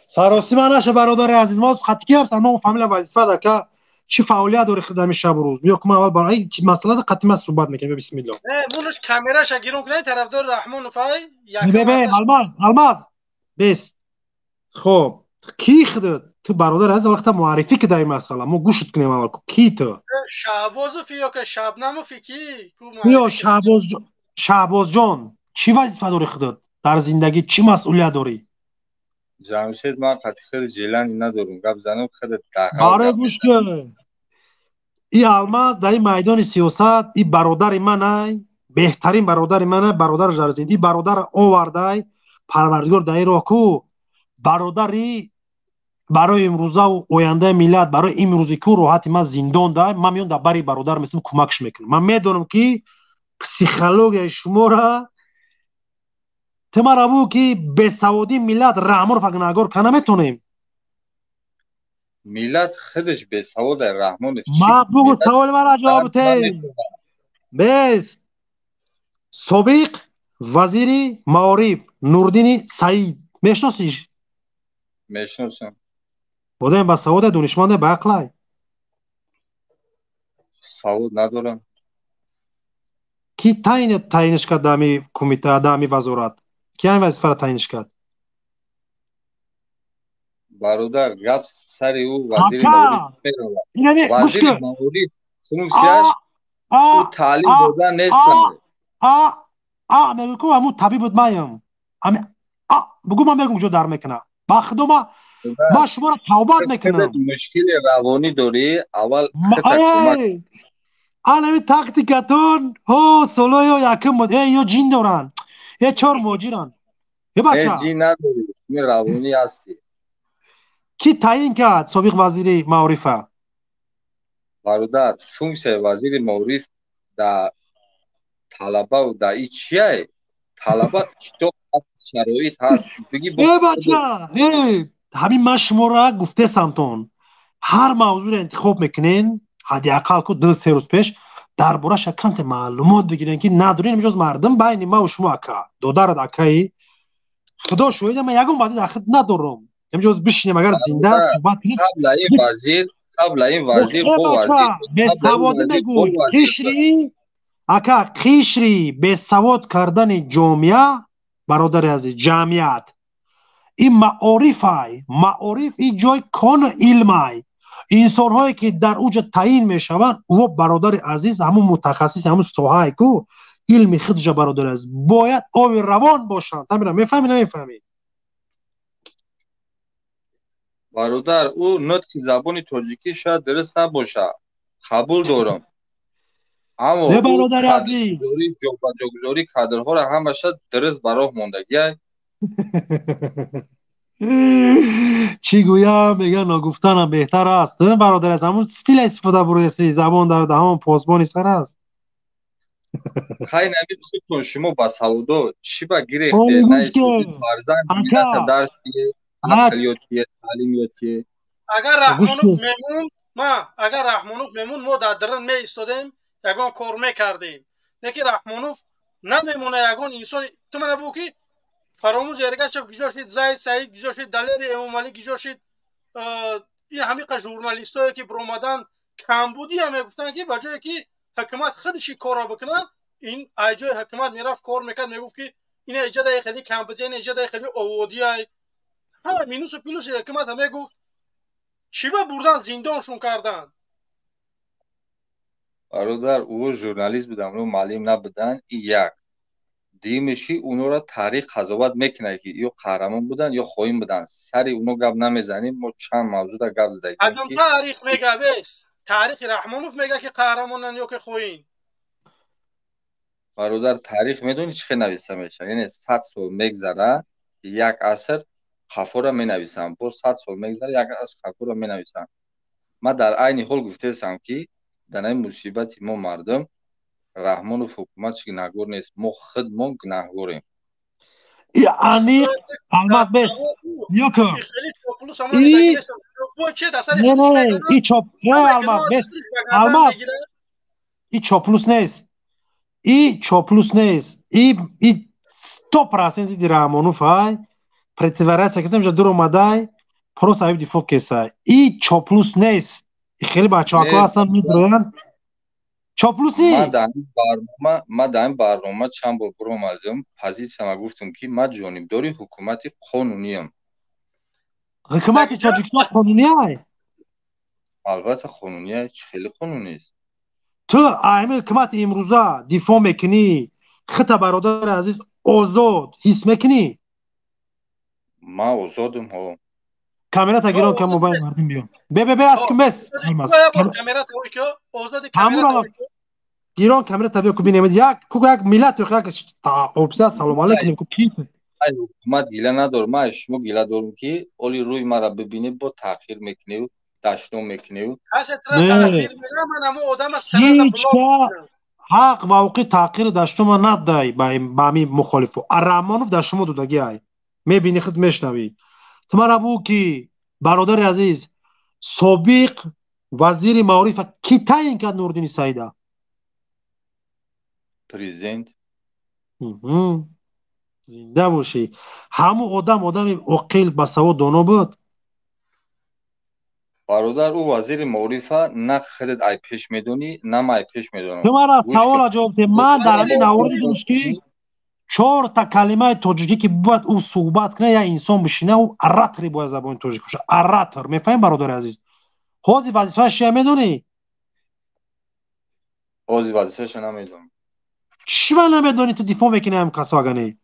Саросима наша, бародари азиз. Мо хатки ҳастам, ном, фамилия, вазифа дака, чӣ фаъолият дори хидами шабу рӯз? Биё, ки ман аввал барои масъала қатъи ман суҳбат мекунем. Бисмилло. Мунуш камераша гирон кунай, тарафдори Раҳмонов ай. Бе, Алмаз, Алмаз, бес. Хоб, ки худат ту, бародар азиз, вақта муаррифӣ кидаи масъала, мо гӯшт кунем аввал, ки ту? Шаҳбозов ё ки Шабнамов, ки? Ё Шаҳбоз, Шаҳбозҷон, чӣ вазифа дори худат дар зиндагӣ, чӣ масъулият дорӣ? Ҷамшед, ман қатъи хеле желание надорам гап занам, худат. Барои гӯш кун, и Алмаз дар ин майдони сиёсат, и бародари манай, беҳтарин бародари манай, бародараш дар зиндагӣ, и бародар овардай Парвардигор дар ин роҳ ку, бародари барои имрӯзаву ояндаи миллат, барои имрӯзи ку роҳати ман зиндон дай, ман меём дар бари бародар месам, кӯмакш мекунам. Ман медонам, ки психологияи шуморо. Ту мара бу, ки бесаводии миллат Раҳмонов гунаҳгор ка наметонем. Миллат худаш бесавода, Раҳмонов. Ма бугу, саволи мара ҷавоб те. Бес, собиқ вазири маориф Нурдини Саид мешиносиш? Мешиносам. Одаме ба савода, донишманде, ба ақлай. Савод надорам. Ки таъинаш кард дар кумита, дар вазорат? Ки ҳамин вазифаро таъинаш кард? Бародар, гап сари ӯ вазири маориф меравад. Вазири маориф функсияш ӯ таълим додан нест. А мегӯ, ку ҳамун табиб буд, маям бугӯ, ман мегӯм, куҷо дар мекуна. Ба худо, ман шуморо тавбат мекунам. Мушкили равонӣ дорӣ, аввал. Алами тактикатон ҳо солоё якум буд. Э, ё ҷин доранд, э чор муҳоҷиранд, э бача. Ҷин надорӣ, равонӣ ҳастӣ. Кӣ таъин кард собиқ вазири маорифа? Бародар, функсияи вазири маориф дар талабау дар и чияй? Талаба китоб ҳаст, шароит ҳаст. Э бача, э ҳамин ман шуморо гуфтесамтон. Ҳар мавзӯъро интихоб мекунен, ҳадди ақал ку 2-3 рӯз пеш дар борааш камте маълумот бигирен, ки надорем имрӯз мардум байни ма ва шумо ака, додарат акаи Худо шоҳида, ман ягон баъди дар худ надорам. Имрӯз бишинем, агар зинда суҳбат кунем. Қабла ин вазир, қабла ин вазир, бо вазир, бесаводӣ мегӯй, қишри ака, қишри бесавод кардани ҷомеа, бародари азиз, ҷамъият ин маорифай, маориф ин ҷои кони илмай. Инсонҳое ки дар уҷа таъин мешаванд, ӯ бародари азиз ҳамун мутахассиси ҳамун соҳае ку илми худша, бародари азиз, бояд оби равон бошанд. Тамира мефаҳмӣ, намефаҳмӣ? Бародар, ӯ нутқи забони тоҷикӣ шояд дуруст набошад, қабул дорам, аммо не, бародари азиз, ҷобаҷогузории кадрҳоро ҳамаша дуруст ба роҳ мондагиай. Чӣ гӯям, мегӯян ногуфтанам беҳтар аст. Бародар аз ҳамун стила истифода бурдаси, забон дар даҳон, посбони сар аст. Хай, навид худтон шумо ба савдо чӣ ба гирехте? Фарзанд миллата дарс дие, ақл ёд дие, таълим ёд дие. Агар Раҳмонов мемон, ма агар Раҳмонов мемон, мо дар дарун меистодем, ягон кор мекардем. Лекин Раҳмонов намемона, ягон инсон ту мана бу ки Фаромӯз Эргашев гиҷо шид, Зайд Саид гиҷо шид, Далери Эмомалӣ гиҷо шид. Ин ҳамиқа журналистое ки биромадан камбудия мегуфтанд, ки ба ҷое ки ҳукумат худаши корро бикунад, ин ай ҷои ҳукумат мерафт, кор мекард, мегуфт ки ина иҷадаи хеле камбудия, ина иҷадаи хеле оводиай, ҳама минусу плюси ҳукумата мегуфт. Чӣ ба бурдан зиндоншон карданд? Бародар, ӯ журналист буданд, ӯ муаллим набуданд. Ин як. Дуюмеш ки онҳоро таърих қазоват мекунад, ки ё қаҳрамон буданд, ё хоин буданд. Сари онҳо гап намезанем. Мо чанд мавзӯъда гап задагем. Адам таърих мега, бес таърихи Раҳмонов мега ки қаҳрамонанд ё ки хоин. Бародар, таърих медонӣ чӣ хел нависта мешавад? Яъне 100 сол мегзара, як аср қафоро менависам, боз 100 сол мегзара, як аср қафоро менависам. Ман дар айни ҳол гуфтаестам, ки дар ҳамин мусибати мо мардум Раҳмонов ҳукуматш гунаҳгор нест, мо худмон гунаҳгорем. И аниқ алмаз бес ёко и чоп алмаз бес алмаз и чоплус нест, и чоплус нест, и 100% зидди Раҳмонов ай притворяться кардем, ҷа дур омадай, просто айб дифоъ кесай. И чоплус нест, хеле бачаҳако ҳастанд, медроянд чоплусӣ. Ман дар ин барнома чанд бор биромадам, позитсияма гуфтам, ки ман ҷонибдори ҳукумати қонуниям. Ҳукумати Тоҷикистон қонуниай? Албатта қонуниай, чӣ хеле қонунист. Ту ҳамин ҳукумати имрӯза дифоъ мекунӣ, хита бародари азиз озод ҳис мекунӣ? Ман озодам, ҳо. Камерата гирон ка мобайл мардум биё. Бе бе бе аз кум бес. Гирон камерата биё ку бинем, як ку як миллат як опса салом алейкум ку ки. Ай ҳукумат гила надорам, ман шумо гила дорам, ки оли рӯи маро бибинед, бо таъхир мекунев, дашном мекунев. Ҳақ ва ҳуқуқи таъхири даштума надай ба ҳамин мухолифо. Раҳмонов дар шумо додагӣ ай. Мебини, худ мешнавӣ. Ту мара бу ки бародари азиз, собиқ вазири маорифа кӣ таъин кард Нуриддини Саида? Президент. Зинда бошӣ. Ҳамун одам одами оқил, басавод, доно буд? Бародар, ӯ вазири маорифа на худат ай пеш медонӣ, на ман ай пеш медонам. Ту мара савола ҷавоб де. Ман дар ҳамин наворӣ дидам, ки чорта калимаи тоҷикӣ ки бояд ӯ суҳбат кунад, як инсон бишина, ӯ оратори бояд забони тоҷик бошад. Оратор, мефаҳмӣ, бародари азиз? Ҳозир вазифааш чия медонӣ? Ҳозир вазифаашо намедонам. Чӣ ман намедонӣ, ту дифоъ мекунӣ ҳамин касо агане?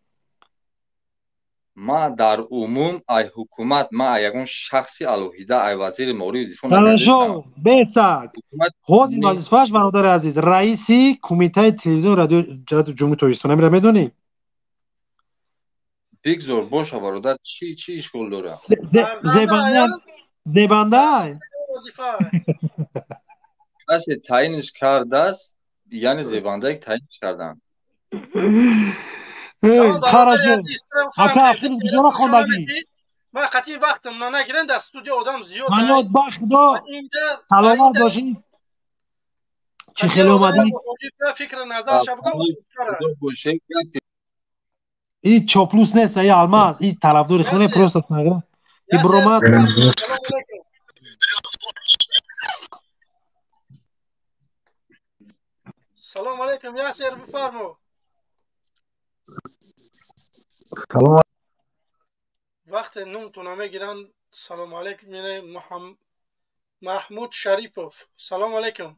Ман дар умум ай ҳукумат, ман ай ягон шахси алоҳида, ай вазири маориф дифоъ Хорошо, бесак. Ҳозир вазифааш, бародари азиз, раиси кумитаи телевизион радио Ҷумҳурии Тоҷикистон. Амира медонӣ? Бигзор боша, бародар, чӣ ишкол дора? Зебандай? Касе таъинш кардааст, яъне зебандае таъинш карданд. Хорошо. Ака, куҷоро хондагӣ? Ман қатъи вақтам нагирам, дар студия одам зиёд. Ҳаёт ба худо, саломат бошӣ. Чӣ хеле омадӣ? Фикр назар шабака. И чоплус нест, и алмаз, и тарафдори хоне просто снага. И бромад. Салом алейкум, Ясер, бифармо. Салом. Вақте нумтона мегиранд. Салом алейкум, Маҳмуд Шарипов. Салом алейкум.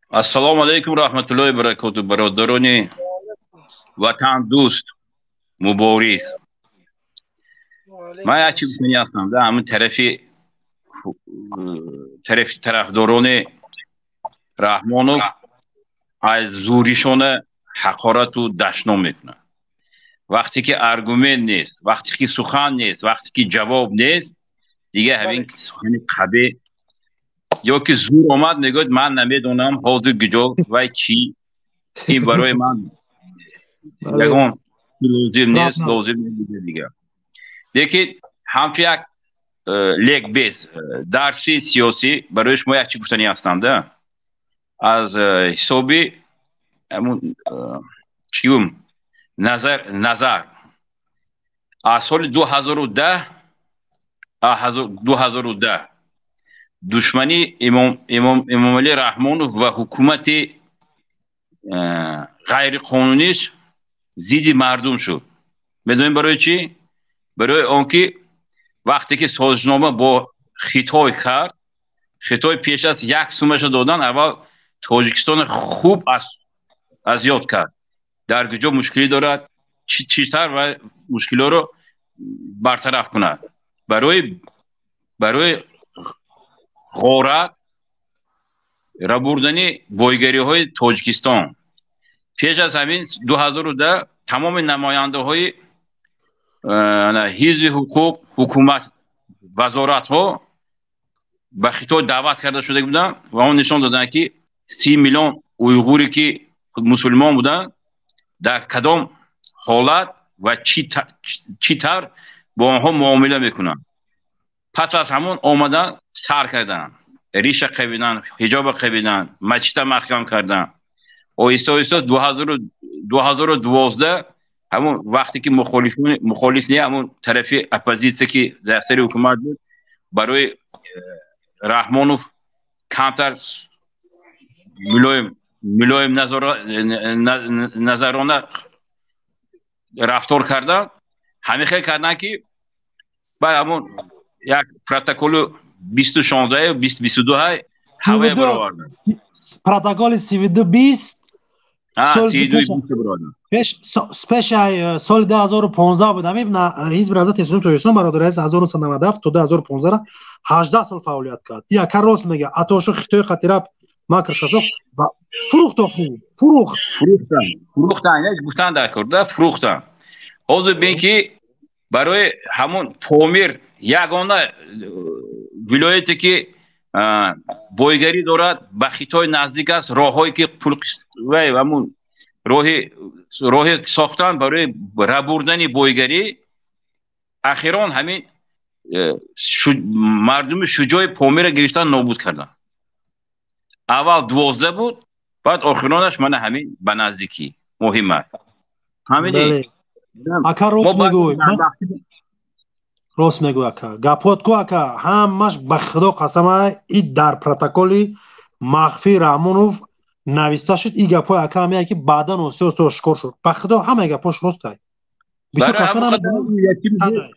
Ассалому алейкум раҳматуллоҳи баракоту, бародарони ватандӯст, мубориз. Ман як чиз гуфтанӣ ҳастам, да ҳамин тарафи тарафдорони Раҳмонов аз зӯришона ҳақорату дашном мекунанд. Вақте ки аргумент нест, вақте ки сухан нест, вақте ки ҷавоб нест, дигар ҳамин сухани қабеҳ ё ки зур омад, мегӯяд ман намедонам ҳозир куҷо вай чӣ, ин барои ман ягон лозим нест, лозим нест дигар. Лекин ҳамчун як лекбез дарси сиёсӣ барои шумо як чиз гуфтанӣ ҳастам, да аз ҳисоби ҳамун чиюм назар аз соли 2010 душмани Эмомалӣ Раҳмонов ва ҳукумати ғайриқонуниш зидди мардум шуд. Медонем барои чӣ? Барои он ки вақте ки созишнома бо Хитой кард, Хитой пеш аз як сумаша додан аввал Тоҷикистонро хуб аз ёд кард. Дар куҷо мушкилӣ дорад, чӣ тавр ва мушкилиҳоро бартараф кунад. Барои ғорат рабурдани бойгариҳои Тоҷикистон. Пеш аз ҳамин 2010 тамоми намояндаҳои ҳизби ҳуқуқ, ҳукумат, вазоратҳо ба Хитой даъват карда шуда буданд ва он нишон доданд, ки 30 миллион уйғуре ки мусулмон буданд дар кадом ҳолат ва чӣ тавр бо онҳо муомила мекунанд. Пас аз ҳамон омадан сар карданд, риша қабиданд, ҳиҷоба қабиданд, масҷида маҳкам карданд. Оҳиста оҳиста 2012 ҳамон вақте ки мухолиф не, ҳамон тарафи оппозитсия ки дар сари ҳукумат буд, барои Раҳмонов камтар мулоим назарона рафтор карданд. Ҳамин хел карданд, ки баъд ҳамон як протоколи 2016 2022 ҳавая бароварданд. Протоколи 3220 пеш соли 2015 буд. Ҳамин ҳизби Наҳзати Исломии Тоҷикистон, бародари азиз, 1997 то 2015 18 сол фаъолият кард. Яка рост мега, атошо Хитои қатираб макр шасох ва фурӯхт, фурӯхт. Фурӯхтан, гуфтан дар кор, да фурӯхтан. Ҳозир бин ки барои ҳамон Помир ягона вилояте ки бойгарӣ дорад, ба Хитой наздик аст, роҳҳое ки пул вай ҳамон роҳи сохтан барои рабурдани бойгарӣ, ахирон ҳамин мардуми шуҷои Помирро гирифтан нобуд карданд. Аввал 12 буд, баъд охиронаш мана ҳамин ба наздикӣ муҳим аст. Фаҳмидӣ? Ака рост мегӯй, рост мегӯй ака. Гапот ку ака, ҳамаш ба худо қасам, и дар протоколи махфии Раҳмонов нависта шуд. И гапҳои ака ҳамяе ки баъдан оҳиста оҳиста ошкор шуд. Ба худо ҳамаи гапҳош ростай. Бисёр касон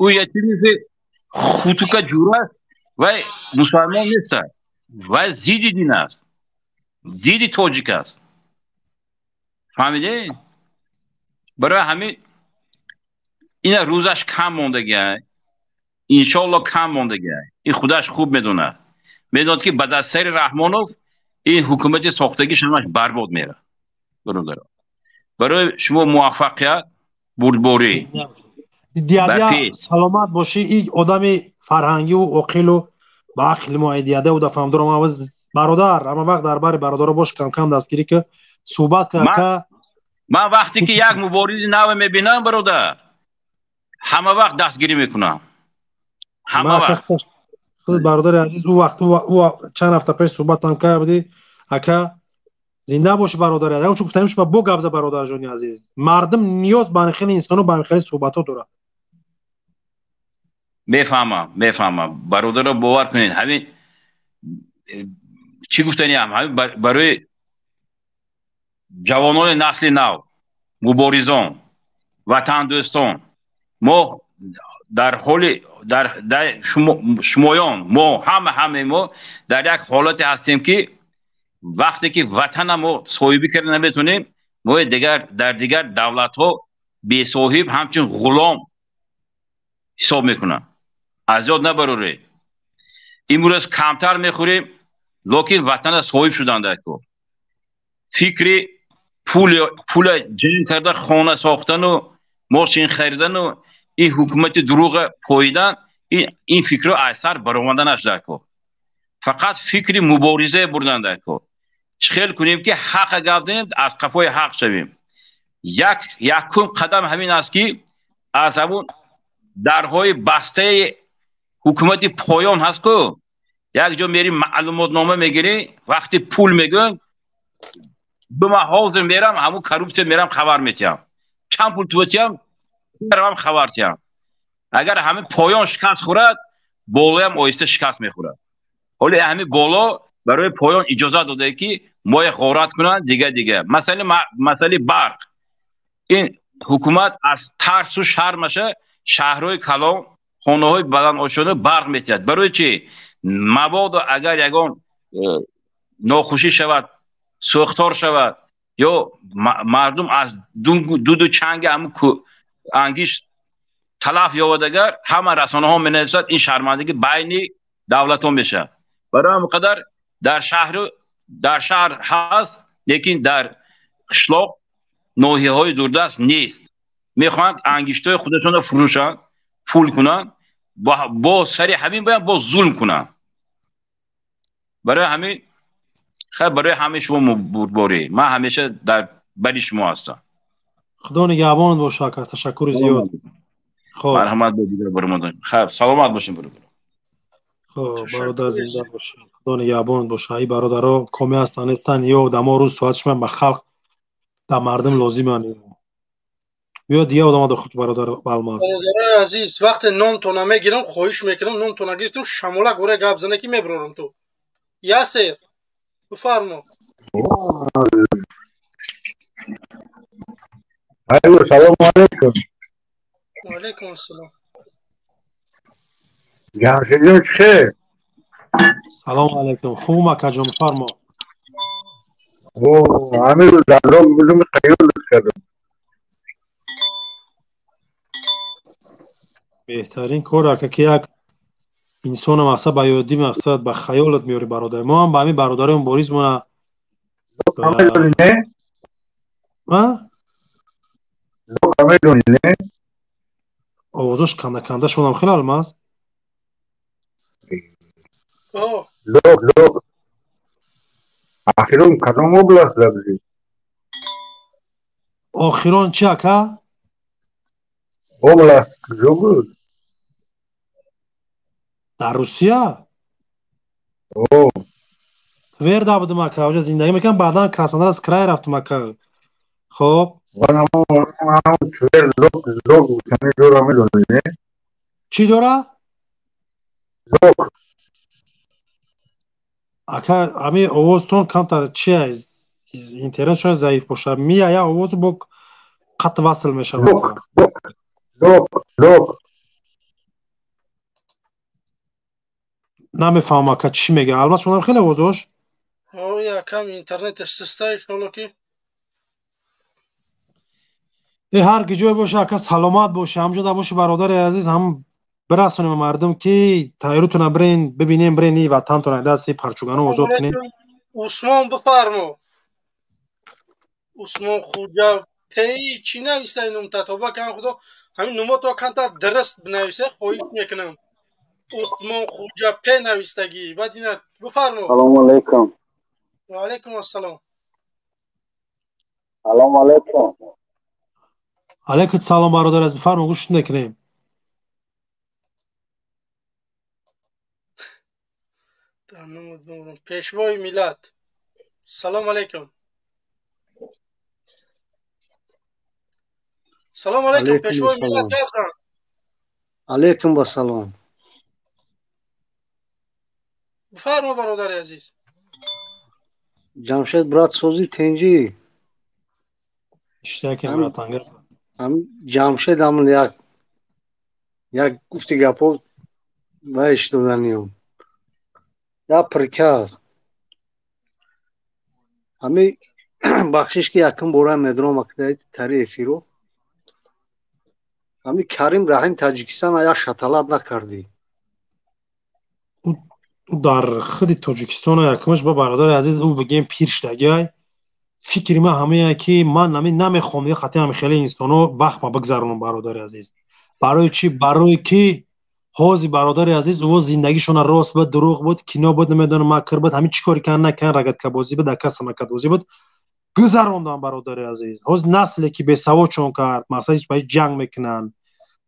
ӯ ятимизи хутука ҷура вай мусалмон нест, вай зидди дин аст, зидди тоҷик аст. Фаҳмидӣ? Барои ҳамин ина рӯзаш кам мондагиай, иншоалло кам мондагиай. Ин худаш хуб медонад, медонад ки ба дастсари Раҳмонов ин ҳукумати сохтагиш ҳамаш барбод меравад. Бародаро, барои шумо муваффақият, бурдборӣ. Диядя саломат бошӣ. И одами фарҳангиву оқилу ба ақли мо диядя уда фаҳмдорам. Бародар, ҳама вақт дар бари бародаро бош, камкам дастгирӣ ки суҳбат кард. Ман вақте ки як муборизи наве мебинам, бародар, ҳама вақт дастгирӣ мекунам. Ҳама вақт. Худат бародари азиз, ӯ вақт ӯ чанд ҳафта пеш суҳбатам карда будӣ, ака, зинда бошӣ, бародари азиз. Ягон чун гуфтаним шума бо гап за, бародарҷони азиз. Мардум ниёз ба хеле инсоно, ба хеле суҳбатҳо дорад. Мефаҳмам, мефаҳмам, бародаро, бовар кунед, ҳамин чӣ гуфтаниам, ҳамин барои ҷавонони насли нав, муборизон, ватандӯстон, мо дар ҳоли дар шумоён, мо ҳама, ҳамаи мо дар як ҳолате ҳастем, ки вақте ки ватана мо соҳибӣ карда наметавонем, мо дигар дар дигар давлатҳо бесоҳиб, ҳамчун ғулом ҳисоб мекунанд. Аз ёд набароред, имрӯз камтар мехӯрем, лекин ватана соҳиб шуданд дар кор. Фикри пула ҷамъ карда хона сохтану мошин харидану ин ҳукумати дурӯға поидан, ин фикрро аз сар баромаданаш дар кор. Фақат фикри мубориза бурдан дар кор. Чӣ хел кунем, ки ҳақа гап занем, аз қафои ҳақ шавем. Як якум қадам ҳамин аст, ки аз ҳамун дарҳои бастаи ҳукумати поён ҳаст ку, як ҷо мери, маълумотнома мегирӣ, вақти пул мегӯянд, ма ҳозир мерам, ҳамун коррупсия мерам, хабар метиҳам, чанд пул туватиҳам, меравам, хабар тиҳам. Агар ҳамин поён шикаст хӯрад, болоям оҳиста шикаст мехӯрад. Ҳоло ҳамин боло барои поён иҷозат додае, ки моя ғорат кунанд. Дига дига масъалаи барқ, ин ҳукумат аз тарсу шармаша шаҳрҳои калон, хонаҳои баландошёна барқ метиҳад. Барои чӣ? Мабодо агар ягон нохушӣ шавад, сӯхтор шавад ё мардум аз дуду чанги ҳамун ангиш талаф ёбад, агар ҳама расонаҳо менависад, ин шармандагӣ байни давлатҳо мешавад. Барои ҳамин қадар дар шаҳр ҳаст, лекин дар қишлоқ, ноҳияҳои дурдаст нест. Мехоҳанд ангиштҳои худашонро фурӯшанд, пул кунанд, бо сари ҳамин бояд бо зулм кунанд. Барои ҳамин, хайр, барои ҳамаи шумо бурдборӣ, ман ҳамеша дар бари шумо ҳастам. Худо нигаҳбонат боша, ака, ташаккури зиёд. Хоб, марҳамат, бо дигар баромадан. Хайр, саломат бошем, бародар. Хоб, бародар, зинда бошед, худо нигаҳбонат боша. Ай бародаро коме ҳастанд, нестанд, ё одамо рӯз соат шума ба халқ, дар мардум лозиманд. Биё, дигар одама дохил, бародар Алмаз. Бародарои азиз, вақте номтона мегирам, хоҳиш мекунам, номтона гирифтам, шамола горе гап зане, ки мебарорам. Ту, Ясер, бифармо. Алло, салому алейкум. Ваалайкум ассалом. Ҷамшидҷон, чӣ хел? Салому алейкум, хуб, акаҷон, бифармо. Ҳамин рӯз дар роҳ будум, хаёлат кардам. Беҳтарин кор, ака, ки як инсона мақсад ба ёдӣ, мақсад ба хаёлат меёри, бародар. Мо ҳам ба ҳамин бародарои муборизмона. Медонӣ, не? Медонӣ, не? Овозош канда канда шудам, хеле, Алмаз. Лок, лок. Охирон кадом област будӣ? Охирон чи, ака? Област куҷо буд? Дар Русия? Тверда будум, ака, оҷа зиндагӣ мекардам, баъдан Краснодарский край рафтум, ака. Хоб. Твер, лок, лок гуфтани ҷоро медонӣ, не? Чӣ дора? Лок. Ака, ҳамин овозтон камтар чи, интернет шояд заиф бошад, меяя овозу бо қатъ васл мешавад. Лок, лок. Намефаҳмам, ака, чӣ мега. Албатта, шунам хеле овозош. Якам интернеташ суста, иншолло, ки Э, ҳар ки ҷое боша, ака, саломат боша, ҳамҷода боши, бародари азиз, ҳам бирасонем мардум, ки тайёритона бирен, бибинем, бирен и ватантона дасти парчугано озод кунем. Усмон, бифармо. Усмон Хуҷа пей чӣ нависта ин? Татоба кан, худо, ҳамин нумото кантар дуруст бинависе, хоҳиш мекунам. Усмон Хуҷа пе навистагӣ, баъд ина бифармо. Салому алайкум. Ва алайкум ассалом. Салому алайкум. Алайкум салом, бародар аз, бифармо, гӯш мекунем. Пешвои миллат. Салом алейкум. Салом алейкум, пешвои миллат, гап зан. Алейкум вассалом. Бифармо, бародари азиз. Ҷамшед брат, сози, тинҷӣ? Иштакем, братан. Ҷамшед, ҳамн як гуфти гапҳо ва иштоданиём. Як приказ. Ҳами бахшиш, ки якум бора медурам акдаи тари эфиро. Ҳами Карим Раҳим Таҷикистон як шаталат накардӣ. Дар худи Тоҷикистон якумаш ба бародари азиз, ӯ бигем, пир шудагиай. Фикри ман ҳамае, ки ман намехоҳам дига хати ҳами хеле инсонҳо вақт ма бигзаронам, бародари азиз. Барои чӣ? Барои ки ҳози, бародари азиз, ӯ зиндагишона рост буд, дурӯғ буд, кино буд, намедонам, макр буд, ҳамин чӣ кори кан накан, рагаткабозӣ буд, ака самакатбозӣ буд, гузарондам, бародари азиз. Ҳози насле ки бесаводшон кард, мақсад ба ҷанг мекунанд,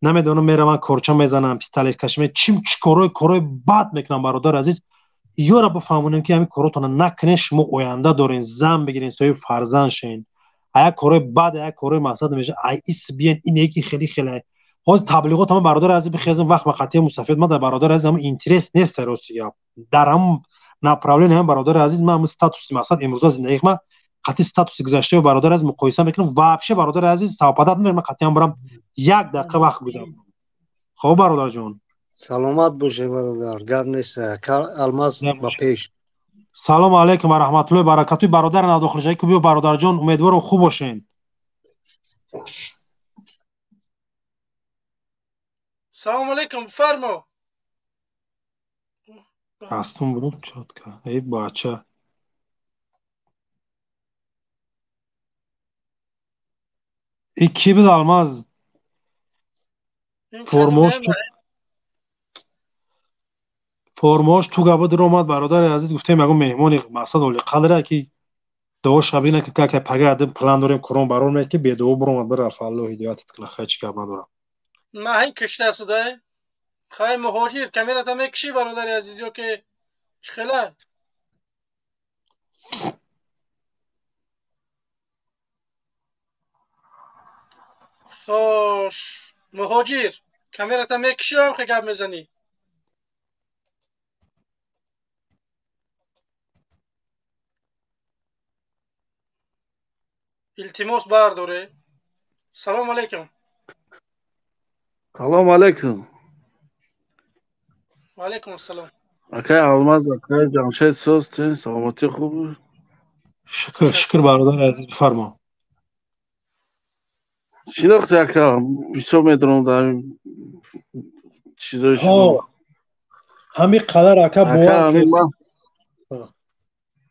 намедонам, мераванд, корча мезананд, пистолет кашиме, чим чӣ корҳои бад мекунанд, бародари азиз. Ёра бифаҳмонем, ки ҳамин коротона накунед, шумо оянда дорен, зан бигирен, соҳиби фарзанд шен. А як корҳои бад, як корҳои мақсад меша, ай ис биен, ин яки хеле хеле ҳозир таблиғот ҳама, бародари азиз, бихезем, вақт ба қатъия мусафид ма дар, бародари азиз, ҳама интерес нест, рости гап, дар ҳам направление ҳам, бародари азиз, ман ҳам статуси мақсад имрӯза зиндагии ма қатъи статуси гузаштаи, бародари азиз, муқоиса мекунам, вообще, бародари азиз, совпадать намекунам. Ман қатъиян барам як дақиқа вақт гузаронам. Хоб, бародарҷон. Саломат бошед, бародар, гап нест, Алмаз, ба пеш. Салому алайкум ва раҳматуллоҳи баракатуи. Бародар навдохилшавӣ ку, биё, бародарҷон, умедворам, хуб бошен. Салому алейкум, фармо. Астум буд чотка. Эй бача. И ки буд, Алмаз? Формош туга буд, омад, бародари азиз, гуфтем, ягон меҳмони мақсад олиқадре, ки дуо шабина, ки кака пага адим план дорем, Қуръон барор ме, ки бедуо буромад, бирафт, Аллоҳ ҳидоятат кунад, хай, чӣ гап надорам. Маҳин кишта судай. Хай, муҳоҷир, камерата мекишӣ, бародари азиз, ё ки чӣ хела? Хош, муҳоҷир, камерата мекишӣ ё ҳам гап мезанӣ? Илтимос, бардоре. Салому алейкум. Салому алейкум. Ва алейкум ассалом. Акай Алмаз, акай Ҷамшед, соз, саломатӣ, хуб? Шукр, шукр, бародари азиз, бифармо. Шинохти, ака, бисёр медонам дар чизои шумо. Ҳамин қадар, ака, бовар.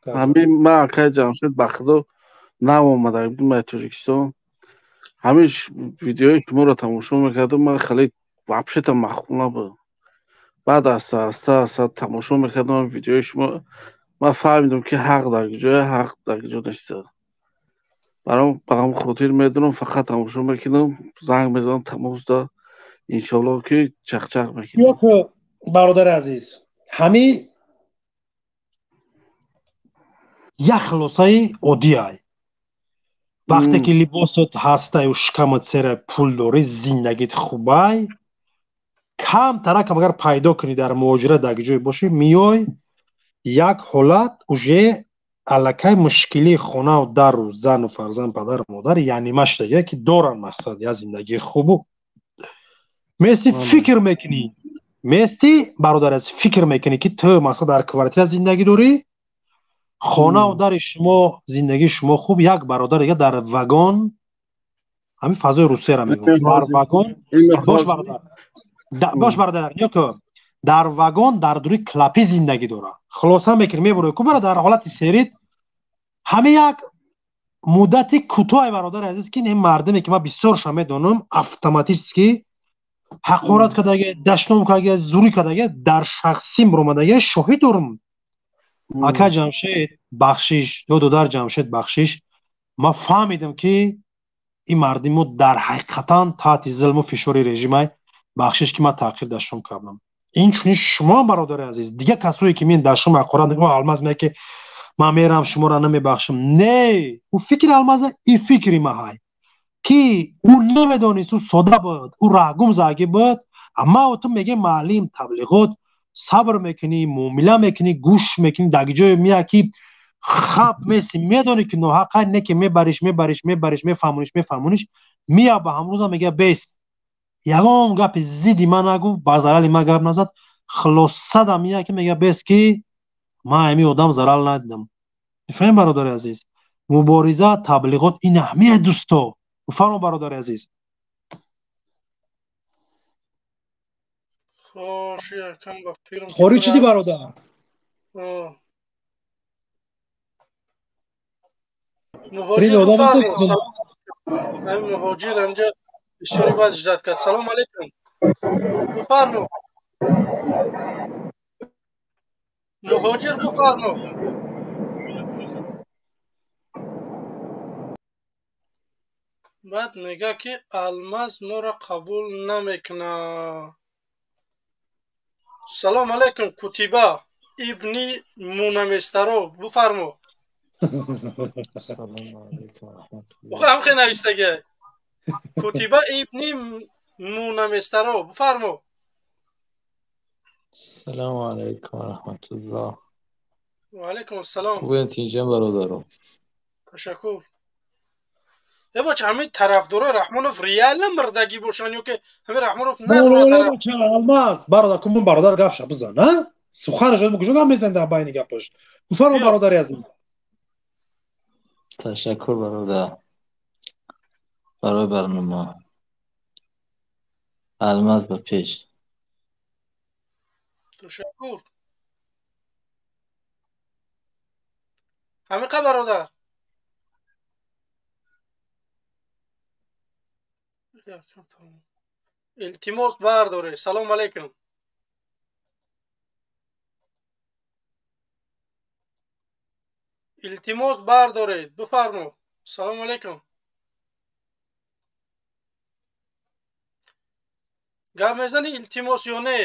Ҳамин ман, акай Ҷамшед, ба худо, нав омада будем аз Тоҷикистон. Ҳамин видеои шуморо тамошо мекардам, ман хеле вообще-то маъқул набуд. Баъд аста аста аста тамошо мекардам видеои шумо, ман фаҳмидам, ки ҳақ дар куҷое, ҳақ дар куҷо нест. Баром ба ҳамн хотир медонам, фақат тамошо мекунам, занг мезанам, тамос да, иншоаллоҳ, ки чақчақ мекунам. Бародари азиз, ҳамин як хулосаи оддиай: вақте ки либосот ҳастаю, шикамат сера, пул дорӣ, зиндагит хубай, камтаракам агар пайдо кунӣ, дар муҳоҷират дар ҷое бошӣ, меёй, як ҳолат уже аллакай мушкилии хонаву дару зану фарзанд, падару модар яънима шудагия, ки доранд мақсад я зиндагии хубу мести, фикр мекунӣ, мести, бародар азиз, фикр мекунӣ, ки ту мақсад дар квартира зиндагӣ дорӣ, хонаву дари шумо, зиндагии шумо хуб, як бародар дига дар вагон, ҳамин фазои Русияро мегӯям, дар вагон бош, бародар, бош, бародар, ё дар вагон дар дури клапи зиндагӣ дорад. Хулоса мекунӣ, мебурӣ ку, бара, дар ҳолати серид. Ҳамин як муддати кӯтоҳе, бародари азиз, ки ин мардуме, ки ман бисёрша медонам, автоматически ҳақорат кардаге, дашном кардаге, зурӣ кардаге, дар шахсӣ муромадаге, шоҳид дорам. Ака Ҷамшед, бахшиш, ё додар Ҷамшед, бахшиш, ман фаҳмидам, ки ин мардуми мо дар ҳақиқатан таҳти зулму фишори режимай. Бахшиш, ки ман таъхир дашном кардам. Инчунин шумо, бародари азиз, дигар касое ки мен дар шумо ҳақорат мекунам, Алмаз мега ки ман мерам шуморо намебахшам. Не, ӯ фикри Алмаза и фикри маҳай, ки ӯ намедонист, ӯ сода буд, ӯ раҳгум заги буд. Амма ту мегӯи маълим таблиғот, сабр мекунӣ, муомила мекунӣ, гӯш мекунӣ, дар ҷое меяд ки хап мести, медонӣ ки ноҳақай, не ки мебариш, мебариш, мебариш, мефаҳмониш, мефаҳмониш, мея ба ҳамрӯза мега бест, ягон гапи зидди ман нагуфт, ба зарари ман гап назад. Хулосада меяд ки мега бест, ки ман ҳами одам зарар надидам. Мефаҳмем, бародари азиз, мубориза, таблиғот ин аҳамияти дӯсто. Бифармо, бародари азиз. Хориҷ чиди, бародар? Муҳоҷир, муҳоҷир ҳамҷа бисёри баъд ждать кард. Салом алейкум, бифармо, муҳоҷир, бифармо. Баъд мега ки Алмаз моро қабул намекунад. Салом алейкум, Кутиба ибни Мунаместаро, бифармо. Ҳам хе навистага Кутиба ибни Мунаместаро, бифармо. Салому алайкум раҳматуллоҳ. Ва алайкум ассалом. Хубен, тинҷан, бародаро? Ташаккур. Бача, ҳамин тарафдорои Раҳмонов реально мирдагӣ бошанд ё ки ҳамин Раҳмонов надорад тараф? Алмаз, бародар, кун бародар гапша бизан, а? Суханаш куҷо гап мезанед дар байни гапаш? Бифармо, бародари азиз. Ташаккур, бародар, барои барнома. Алмаз ба пеш. Ташаккур. Ҳамиқа, бародар. Илтимос, бардоре. Салому алайкум. Илтимос, бардоред, бифармо. Салому алайкум. Гап мезанӣ, илтимос, ё не?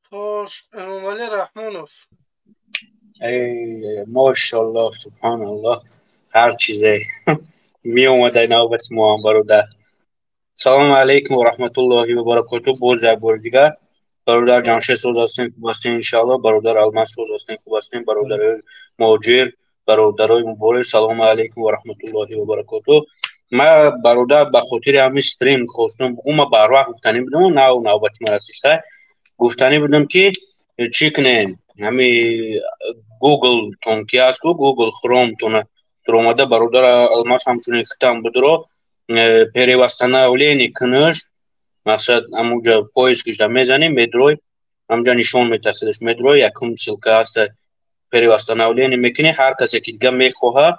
Хош, Эмомалӣ Раҳмонов. Мошаллоҳ, субҳоналлоҳ, ҳар чизе меомада навбати мо ҳам, бародар. Салому алайкум ва раҳматуллоҳи ва баракоту. Боз як бори дигар, бародар Ҷамшед, соз ҳастем, хуб ҳастем, иншааллоҳ. Бародар Алмаз, соз ҳастем, хуб ҳастем. Бародарои муҳоҷир, бародарои муборик, салому алайкум ва раҳматуллоҳи ва баракоту. Ма, бародар, ба хотири ҳамин стрим хостум бугум. Ма барвақт гуфтанӣ будам, нав навбати ма расиста. Гуфтанӣ будам ки чӣ кунем, ҳами Гуглтон ки ҳаст, Гугл Хромтона дуромада, бародар Алмаз, ҳамчунин хитам будро перевосстановление кунаш. Мақсад, ҳамуҷа поиск ишда мезанӣ, медрой, ҳамҷа нишон метасидаш, медрой, якум ссылка ҳаста, перевосстановление мекунӣ. Ҳар касе ки дига мехоҳад,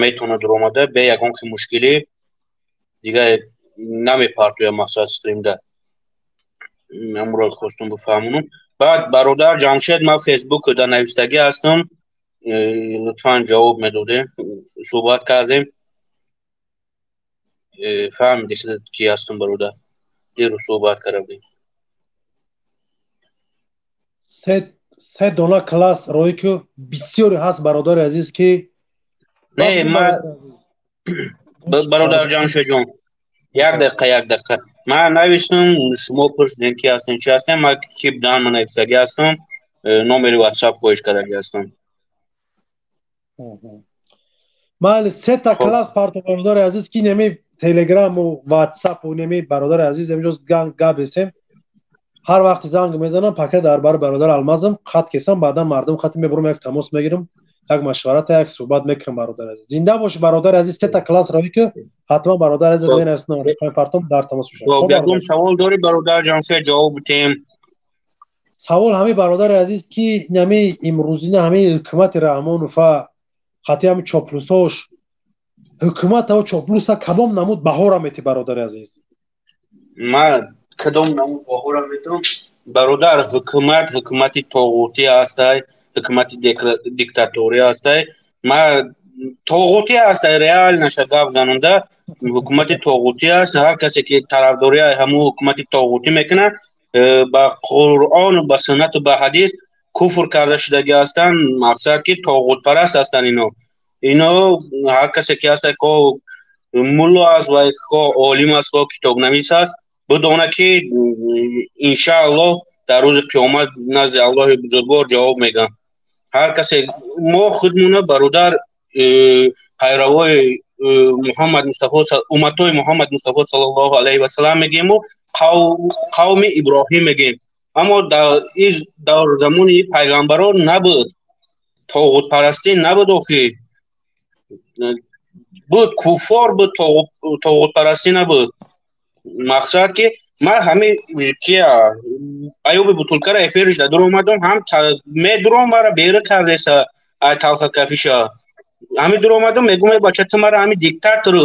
метавонад дуромада бе ягон хи мушкилӣ, дига намепартоя. Мақсад, стримда амро хостум бифаҳмонам. Баъд, бародар Ҷамшед, ман Фейсбук дар навистагӣ ҳастам, лутфан ҷавоб медодем, суҳбат кардем. Фаҳмиди ки ҳастам, бародар, дерӯз суҳбат карда будем. Се дона класс роӣ ки бисёре ҳаст, бародари азиз, ки Не, ма, бародар Ҷамшедҷон, як дақиқа, як дақиқа. Ман навиштам, шумо пурсидем ки ҳастем, чи ҳастем. Ман ки будан, ман нависагӣ ҳастам, номери Ватсап хоҳиш кардагӣ ҳастам. Майли, сета класс парто, бародари азиз, ки неми Телеграму Ватсапу неми, бародари азиз, имрӯз гап бесем. Ҳар вақти занг мезанам, пака дар бар бародар Алмазам хат кесам, баъдан мардум хати мебурам, як тамос мегирам, як машварата, як суҳбат мекунам. Бародари азиз, зинда боши. Бародари азиз, сета класс равӣ ки ҳатман, бародари азиз, менависам, партом, дар тамос бошам. Ягон савол дорӣ, бародар Ҷамшед, ҷавоб битем. Савол ҳамин, бародари азиз, ки нами имрӯзина ҳамин ҳукумати Раҳмонова хати ҳами чоплусош, ҳукуматао чоплуса кадом намуд баҳора метӣ, бародари азиз? Ман кадом намуд баҳора метам, бародар? Ҳукумат ҳукумати тоғутӣ ҳастай, ҳукумати диктаторӣ ҳастай. Ман Тоғутӣ аст, реальноша гап занонда, ҳукумати тоғутӣ аст. Ҳар касе ки тарафдории ҳамун ҳукумати тоғутӣ мекунад, ба Қуръону ба суннату ба ҳадис куфр карда шудагӣ ҳастанд. Мақсад ки тоғутпараст ҳастанд ино. Ино ҳар касе ки аст, хоҳ мулло аст ва хоҳ олим аст, хоҳ китобнавис аст, бидона ки иншааллоҳ дар рӯзи қиёмат назди Аллоҳи бузургвор ҷавоб мегӯям. Ҳар касе мо худмона бародар пайравои Муҳаммад Мустафо, умматҳои Муҳаммад Мустафо саллаллоҳу алайҳи васаллам мегӯему, қавми Иброҳим мегӯем, аммо дар замони пайғамбарон набуд тоғутпарастӣ, набуд. Охи буд, куффор буд, тоғутпарастӣ набуд. Мақсад ки ман ҳами кия Аюби бутулкара эфириш да дуромадам, ҳам медуром, мара бера кардеса ай талха кафиша. Ҳами дуромадам, мегум: «Эй бача, ту мара ҳами диктатор,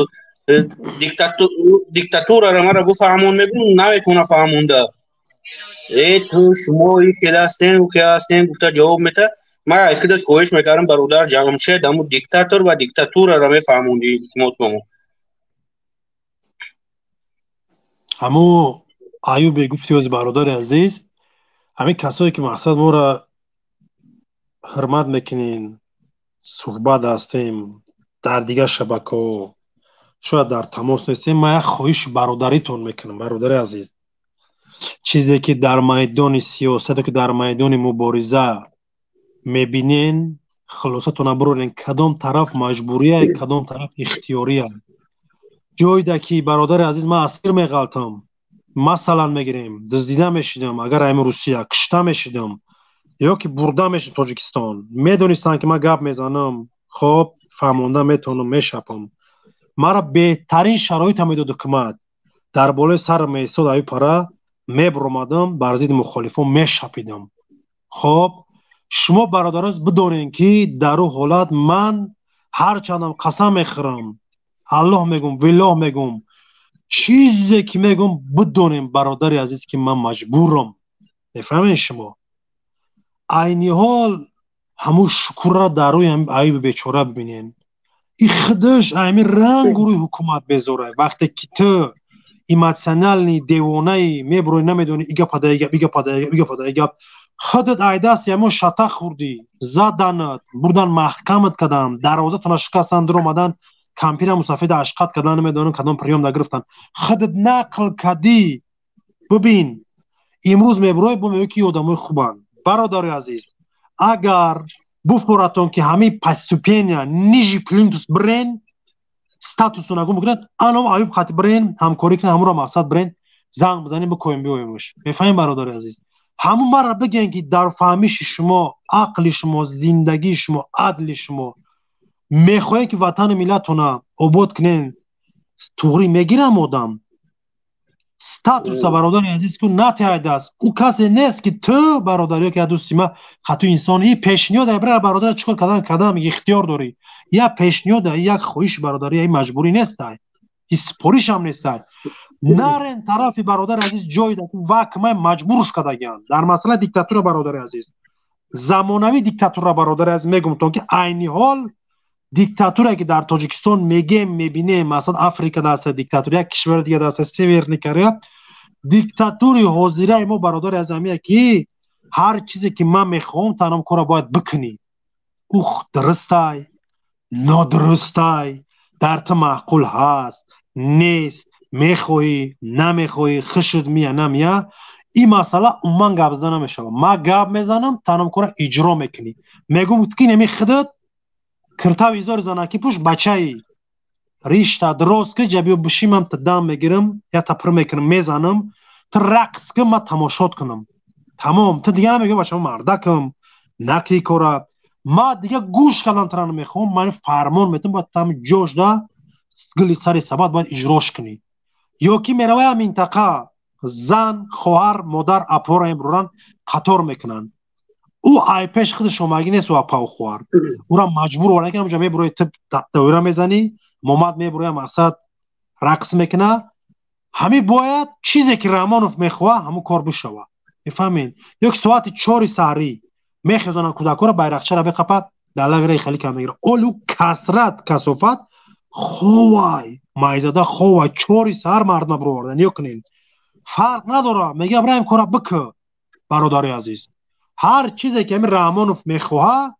диктатурара мара буфаҳмон». Мегум, наметавона фаҳмонда. «Э, ту шумо и хел ҳастем, ӯ хел ҳастем», гуфта ҷавоб мета. Ман аз худат хоҳиш мекардам, бародар Ҷамшед, ҳамун диктатор ва диктатурара мефаҳмонди, илтимос ба мо. Ҳамун Аюбе гуфти ози, бародари азиз, ҳамин касое ки мақсад моро ҳурмат мекунен, суҳбат ҳастем дар дигар шабакаҳо, шояд дар тамос нестем, ман як хоҳиши бародаритон мекунам, бародари азиз. Чизе ки дар майдони сиёсате, ки дар майдони мубориза мебинен, хулосатона бирорен: кадом тараф маҷбурия, кадом тараф ихтиёрия. Ҷойда ки, бародари азиз, ман асир меғалтам, масалан мегирем, дуздида мешидам, агар ами Русия кушта мешидам ё ки бурда мешид Тоҷикистон, медонистанд ки ман гап мезанам, хоб фаҳмонда метавонам, мешапам, мара беҳтарин шароита медод ҳукумат, дар болои сар меистод аю пара, мебуромадам, бар зидди мухолифон мешапидам. Хоб, шумо бародароз бидонед, ки дар ӯ ҳолат ман ҳарчандам қасам мехӯрам, Аллоҳ мегум, виллоҳ мегум, чизе ки мегум, бидонем, бародари азиз, ки ман маҷбурам. Мефаҳмед шумо? Айни ҳол ҳамун шукурра дар рӯи Аюби бечора бибинен. И худаш ами рангу рӯи ҳукумат безорай. Вақте ки ту эмоциональный девонаи мебурои, намедони, и гапа да и гап, и гапа да и гап, и гапа да и гап, худат айдаст ямон шата хӯрдӣ, заданат, бурдан маҳкамат кадан, дарвозатона шикастан, дуромадан, кампира мусафида ашқат кардан, намедонам кадом приём да гирифтан, худат нақл кадӣ. Бибин, имрӯз мебурои, бо мегӯӣ ки одамои хубанд. Бародари азиз, агар буфоратон ки ҳамаи постепенно ниже плинтус бирен, статусона гум бикунад, аном Аюб хати бирен, ҳамкорӣ кунад, ҳамуро мақсад бирен, занг бизанем, бикоем, биёемш. Мефаҳмем, бародари азиз? Ҳамун мара бигӯен, ки дар фаҳмиши шумо, ақли шумо, зиндагии шумо, адли шумо мехоҳем, ки ватану миллатона обод кунен, туғрӣ мегирам одам статуса, бародари азиз, ку натиҳайдаст. Ӯ касе нест, ки ту бародар ё ки як дӯсти ма хату инсон и пешниҳод бира, бародар, чӣ кор кардан кардам, ихтиёр дорӣ. Як пешниҳод, як хоҳиши бародарӣ, и маҷбурӣ нестай, и супоришам нестай. Нарен тарафи, бародари азиз, ҷойда вакмай маҷбурш кардагианд. Дар масъалаи диктатура, бародари азиз, замонавӣ диктатура, бародари азиз, мегумтон, ки айни ҳол диктатурае ки дар Тоҷикистон мегем, мебинем, масалан, Африка даста диктатура, як кишвари дига даста, Северный Корея, диктатури ҳозираи мо, бародари азиз, ҳамия ки ҳар чизе ки ман мехоҳам, танҳо кора бояд бикунӣ. Ух, дурустай, нодурустай, дар ту маъқул ҳаст, нест, мехоҳӣ, намехоҳӣ, хушуд мия, намия, ин масъала умуман гап зада намешавад. Ман гап мезанам, танҳо кора иҷро мекунӣ. Мегум, ки неми худат киртави изори занаки пӯш, бачаи ришта дроз ки ҷабиё бишимам, та дам мегирам, я та пир мекунам, мезанам, ту рақс ки, ман тамошот кунам, тамом. Ту дига намегӯ, бача, мардакам наки кора, ман дига гӯш кардан тара намехоҳам. Ман фармон метам, бояд там ҷошда гули сари сабад бояд иҷрош кунӣ. Ё ки меравая минтақа, зан, хоҳар, модар, апора имрӯран қатор мекунанд, ӯ ай пеш худаш омагӣ нест, ӯ апау хоҳар ӯра маҷбур вара ки ҳамҷа мебурои, ту доира мезанӣ, момад мебуроя, мақсад рақс мекуна. Ҳамин бояд чизе ки Раҳмонов мехоҳа, ҳамун кор бишава. Мефаҳмед? Ё ки соати 4-и саҳрӣ мехезонанд кӯдакҳоро, байрақчаро беқапа. Дар лагера хеле кам мегира. Олу касрат, касофат ховай, майзада ховай, чори сар мардма бироварда. Ниё кунед. Фарқ надора, мегӯям раим кора бик, бародари азиз. Ҳар чизе ки ҳамин Раҳмонов мехоҳад,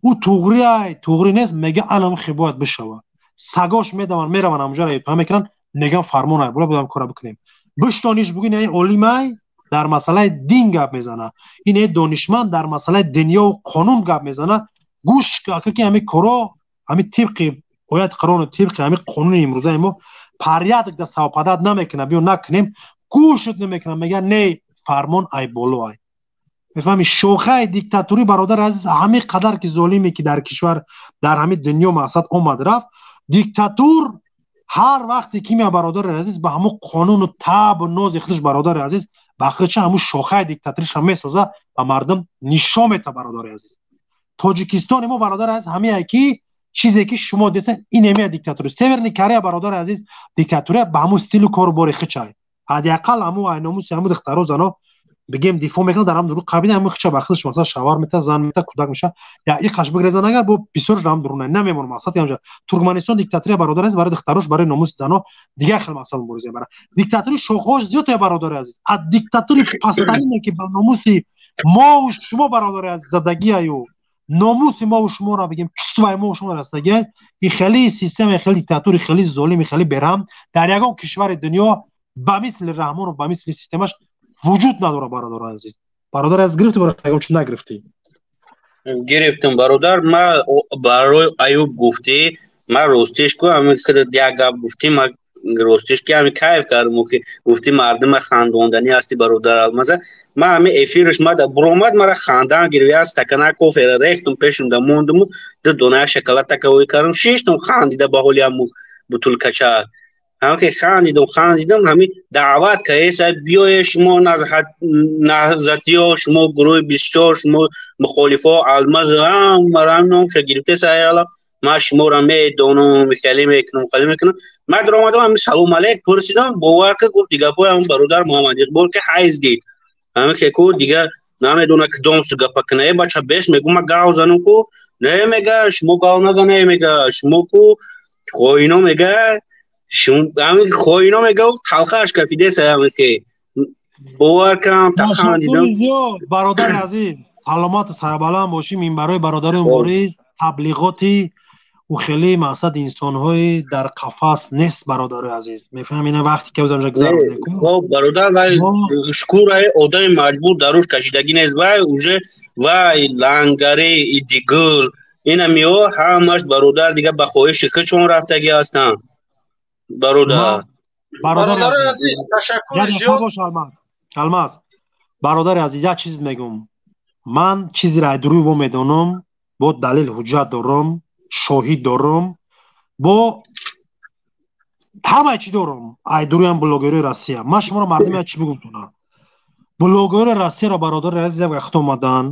ӯ туғри ай, туғри нест, мега анам хе бояд бишава. Сагош медаванд, мераванд ҳамонҷоро ютоа мекунанд, мегӯям фармон ай, бола будам кора бикунем. Биштониш бугин ай олимай дар масъалаи дин гап мезана. Ин ай донишманд дар масъалаи дунёву қонун гап мезана. Гӯш ка ки ҳамин коро, ҳамин тибқи ояти Қуръону тибқи ҳамин қонуни имрӯзаи мо порядок да совпадат намекунад, биё накунем, гӯшат намекунад, мегӯяд не, фармон ай боло ай. Мефаҳми, шохаи диктатурӣ бародар азиз, ҳамин қадар ки золиме ки дар кишвар, дар ҳамин дунё мақсад омад рафт, диктатур ҳар вақте ки мея бародари азиз ба ҳамун қонуну табу нози худаш бародари азиз, ба худша ҳамун шохаи диктаториша месоза, ба мардум нишон мета бародари азиз. Тоҷикистони мо бародари азиз ҳамие ки чизе ки шумо десен ин эмия диктатури. Северни Корея бародари азиз диктатурия ба ҳамун стилу кору бори хичай. Ҳадди ақал ҳамун айномуси ҳамун духтаро зано бигем дифоъ мекунад, дар ҳам дуру қабила ҳамун хича ба худаш масалан шавар мета, зан мета, кӯдак меша. Я иқаш бигрезан агар бо бисёрш ҳам дуруна намемон мақсад ҳамҷа. Туркманистон диктатурия бародари азиз барои духтарош, барои номуси зано дигар хел мақсад мубориза мебарад. Диктатури шохҳош зиёд е бародари азиз. Аз диктатури пастарине ки ба номуси мову шумо бародари азиз задагиаю номуси мову шуморо бигем чувствои мову шумо расидагиай, и хеле система, хеле диктатури, хеле золими, хеле бераҳм дар ягон кишвари дунё ба мисли Раҳмонов, ба мисли системаш вуҷуд надорад бародари азиз. Бародари азиз гирифтӣ барои ягон чиз нагирифтӣ? Гирифтам бародар, ма барои Аюб гуфтӣ, ма ростиш ку ҳамин худат як гап гуфтӣ, ма ростиш ки ҳамин кайф кардам, ки гуфтӣ мардума хандонданӣ ҳасти бародар Алмаза. Ма ҳамин эфирш ма буромад, мара хандан гирифт, як стакана кофера рехтум пешум да мондуму, ду дона шоколад таковой кардам, шиштум хандида ба ҳоли ҳамун бутулкачак. Ҳам ки хандидам, хандидам, ҳамин даъват кардеса, биёе шумо наҳзатиё, шумо гурӯҳи 24, шумо мухолифо, Алмаз ҳамара номша гирифтеса, аяла ман шуморо медонам, хеле мекунам, хеле мекунам. Ман даромадам, ҳамин салом алейк пурсидам, бовар ка гуфт дигапои ҳамин бародар Муҳаммад Иқбол ки ҳайз дид. Ҳамин ки ку дигар намедона кадом су гапа кунад. Э бача бес мегӯ, ман гав занам ку, не мега, шумо гав назане, мега, шумо ку хоино мега, ҳамин хоино мега, талхааш кафидеса ҳамин ки бовар кам тахан дидам. Бародари азиз, саломату сарбаланд бошӣ. Минбарҳои бародари Мубориз таблиғоти ӯ хеле мақсад инсонҳои дар қафас нест бародари азиз. Мефаҳмӣ, ина вақте ки ӯзамҷа гузаронем. Хоб бародар, вай шукур ай одами маҷбур даруш кашидагӣ нест, вай уже вай лангари идигул ина миё ҳамаш бародар дига ба хоҳиши худшон рафтагӣ ҳастанд. Бародар. Бародари азиз, ташаккури зиёд. Бош Алмаз. Бародари азиз, як чиз мегӯм. Ман чизеро аз рӯи во медонам, бо далел ҳуҷҷат дорам, шоҳид дорам, бо ҳамаи чӣ дорам. Ай дуруям блогерои Россия. Ман шуморо мардум як чӣ бигӯм тона. Блогерои Россияро бародари азиз як вақт омадан,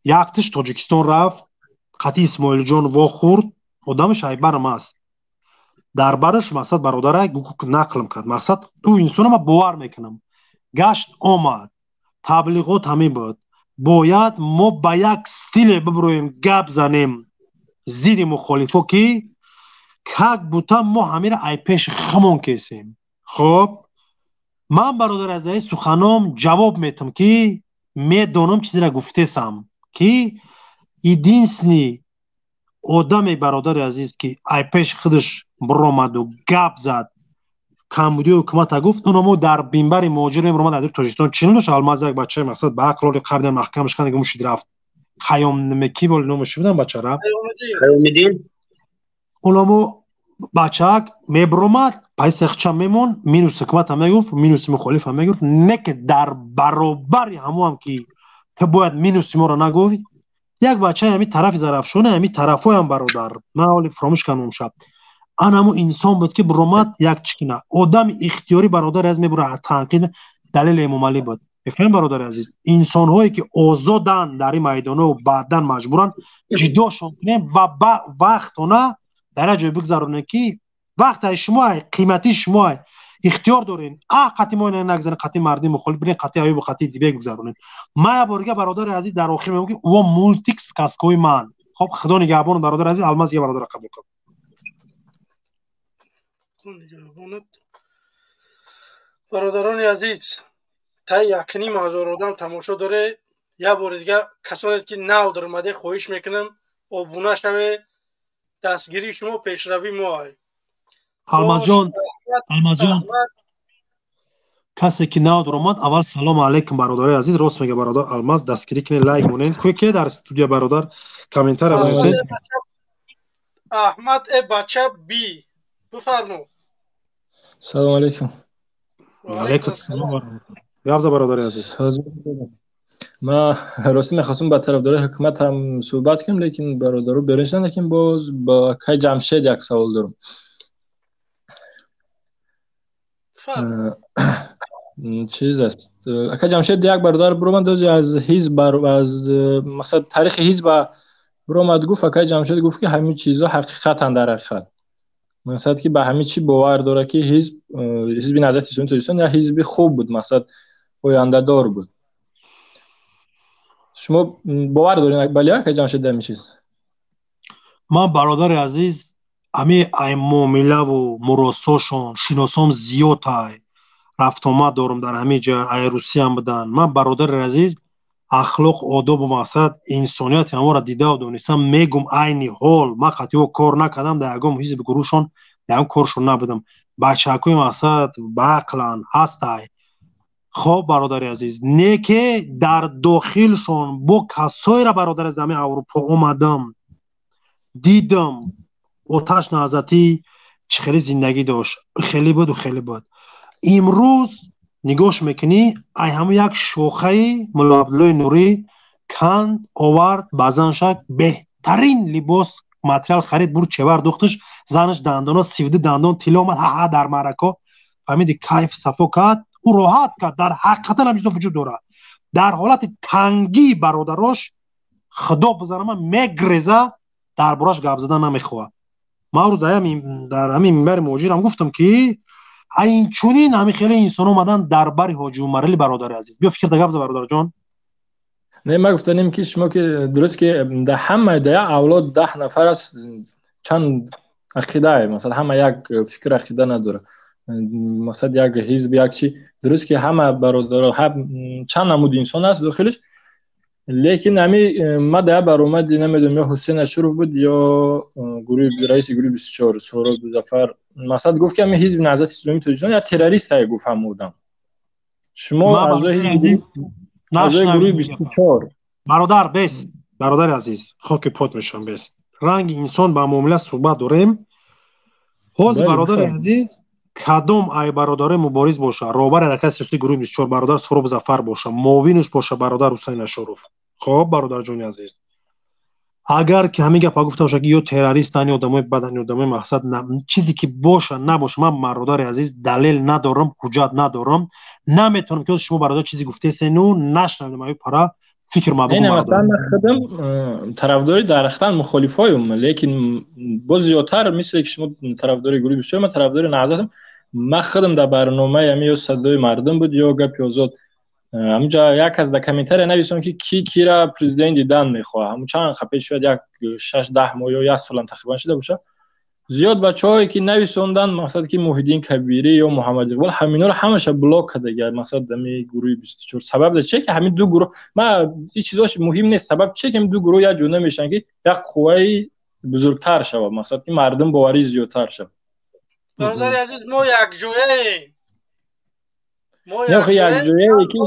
яктиш Тоҷикистон рафт, қатъи Исмоилҷон вохӯрд, одамаш айбарам аст. Дар бараш мақсад бародарай гугук нақлм кард. Мақсад ӯ инсона ман бовар мекунам. Гашт омад, таблиғот ҳамин буд. Бояд мо ба як стиле бибироем, гап занем зидди мухолифо ки как будто мо ҳамира ай пеши хумон кесем. Хоб, ман бародар аз даи суханом ҷавоб метам ки медонам чизеро гуфтесам ки единственный одаме бародари азиз ки ай пеши худаш биромаду гап зад, камбудиёи ҳукумата гуфт, оно мо дар бинбари муҳоҷир мебиромад аз Тоҷикистон чӣ дошт? Алмаз як бачаи мақсад ба ақл оли қабдан маҳкамаш канд, гумшид рафт. Хайём ки боли номаш чӣ будам бачара? Хайёмиддин. Оно бачаак мебиромад, пайса хча мемон, минус ҳукумата мегуфт, минуси мухолифа мегуфт, не ки дар баробари ҳамоам ки ту бояд минуси моро нагуфт. Як бачаи ҳамин тарафи Зарафшона, ҳамин тарафоям бародар, ман оли фаромӯш кардам он шаб. Ан ҳамун инсон буд ки биромад як чӣ кина. Одами ихтиёрӣ бародари азиз мебура танқид, далели Эмомалӣ буд. Мефаҳмед бародари азиз, инсонҳое ки озоданд дар ин майдонҳо баъдан маҷбуранд ҷидошон кунем ва ба вақтона дар як ҷой бигзаронем ки вақт ай шумо ай, қимати шумо ай, ихтиёр дорем. Қати мо ина нагзарем, қати марди мухолиф бирем, қати Аюб, қати Дибек бигзаронем. Ман як бор дига бародари азиз дар охир мегӯям ки ӯ мултик сказкои ман. Хоб, худо нигаҳбон, бародар азиз. Алмаз, я бародара қабул кун. Бародарони азиз, таи 1,5 ҳазор одам тамошо доре. Як бори дига, касоне ки нав даромаде, хоҳиш мекунам, обуна шаве. Дастгирии шумо пешравии мо ай. Алмазҷон, Алмазҷон, касе ки нав даромад, аввал салому алайкум, бародари азиз. Рост мега бародар Алмаз, дастгирӣ кунед, лайк монед. Ке дар студия, бародар, комментария бинависед. Аҳмад э бача би, бифармо. Салому алайкум. Алайкум салом, гап за, бародари азиз. Ма ростӣ мехостам ба тарафдорои ҳукумат ҳам суҳбат кунем, лекин бародаро берун шуданд. Лекин боз ба акай Ҷамшед як савол дорам. Чиз аст, ака Ҷамшед, як бародар биромад ози аз ҳизб, аз мақсад таърихи ҳизба биромад, гуфт, акай Ҷамшед гуфт, ки ҳамин чизо ҳақиқатан, дар ҳақиқат, мақсад ки ба ҳамин чӣ бовар дорад, ки ҳизб, Ҳизби Наҳзати Исломии Тоҷикистон як ҳизби хуб буд, мақсад ояндадор буд. Шумо бовар доред, бале, ака Ҷамшед, ҳамин чиз? Ман, бародари азиз, ами ай муомилаву муросошон шиносом зиёд, ай рафтомад дорам дар ҳамин ҷа, ай Русиям будан. Ман, бародари азиз, ахлоқ, одобу мақсад инсонияти ҳамонро дидаву донистам, мегум. Айни ҳол ман қатъио кор накардам дар ягон ҳизби, гурӯҳшон, дар ягон коршон набудам. Бачаҳакои мақсад баақлан ҳастай. Хоб, бародари азиз, не ки дар дохилшон бо касоеро, бародари азиз, ҳамин Аврупо омадам, дидам, оташ наҳзатӣ чӣ хеле зиндагӣ дошт, хеле буду хеле буд. Имрӯз нигоҳш мекунӣ, ай ҳамун як шохаи Мулло Абдуллои Нурӣ канд овард, ба заншак беҳтарин либос, материал харид, бурд, чевар духташ, занаш дандоно сивди дандон тилло омад, ҳаҳа, дар маърако, фаҳмиди, кайф сафо кард, ӯ роҳат кард. Дар ҳақиқатан ҳам чизо вуҷуд дорад. Дар ҳолати тангӣ бародарош, худо бизанама, мегреза, дар бораш гап задан намехоҳад. Ман рӯз дар ҳамин минбари муҳоҷирам гуфтам, ки инчунин ҳамин хеле инсон омадан дар бари Ҳоҷи Умарали. Бародари азиз, биё, фикр да гап за, бародарҷон. Не, ман гуфтанем, ки шумо ки дуруст, ки дар ҳама, дар як авлод 10 нафар аст, чанд ақидае, масалан, ҳама як фикр, ақида надорад, мақсад як ҳизб, як чи. Дуруст ки ҳама бародаро, чанд намуди инсон аст дохилиш, лекин ҳами ма дар як баромади, намедонам, ё Ҳусейн Ашуров буд, ё гурӯҳи раиси гурӯҳи 24 Соҳроб Зафар, мақсад гуфт, ки ҳами Ҳизби Наҳзати Исломии Тоҷикистон як террористае, гуфт ҳам одам. Шумо аъзои ҳизби, аъзои гурӯҳи 24. Бародар, бес, бародари азиз, хоки пот мешавам, бес. Ранги инсон ба муомила суҳбат дорем ҳозир. Бародари азиз, кадом ай бародарои мубориз боша, роҳбари ҳаракати сиёсии гурӯҳи 24 бародар Суҳроб Зафар боша, муовинаш боша бародар Ҳусайн Ашуров. Хоб, бародарҷони азиз, агар ки ҳамин гапа гуфта боша, ки ё террористан, ё одамои бадан, ё одамои мақсад, чизе ки боша набоша, ман, бародари азиз, далел надорам, ҳуҷҷат надорам, наметавонам ки шумо, бародар, чизе гуфтесену нашнавидам, аю пара фикр. Не, масалан, ман худам тарафдори дарахтан мухолифоюм, лекин боз зиёдтар, мисле ки шумо тарафдори гурӯҳи 24, ман тарафдори Наҳзатам. Ман худам дар барномаи ҳами ё Садои мардум буд, ё Гапи озод, ҳамунҷа як кас дар комментария нависон, ки ки кира президент дидан мехоҳад. Ҳамун чанд хапе шояд як 6-10 моҳ ё як солам тақрибан шуда бошад. Зиёд бачаҳое ки нависондан, мақсад ки Муҳиддин Кабирӣ ё Муҳаммад Иқбол, ҳаминҳоро ҳамаша блок кардаги, мақсад ами гурӯҳи 24. Сабаб дар чие, ки ҳамин ду гурӯҳ, ма ҳеҷ чизош муҳим нест, сабаб чие, ки ҳамин ду гурӯҳ як ҷо намешаванд, ки як қувваи бузургтар шавад, мақсад ки мардум боварӣ зиёдтар шавад? Бародари азиз, мо якҷояем. Якҷояе ки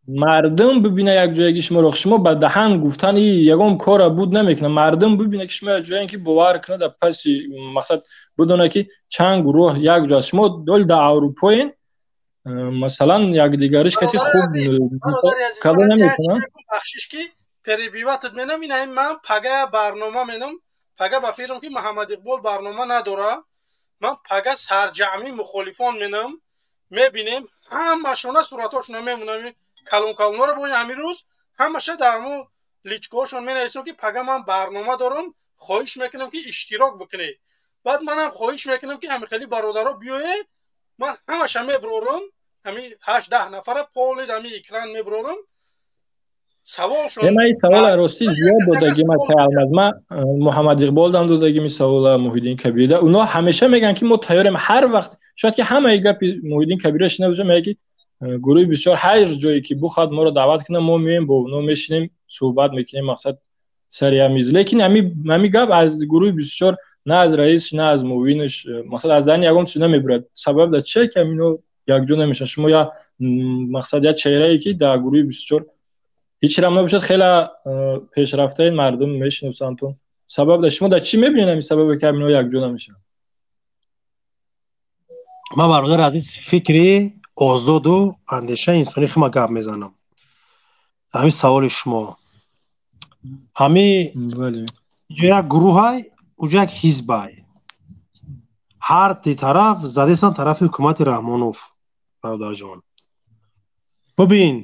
мардум бибина якҷоягӣ шуморо. Шумо ба даҳан гуфтани ягон кора буд намекунад. Мардум бибина, ки шумо якҷояе, ки бовар кунад, дар паси мақсад бидонад, ки чанд гурӯҳ якҷо аст. Шумо дол дар Аврупоен, масалан, якдигариш кати хуб карда наметавонанд. Бахшиш ки перебивать менам. Ина ман пага барнома менам, пага ба фикрам, ки Муҳаммад Иқбол барнома надора. Ман пага сарҷамъи мухолифон менам, мебинем, ҳамашона суратҳошона мемонам, калон калонҳоро бо ҳамин рӯз ҳамаша дар ҳамун личкаҳошон менависам, ки пага ман барнома дорам, хоҳиш мекунам, ки иштирок бикунед. Баъд манам хоҳиш мекунам, ки ҳамин хели бародаро биёед, ман ҳамаша меброрам, ҳамин 8-10 нафара полный ҳамин экран меброрам. Саволшон Ман ин савола ростӣ зиёд додагим аз ма Муҳаммад Иқбол дам додагим ин савола, Муҳиддин Кабирида. Уно ҳамеша мегӯянд, ки мо тайёрем ҳар вақт. Шояд ки ҳамаи гапи Муҳиддин Кабириро шинида бошем, мегӯяд, ки гурӯҳи бисёр ҳар ҷое ки бухоҳад моро даъват кунад, мо меоем, бо уно мешинем, суҳбат мекунем, мақсад сари як миз. Лекин ҳами гап аз гурӯҳи бисёр, на аз раис, на аз муовинаш, мақсад аз даҳани ягон чиз намебурад. Сабаб дар чие, ки ҳамино якҷо намешаванд? Шумо я мақсад як чеҳрае, ки дар гурӯҳи бисёр ҳеч рам набошад, хеле пешрафтаи мардум мешиносандтон. Сабаб дар шумо дар чӣ мебинед ҳамин сабабе, ки ҳамино якҷо намешаванд? Ман, бародари азиз, фикри озоду андешаи инсонӣ хима гап мезанам. Ҳамин саволи шумо, ҳами ҷо як гурӯҳай, уҷо як ҳизбай, ҳар ди тараф задесан тарафи ҳукумати Раҳмонов. Бародарҷон, бубин,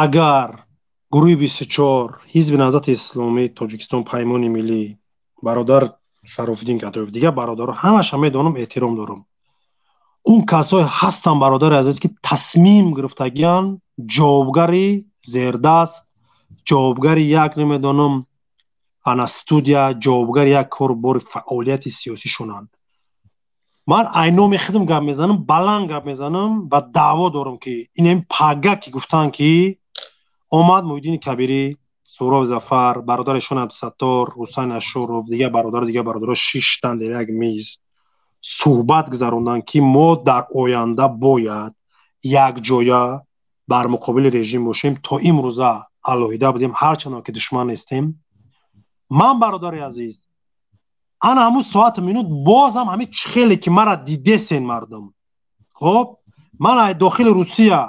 агар гурӯҳи 24, Ҳизби Наҳзати Исломии Тоҷикистон, Паймони Миллӣ, бародар Шарофиддин Гадоев, дигар бародаро ҳамаша медонам, эҳтиром дорам. Он касое ҳастанд, бародари азиз, ки тасмим гирифтагиан ҷавобгари зердаст, ҷавобгари як, намедонам, ана студия, ҷавобгари як корубори фаъолияти сиёсишонанд. Ман айноми худам гап мезанам, баланд гап мезанам ва даъво дорам, ки инем пага ки гуфтанд, ки омад Муҳиддини Кабирӣ, Суҳроб Зафар, бародарашон Абдусаттор, Ҳусайн Ашуров, дигар бародару дигар бародаро шиштанд дар як миз, суҳбат гузаронданд, ки мо дар оянда бояд якҷоя бар муқобили режим бошем. То имрӯза алоҳида будем, ҳарчандон ки душман нестем. Ман, бародари азиз, ана ҳамун соату минут бозам ҳамин хеле ки мара дидесен мардум. Хоб, ман ай дохили Русия,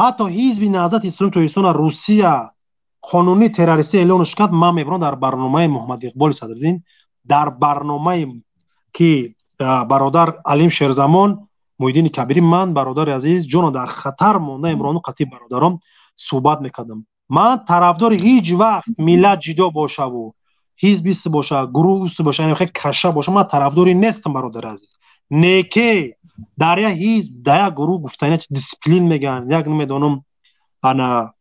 ҳатто Ҳизби Наҳзати Исломии Тоҷикистона Русия қонунии террористӣ эълонш кард, ман мебурам дар барномаи Муҳаммад Иқболи Садриддин, дар барномаи ки бародар Алим Шерзамон, Муҳиддини Кабирӣ, ман, бародари азиз, ҷоно дар хатар монда, имрону қатъи бародарон суҳбат мекардам. Ман тарафдори ҳеҷ вақт миллат ҷидо бошаву ҳизбис боша, гурӯҳус боша, каша боша, ман тарафдори нестам, бародари азиз. Неке дар як ҳизб, дар як гурӯҳ гуфтани дисциплин мегӯянд, як, намедонам, ана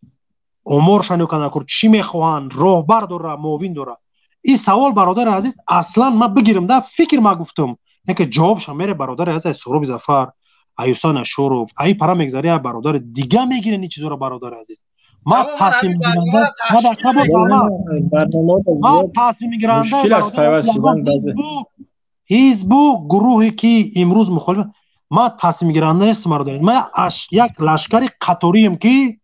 оморшан ё чӣ мехоҳанд, роҳбар дора, муовин дора. Ин савол, бародари азиз, аслан ман бигирам да фикр ма гуфтам, неке ҷавобшам мере, бародари азиз, ай Суҳроби Зафар, ай Ҳусайн Ашуров, ай пара мегзари, ай бародари дига мегирен ин чизоро. Бародари азиз, ман тасмимгиранда ҳизбу гурӯҳе ки имрӯз мухолиф, ман тасмимгиранда нестам, бародари. Ман як лашкари қаторием, ки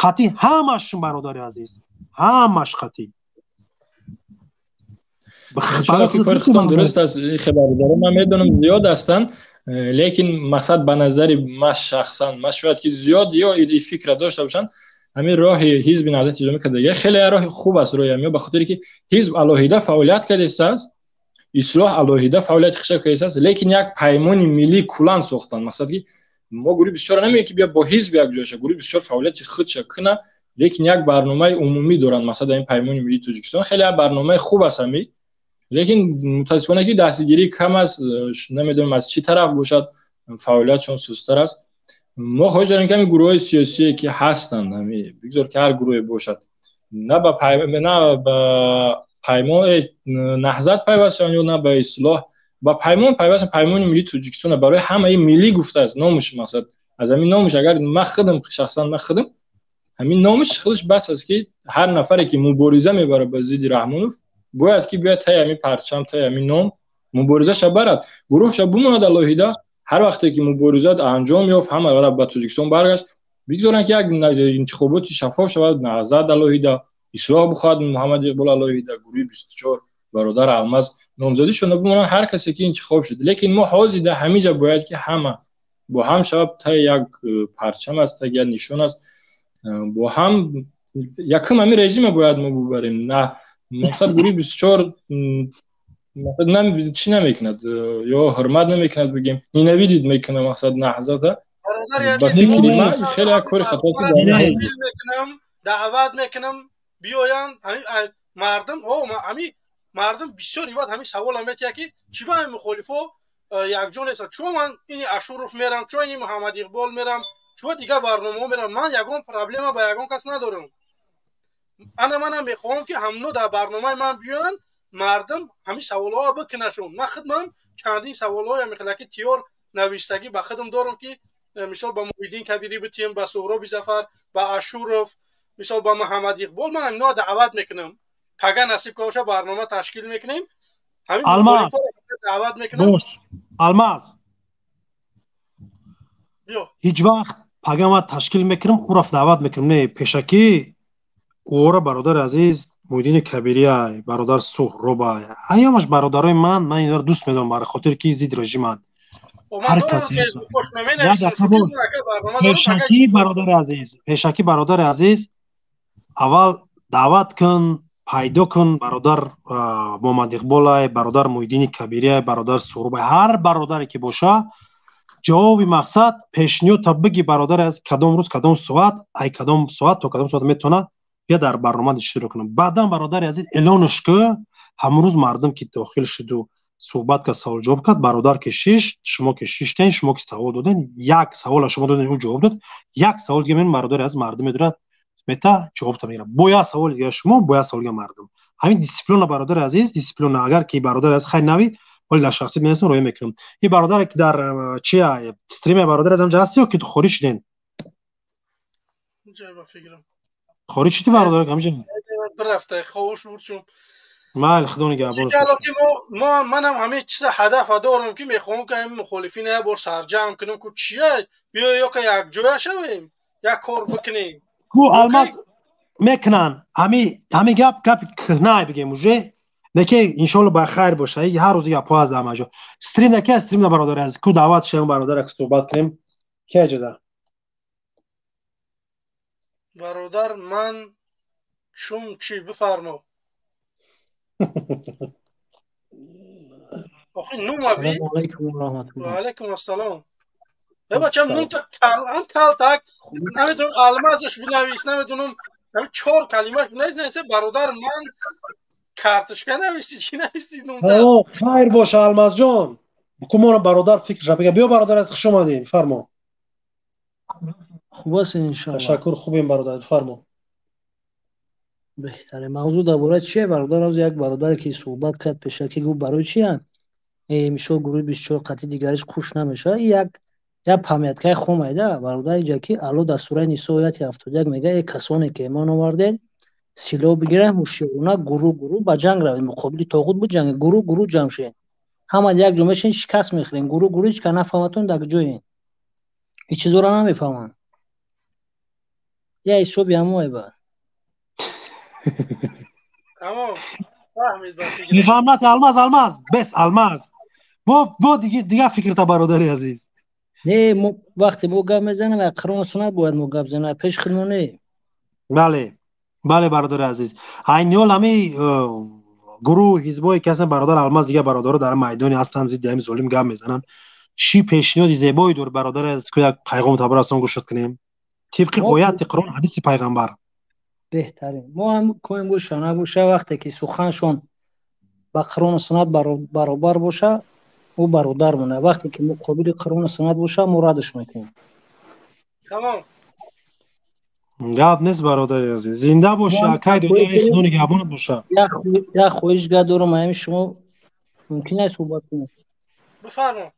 қатъи ҳамаш, бародари азиз, ҳамаш қатъи. Иншоалло, ки кори худтон дуруст аст. Хабардоро ман медонам, зиёд ҳастанд, лекин мақсад ба назари ма шахсан ма шояд ки зиёд ё фикра дошта бошанд, ҳамин роҳи Ҳизби Наҳзати Исломӣ кардага хеле роҳи хуб аст. Роҳи ҳамиё ба хотире ки ҳизб алоҳида фаъолият кардааст, Ислоҳ алоҳида фаъолияти хиша кардааст, лекин як Паймони Миллӣ кулан сохтанд. Мақсад ки мо гурӯҳи бисёр намегӯем, ки бия бо ҳизб якҷоя ша, гурӯҳи бисёр фаъолияти худша куна, лекин як барномаи умумӣ доранд. Мақсад ин Паймони Миллии Тоҷикистон хеле як барномаи хуб аст ҳамин, лекин мутаассифона ки дастгирӣ кам аст. Намедонам, аз чӣ тараф бошад, фаъолиятшон сусттар аст. Мо хоҳиш дорем, ки ҳамин гурӯҳҳои сиёсие ки ҳастанд, ҳами бигзор ки ҳар гурӯҳе бошад, на ба Паймон Наҳзат пайваст шаванд ё на ба Ислоҳ, ба Паймон пайваст. Паймони Миллии Тоҷикистон барои ҳамаи миллӣ гуфтааст номуш. Мақсад аз ҳамин номуш, агар ма худам шахсан ма худам ҳамин номуш худаш бас аст, ки ҳар нафаре ки мубориза мебарад ба зидди Раҳмонов, бояд ки биёяд таи ҳамин парчам, таи ҳамин ном муборизаша барад, гурӯҳша бимонад алоҳида. Ҳар вақте ки мубориза анҷом ёфт, ҳама ба Тоҷикистон баргашт, бигзоранд ки як интихоботи шаффоф шавад. Наҳзат алоҳида, Ислоҳ бихоҳад, Муҳаммад Иқбол алоҳида, гурӯҳи 24, бародар Алмаз номзадишон бимонанд, ҳар касе ки интихоб шуд. Лекин мо ҳозир дар ҳамин ҷа бояд ки ҳама бо ҳам шавад, таи як парчам аст, таи як нишон аст, бо ҳам якум ҳамин режима бояд мо бубарем. На мақсад гурӯҳи 24 чӣ намекунад ё ҳурмат намекунад, бигем, ненавидит мекунад мақсад Наҳзата. Ба фикри ман, хеле як кори хато. Мекунам, даъват мекунам, биёянд мардум. Ҳами мардум бисёр ибад ҳамин савола метиҳад, ки чӣ ба ҳамин мухолифо якҷо нестанд, чун ман ини Ашуров мерам, чун ини Муҳаммад Иқбол мерам, Чуво дигар барномаҳо мерам, ман ягон проблема ба ягон кас надорам. Ана манам мехоҳам, ки ҳамно дар барномаи ман биёянд, мардум ҳамин саволҳоро бикунашон. Ман худмам чандин саволҳое мехела ки тиёр навиштагӣ ба худам дорам, ки мисол ба Муҳиддин Кабирӣ битием, ба Суҳроби Зафар, ба Ашуров, мисол ба Муҳаммад Иқбол. Ман ҳаминоро даъват мекунам. Пага насиб ка боша, барнома ташкил мекунем, ҳамин даъват мекунам. Алмаз, ҳеҷ вақт пага ман ташкил мекунам, ураф даъват мекунам. Не, пешакӣ ора, бародари азиз, Муҳиддини Кабирия, бародар Суҳроба, ҳаёмаш бародарои ман, ман инро дӯст медорам, барои хотир ки зидди режиманд. Пешакӣ, бародари азиз, пешакӣ, бародари азиз, аввал даъват кун, пайдо кун бародар Муҳаммад Иқболай, бародар Муҳиддини Кабирия, бародар Суҳробай, ҳар бародаре ки боша, ҷавоби мақсад пешниҳодта биги, бародари аз кадом рӯз, кадом соат, ай кадом соат то кадом соат метавона бия дар барнома иштирок кунам. Баъдан, бародари азиз, эълонш ку. Ҳамон рӯз мардум ки дохил шуду суҳбат кард, савол ҷавоб кард, бародар ки шишт, шумо ки шиштен, шумо ки савол доден, як савола шумо доден, ӯ ҷавоб дод, як савол дига мен, бародари азиз, мардум медорад, мета ҷавобта мегирад, бо як саволи дига шумо, бо як саволи дига мардум. Ҳамин дисциплина, бародари азиз, дисциплина. Агар ки бародари азиз хайр нави, вале дар шахсӣ менависам, роя мекунам. Ин бародаре ки дар чия стриме, бародари азиз, ҳамҷа ҳасти ё ки хориҷ шуден? Хориҷ шуди, бародар, ҳамҷа? Бирафта, ховуш бурчум. Майли, худо нигаҳбон. Ки мо манам ҳамин чиза ҳадафа дорам, ки мехоҳам, ки ҳамин мухолифина як бор сарҷамъ кунам, ку чия, биё ё ка якҷоя шавем, як кор бикунем. Ку Алмаз, мекунанд. Ҳами гап гапи кӯҳнай бигем уже, лекин иншоалло ба хайр боша. Ҳар рӯз гапҳо ҳаст дар маҷо стрим ки стрим на, бародари азиз, ку даъват шавем, бародара, ки суҳбат кунем. Ки аҷода? Бародар, ман чум чӣ, бифармо. Охи нума би. Ва ассалом. Э бачам, нумта кал калтак наметунам, Алмазаш бинавис, наметунам, чор калимаш бинавис, нависе бародар ман картошка нависти, чӣ нависти нумта? Хайр боша, Алмазҷон, кумона бародар фикр бига. Биё, бародар, аз хуш омадем, фармо. Хуб аст, иншоалло. Ташаккур, хубем, бародар, фармо. Беҳтаре. Мавзӯъ дар бораи чие, бародар? Ҳозир як бародаре ки суҳбат кард пешакӣ, гуфт, барои чиян мисол гурӯҳи 24 қатъи дигариш куш намешавад. Як памяткаи хомайда, бародар, иҷа ки Алло дар сураи Нисо ояти 71 мега: «Э касоне ки имон овардед, силоҳ бигиред, ҳушёрона гурӯҳ гурӯҳ ба ҷанг равед, муқобили тоғут биҷангед, гурӯҳ гурӯҳ ҷамъ шавед, ҳама як ҷо мешин, шикаст мехӯрем, гурӯҳ гурӯҳ, ҳеҷ кас нафаҳматон дар ҷоен». Ин чизоро намефаҳманд, я ҳисоби ҳамое бад. Тамом, фаҳмид. Мефаҳмад Алмаз, Алмаз бес, Алмаз, бо дига фикрта, бародари азиз. Не, мо вақте мо гап мезанем, як Қуръону суннат бояд мо гап занем, пеш худмо не. Бале, бародари азиз, айни ҳол ҳами гурӯҳ ҳизбое ки ҳастанд, бародар Алмаз, дига бародаро дар майдоне ҳастанд, зидди ҳами золим гап мезананд. Чӣ пешниҳоди зебое дор, бародари азиз, ку як пайғом табарасон гӯшод кунем тибқи ояти Қуръон, ҳадиси пайғамбар. Беҳтарин. Мо ҳам коем боша набоша, вақте ки суханшон ба Қуръону суннат баробар боша, ӯ бародар монад, вақте ки муқобили Қуръону суннат боша, мо радш мекунем. Тамом. Гап нест, бародари азиз, зинда боши, акай дунёи, худо нигаҳбонат боша. Як хоҳиш га дорам ҳами шумо, мумкин аст суҳбат кунем? Бифармо.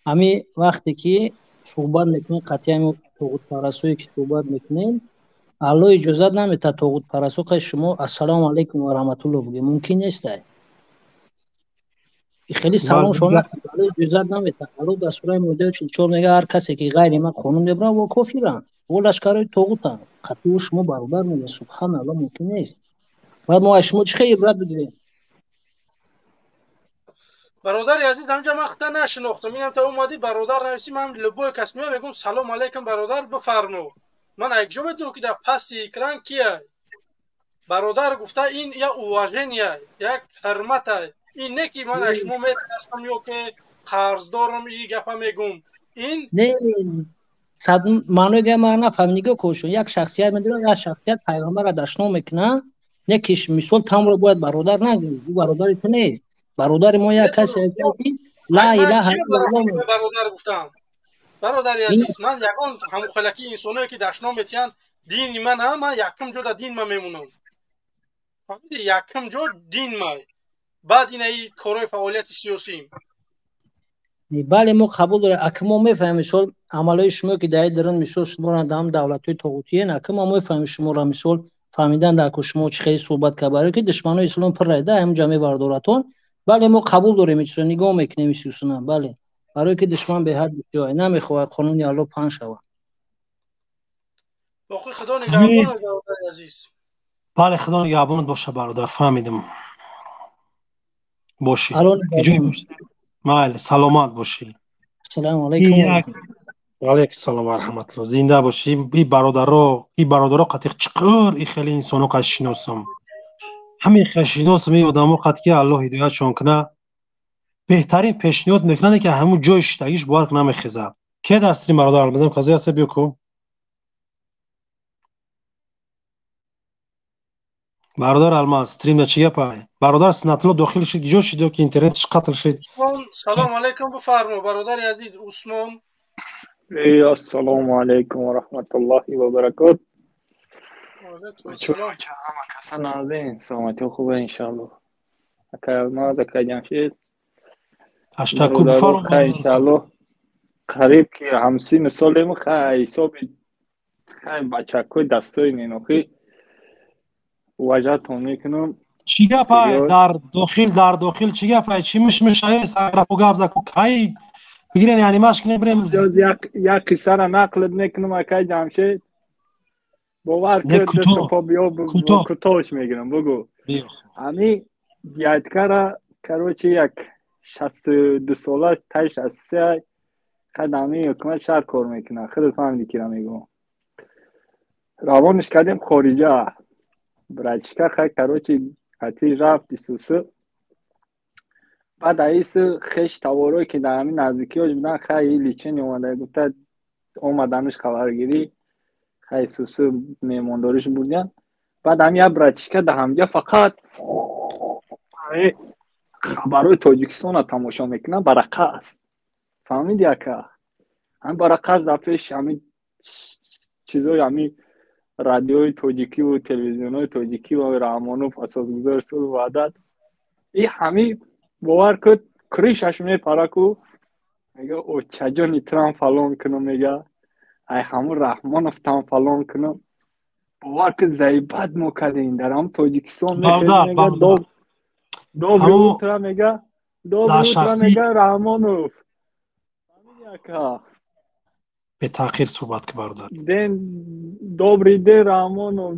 Ҳами вақте ки суҳбат мекунед, қатъи ҳами тоғутпарастое ки суҳбат мекунед, Алло иҷозат наметад тоғутпарастҳо қай шумо «Ассалому алайкум ва раҳматулло» бигӯед, мумкин нестай. Хеле саломшон Алло иҷозат наметад. Алло дар сураи Моидаи 44 мега: «Ҳар касе ки ғайри ман қонун мебарад, во кофиранд, во лашкарои тоғутанд». Қатъи ӯ шумо бародар мегӯед, субҳаналло, мумкин нест. Бояд мо аз шумо чӣ хел ибрат бигирем? Бародари азиз, ҳамҷа ман худта нашинохтам, инам та омадӣ, бародар нависӣ. Ман любой кас меоям, мегӯм: «Салом алайкум, бародар, бифармо». Ман якҷо медонам, ки дар пасти экран кия. Бародар гуфта, ин як уважение, як ҳурмата. Ин не ки ман аз шумо метарсам ё ки қарздорам, и гапа мегӯм ин. Не, маънои гап мара нафаҳм. Нигоҳ кун, як шахсият медонад, як шахсият пайғамбарро дашном мекунад, не ки мисол тамро бояд бародар нагӯӣ, ӯ бародари ту нест. Бародари мо як касе аст, ки ла илаҳа бародар гуфтам. Бародари азиз, ман ягон ҳамухалаки инсоное ки дашном метиҳанд, дини ман ҳа, ман якум ҷо дар дин ма мемонам. Фаҳмиди? Якум ҷо дин май, баъд инаи корҳои фаъолияти сиёсиим. Бале, мо қабул дорем, ака, мо мефаҳмем, мисол, амалҳои шумо ки дар дарун, мисол, шуморо дар ҳам давлатҳои тоғутиен, ака, мо мефаҳмем шуморо, мисол, фаҳмидан дар ко шумо чӣ хеле суҳбат кард, барои ки душманои ислом пуррайда ҳамин ҷа мебардоратон. Бале, мо қабул дорем, ин чизро нигоҳ мекунем, исусуна, бале, барои ки душман беҳад бисёр намехоҳад қонуни Аллоҳ паҳн шавад. Боқӣ Худо нигаҳбонат, бародари азиз. Бале, Худо нигаҳбонат боша, бародар, фаҳмидам. Бошӣ. Майли, саломат бошӣ. Ассалому алайкум. Алайкум салом ва раҳматуллоҳ. Зинда бошӣ. И бародаро, и бародаро қатиқ чиқур, и хеле инсоно қад шиносам. Ҳамин хел шиносам и одамо қад ки Аллоҳ ҳидоятшон куна. Беҳтарин пешниҳод мекунанд, ки ҳамун ҷои шиштагиш бовар намехезад. Ке дастри бародар Алмазам кази аста биё ку. Бародар Алмаз, стримда чӣ гапай? Бародар Синатулло дохил шид, ҷо шид ё ки интернетиш қатл шид? Усмон, салом алайкум, бифармо, бародари азиз Усмон. Эй, ассалому алайкум ва раҳматуллоҳи ва баракот. Ҳама каса назин, саломатӣ хубе иншааллоҳ. Акай Алмаз, акай Ҷамшед. Ташаккур, бифармо. Хай иншааллоҳ. Қариб ки ҳамсини солем, хай ҳисоби хай бачакҳои дастои ненохӣ уважатон мекунам. Чӣ гапай дар дохил, дар дохил чӣ гапай? Чӣ мишмишае? Сарапо гап заку кай бигирен, яъне маш кунем бирем. Як қиссара нақлт мекунам, акай Ҷамшед. Бовар кун, дасту по биё, кӯтоҳш мегирам, бугӯ. Ҳами дядькара, короче, як 62 сола, таи 63, қад ҳами ҳукумат шаҳр кор мекунад. Худат фаҳмиди кира мегӯм. Равониш кардем хориҷа. Братишка, хай, короче, қатӣ рафт исусу. Баъд аису хеш таворое ки дар ҳамин наздикиҳош будан, хай лечение омада гуфта омаданаш хабаргирӣ, хай исусу меҳмондориш бурдян. Баъд ҳами як братишка дар ҳамҷа фақат хабарҳои Тоҷикистонро тамошо мекунад, барақа аст. Фаҳмиди, ака? Ҳамин барақа аст, дар пеш ҳамин чизҳои ҳамин радиои тоҷикиву телевизионҳои тоҷикӣ ва Раҳмонов, асосгузори сулҳу ваҳдат. И ҳами бовар кун, крышаш мепара ку, мега очаҷони трам фалон кунам, мега ай ҳамун Раҳмонов там фалон кунам. Бовар кун, заибат мо кардем дар ҳам Тоҷикистон. Мега доброе утро, мега доброе утро, мега Раҳмонов, ака. Бетаъхир суҳбат ки, бародар. День добрый день, Раҳмонов,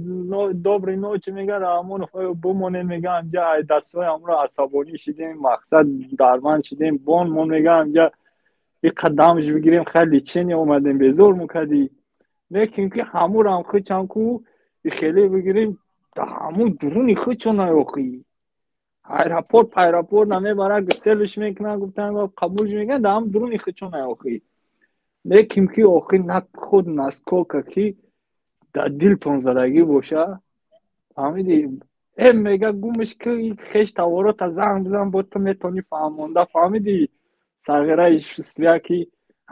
доброй ночи, мега Раҳмонов, бумонем, мега амҷа ай дастҳои ҳамро асабонӣ шидем, мақсад дарманд шидем, бон мон, мега амҷа иқа дамж бигирем, хай лечение омадем, безор мукадӣ. Лекин ки ҳамурам хичам ку хеле бигирем, ҳамун дуруни хичона охи аэропорт пайропорт намебара, гуселш мекунан, гуфтан қабулш мекунан, дар ҳам дуруни хичона охи. Лекин ки охи на худ насколько ки дар дилтон задагӣ боша, фаҳмиди? Э, мега гумш ки хеш таворота занг бизан, бо ту метавонӣ фаҳмонда, фаҳмиди? Сағираи шустрия ки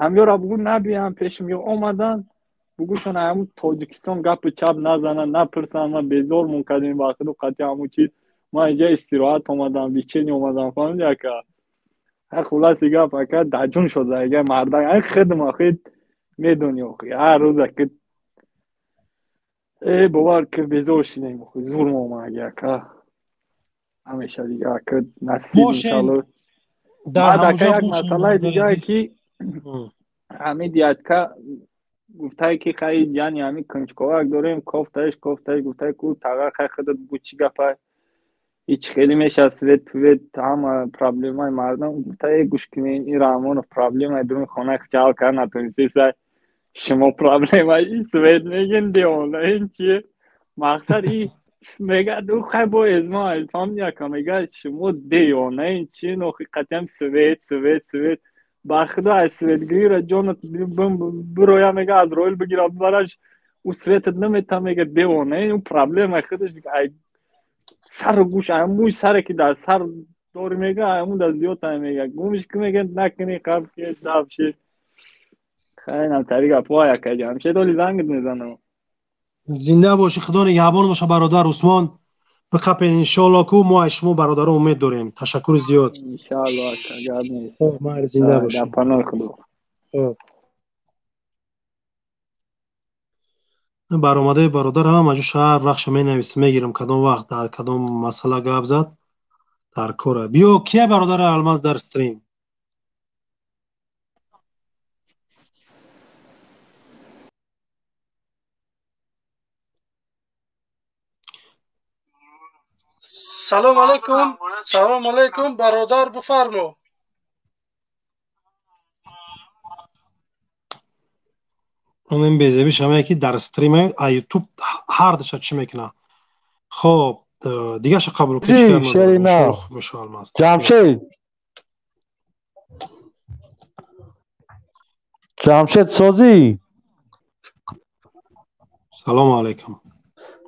ҳамёра бугӯ набиям пешам ё омадан, бугӯшон ҳамун Тоҷикистон гапи чап назананд, напурсанд. Ман безормон кардем ба худу қатъи ҳамун чиз. Ман инҷа истироҳат омадам, лечение омадам, фаҳмиди, ака? Ҳа, хулоси гап, ака, даҷун шуд ага мардак. Ай хидм охи медони, охи ҳар рӯза ки э бовар ки безор шидем, охи зур омаги, ака. Ҳамеша дига, ака, насиб иншалло. Баъд, ака, як масъалаи дигае ки ҳамин дядька гуфтае ки хай яъне ҳамин кунҷковак дорем, кофтаиш кофтаиш, гуфтае ку тага, хай худат бугӯ, чӣ гапай, ҳеч хеле мешавад, свет пвет ҳама проблемаи мардум. Гуфтае гӯш кунед, ин Раҳмонов проблемаи дуруни хонаи худша ҳал карда натонистеса, шумо проблемаи свет мегин, девона, ин чие? Мақсад и мега ду хай бо эзма фаҳмиди, ака? Мега шумо девона, ин чие? Нохи қатъиам свет, свет, свет, ба худо аз светгирира ҷонат бироя, мега Азроил бигира бибараш, ӯ светат намета, мега девона, ин проблемаи худаш сару гӯш, мӯи саре ки дар сар дори, мега ҳамун дар зиёд, мега гумиш ки, мега накунӣ қабл ки даб шид. Хайнам тари гапҳо яка Ҷамшед, оли зангит мезанам. Зинда бошӣ, худо нигаҳбон боша, бародар Усмон. Биқапен, иншоалло, ку мо аз шумо бародарон умед дорем. Ташаккури зиёд. Иншоалло, ака, гап нест. Хоб, майли, зинда бошӣ. Дар паноҳи Худо. Хоб. Баромадаи бародар ҳама ҷо шаҳр рахша менависам, мегирам, кадом вақт дар кадом масъала гап зад, дар кора. Биё, кия бародари Алмаз дар стрим? Салом алейкум, салом алейкум, бародар, бифармо. Онем безебиш ҳамае ки дар стриме а ютуб ҳар душа чӣ мекунад. Хоб, дигаша қабул кун, чӣ гап надорам. Иншоалло хуб мешавад, Алмаз. Ҷамшед, Ҷамшед, созӣ? Салому алейкум.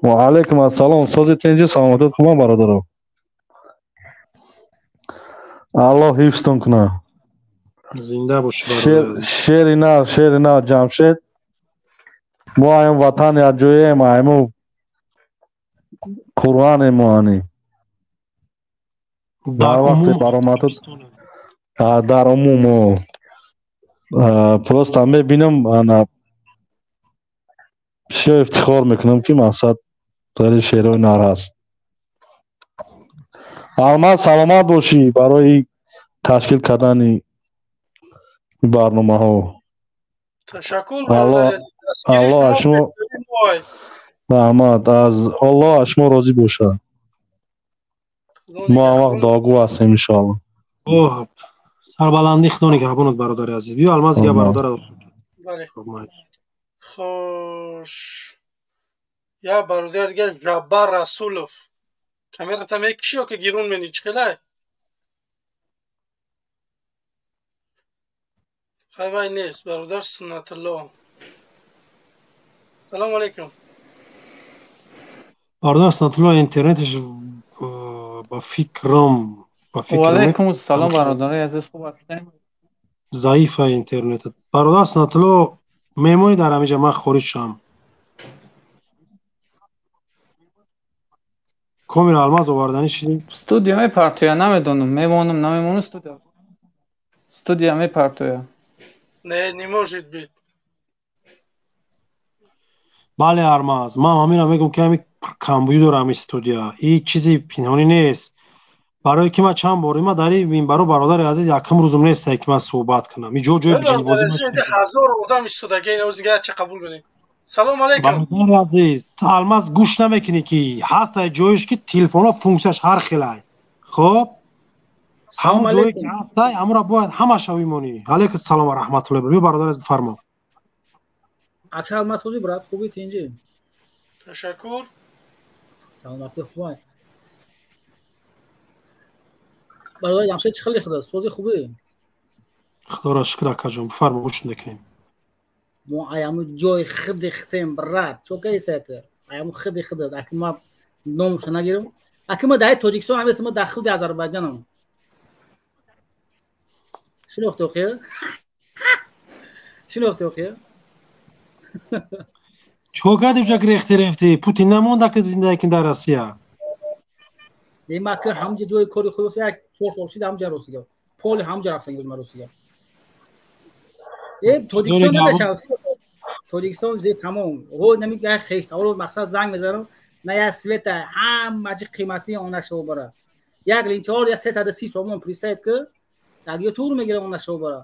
Ва алейкум ассалом. Сози, тинҷи, саломатат хубам, бародаро? Аллоҳ ҳифзтон кунад. Зинда бошӣ, бародари азиз. Шери нар, шери нар, Ҷамшед. Мо аем ватан якҷояем, айму Қуръанем мо ани. Дар Дар вақте умум баромадат дар умум просто мебинам, ана бисёр ифтихор мекунам, ки мақсад хеле шерои нар ҳаст. Алмаз, саломат бошӣ барои ташкил кардани барномаҳо. Ташаккур, Аллоҳ бародари азиз. Дастгири Аллоҳ аз шумо шумо пешравии моай. раҳмат, аз Аллоҳ аз шумо розӣ бошад. Худо Мо ҳам вақт нигаҳбон. дуогӯ ҳастем, иншоаллоҳ. Оҳ, сарбаландӣ, худо нигаҳбонат, бародари азиз. Биё, Алмаз, дига бародар. Бале. Хоб, майли. Хош. Я бародар дига, Жаббар Расулов. Камерата мекушӣ ё ки гирун менӣ? Чӣ хелай? Хай, вай нест, бародар Суннатулло. Салому алейкум. Бародар Суннатулло интернеташ ба фикрам ва алайкум ассалом, бародарои азиз, хуб ҳастем? Заифа интернетат. Бародар Суннатулло, мемонӣ дар ҳамиҷа, ман хориҷ шам. Комира Алмаз оварданӣ шидӣ? Студия мепартоя, намедонам, мемонам, намемонам, студия мепартоя. Не, не может быть. Бале, Армаз, ман ҳаминро мегӯм, ки ҳами камбудӣ дорам ҳами студия. И чизи пинҳонӣ нест. Барое ки ман чанд бор ма дар ин минбаро, бародари азиз, якум рӯзум нестае, ки ман суҳбат кунам. И ҷо ҷои биҷилбозӣ. Ҳазор одам истодаги, ина чӣ қабул кунем. Салом алейкум. Бародари азиз, ту Алмаз гӯш намекунӣ, ки ҳастае ҷоеш, ки телефонҳо функсияш ҳар хелай. Хоб, ҳамон ҷое ки ҳастай, ҳамонро бояд ҳамаша бимонӣ. Алейкум салом ва раҳматуллоҳи. Биё, бародари азиз, бифармо. Ака Алмаз, созӣ, брат, хубӣ, тинҷӣ? Ташаккур. Саломатӣ хубай? Бародар Ҷамшед, чӣ хеле худа сози, хубӣ? Худоро шукр, акаҷон, бифармо, гӯш мекунем. Мо аяму ҷои хиди хитем, брат, чо кайсата аяму хиди хида, аки ма номуша нагирам, аки ма даи Тоҷикистон ҳамест, ма дар худи Азарбайҷанам. Шинохти охия? Шинохти охия? Чикор кардӣ, ҷа гирехти рафтӣ? Путин намонда, ки зиндаги кунӣ дар Россия. Ма ки ҳамҷа ҷои кори худ як 4 сол шид, ҳамҷа росига поли ҳамҷа рафтан гӯз ма росига. Э, Тоҷикистон намешавад, Тоҷикистон зе тамом ҳо нами хеш ҳоло мақсад занг мезанам, на я света ҳама чи қимати онашо бара, як линчаор я 330 сомон присайд, ки так тур мегирам онашо бара.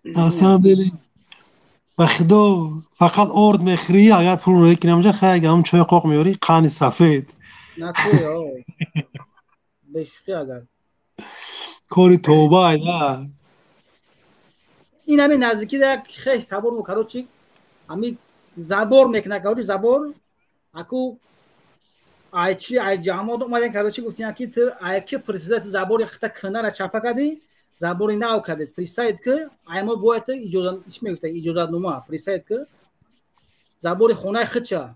На самом деле, ба худо, фақат орд мехӯрӣ, агар пул роӣ кунӣ ҳамҷа, хай, ҳам чойи қоқ меёрӣ, қанди сафед. На ту бешӯхӣ агар. Кори тоба айда. Ин ҳами наздики як хеш табор короче, ҳами забор мекунад, короче, забор аку айчи ай ҷамоат омаден, короче, гуфтиян, ки ту ай ки президент забори хита кунара чапа кардӣ, забори нав кардед, присайд ки ай мо бояд иҷозат, чӣ мегуфта, иҷозатнома присайд, ки забори хонаи худша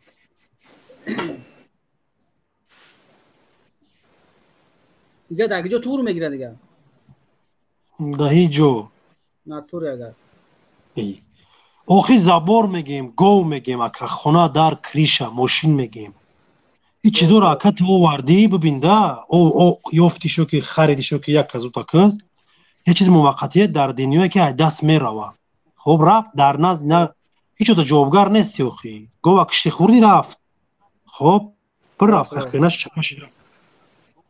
дига дар киҷо тур мегирад дига. Да ҳеҷ ҷо. Натуре агар. Охи забор мегем, гов мегем, ака хона дар криша, мошин мегем. Ин чизоро ака ту овардӣ, бибинда, ёфтишо ки харидишо ки як казута кӯд, як чизи муваққатие дар дунёе ки ай даст мерава. Хоб рафт дар назд на ҳеҷ ода ҷавобгар нести охи. Гова кишти хурди рафт. Хоб бирафт, ахирнаш чапа шид.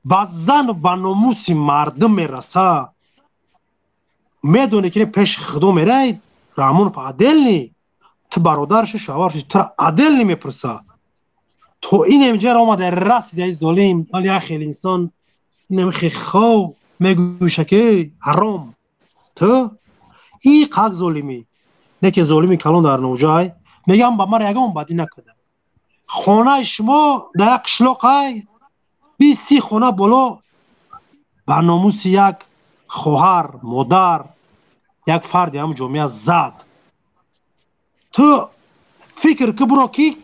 Ба зану ба номуси мардум мераса. Медоне ки пеши худо мерай, Раҳмонов аделни, ту бародарши, шаварши, тура аделни мепурса. То ин имҷара омада расида ай золим, вали як хел инсон инам хо мегӯша ки ҳаром. Ту и қак золимӣ. Не ки золими калон дар навҷай, мегам ба мара ягон бадӣ накарда. Хонаи шумо дар як қишлоқ ай 20 хона боло ба номуси як хоҳар, модар, як фарди ҳам ҷомеа зад. Ту фикр ки буро ки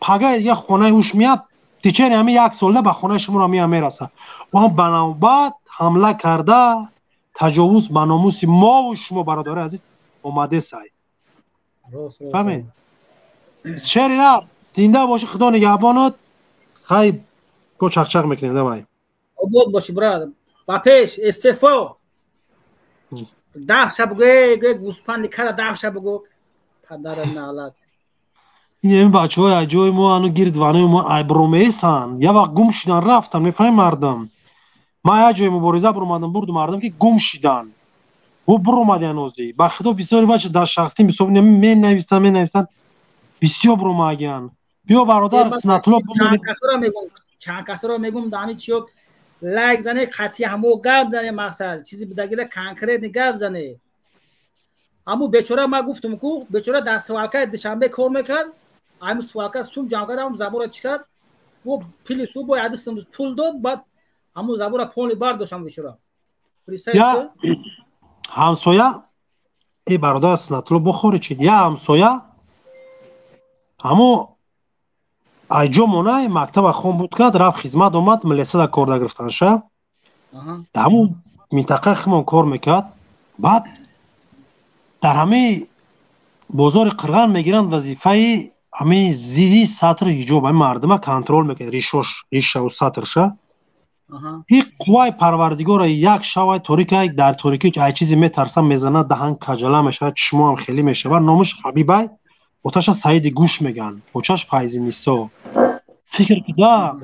пагай як хонаи ӯш меяд, течени ҳами як солда ба хонаи шуморо мея мераса. Ӯ ҳам ба навбат ҳамла карда, таҷовуз ба номуси мову шумо бародари азиз омадесай. Фаҳмед? Шери нар, зинда боши, худо нигаҳбонат. Хай, бо чақчақ мекунем, давай. Обод боши, брат. Ба пеш, истеъфо. Даҳша бугӯ, эй гӯспанди кара даҳша бугӯ. Падара налат. Ин бачаҳои аҷои мо ану гирд ванои мо айбромесан. Я вақт гум шидан рафтан, мефаҳми мардум. Ман як ҷои мубориза буромадам, бурду мардум ки гум шидан. Ӯ буромадян озӣ. Ба худо бисёри бача дар шахсӣ мисол менависанд, менависанд. Бисёр буромагян. Биё бародар Снатло чанд касро мегум дами чиё лайк зане, қатъи ҳамо гап зане, мақсад чизи будагира конкретни гап зане. Ҳамо бечора ма гуфтум ку бечора дар свалкаи Душанбе кор мекард, ҳамин свалка сум ҷамъ кард, ҳамон забора чӣ кард? Ӯ пили су бо яд сум пул дод, баъд ҳамон забора полни бардошт ҳамон бечора. Я ҳамсоя э бародар Снатло бохори чид, я ҳамсоя ҳамо айҷо монай мактаба хон буд кард, рафт хизмат омад, милисада кор дагирифтанша. Дар ҳамун минтақаи химон кор мекард. Баъд дар ҳамаи бозори Қирған мегиранд вазифаи ҳамаи зидди сатри ҳиҷоб, ҳамин мардума контрол мекунад, ришош, ришаву сатрша. И қувваи парвардигора як шавай торикай, дар торикӣ ай чизе метарсам мезанад, даҳан каҷала мешавад, чишмоам хеле мешавад. Номаш Ҳабибай, оташа Саиди Гӯш меган, очаш Файзинисо. Фикр куда,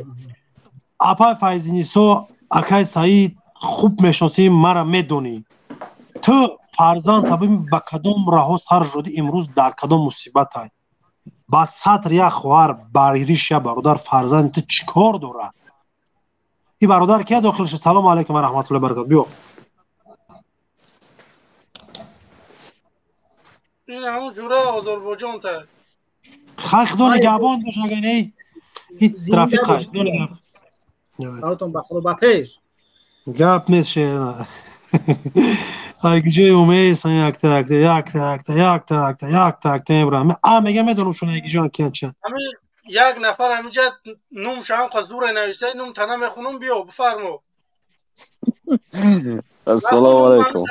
апай Файзинисо, акай Саид хуб мешносӣ, мара медонӣ. Ту фарзанд табим ба кадом раҳо сар шудӣ имрӯз дар кадом мусибатай? Ба сатр як хоҳар, ба риш як бародар, фарзанди ту чӣ кор дорад? Ин бародар кия дохил шуд? Салому алайкум ва раҳматуллоҳи ва баракатуҳ. Биё. Ин ҳамун ҷура Озарбойҷон та. Хай худо нигаҳбон бош, агар не ин рафиқ ай. Худо нигаҳбон. Баротон ба худо ба пеш. Гап нест шена. Ай ҷои умесан якта якта якта якта якта якта якта якта ибраҳим. А мегам медонам шуна як ҷон киян чан. Ҳамин як нафар ҳаминҷа нум шам қаз дура нависай, нум тана мехунум, биё бифармо. Ассалому алайкум.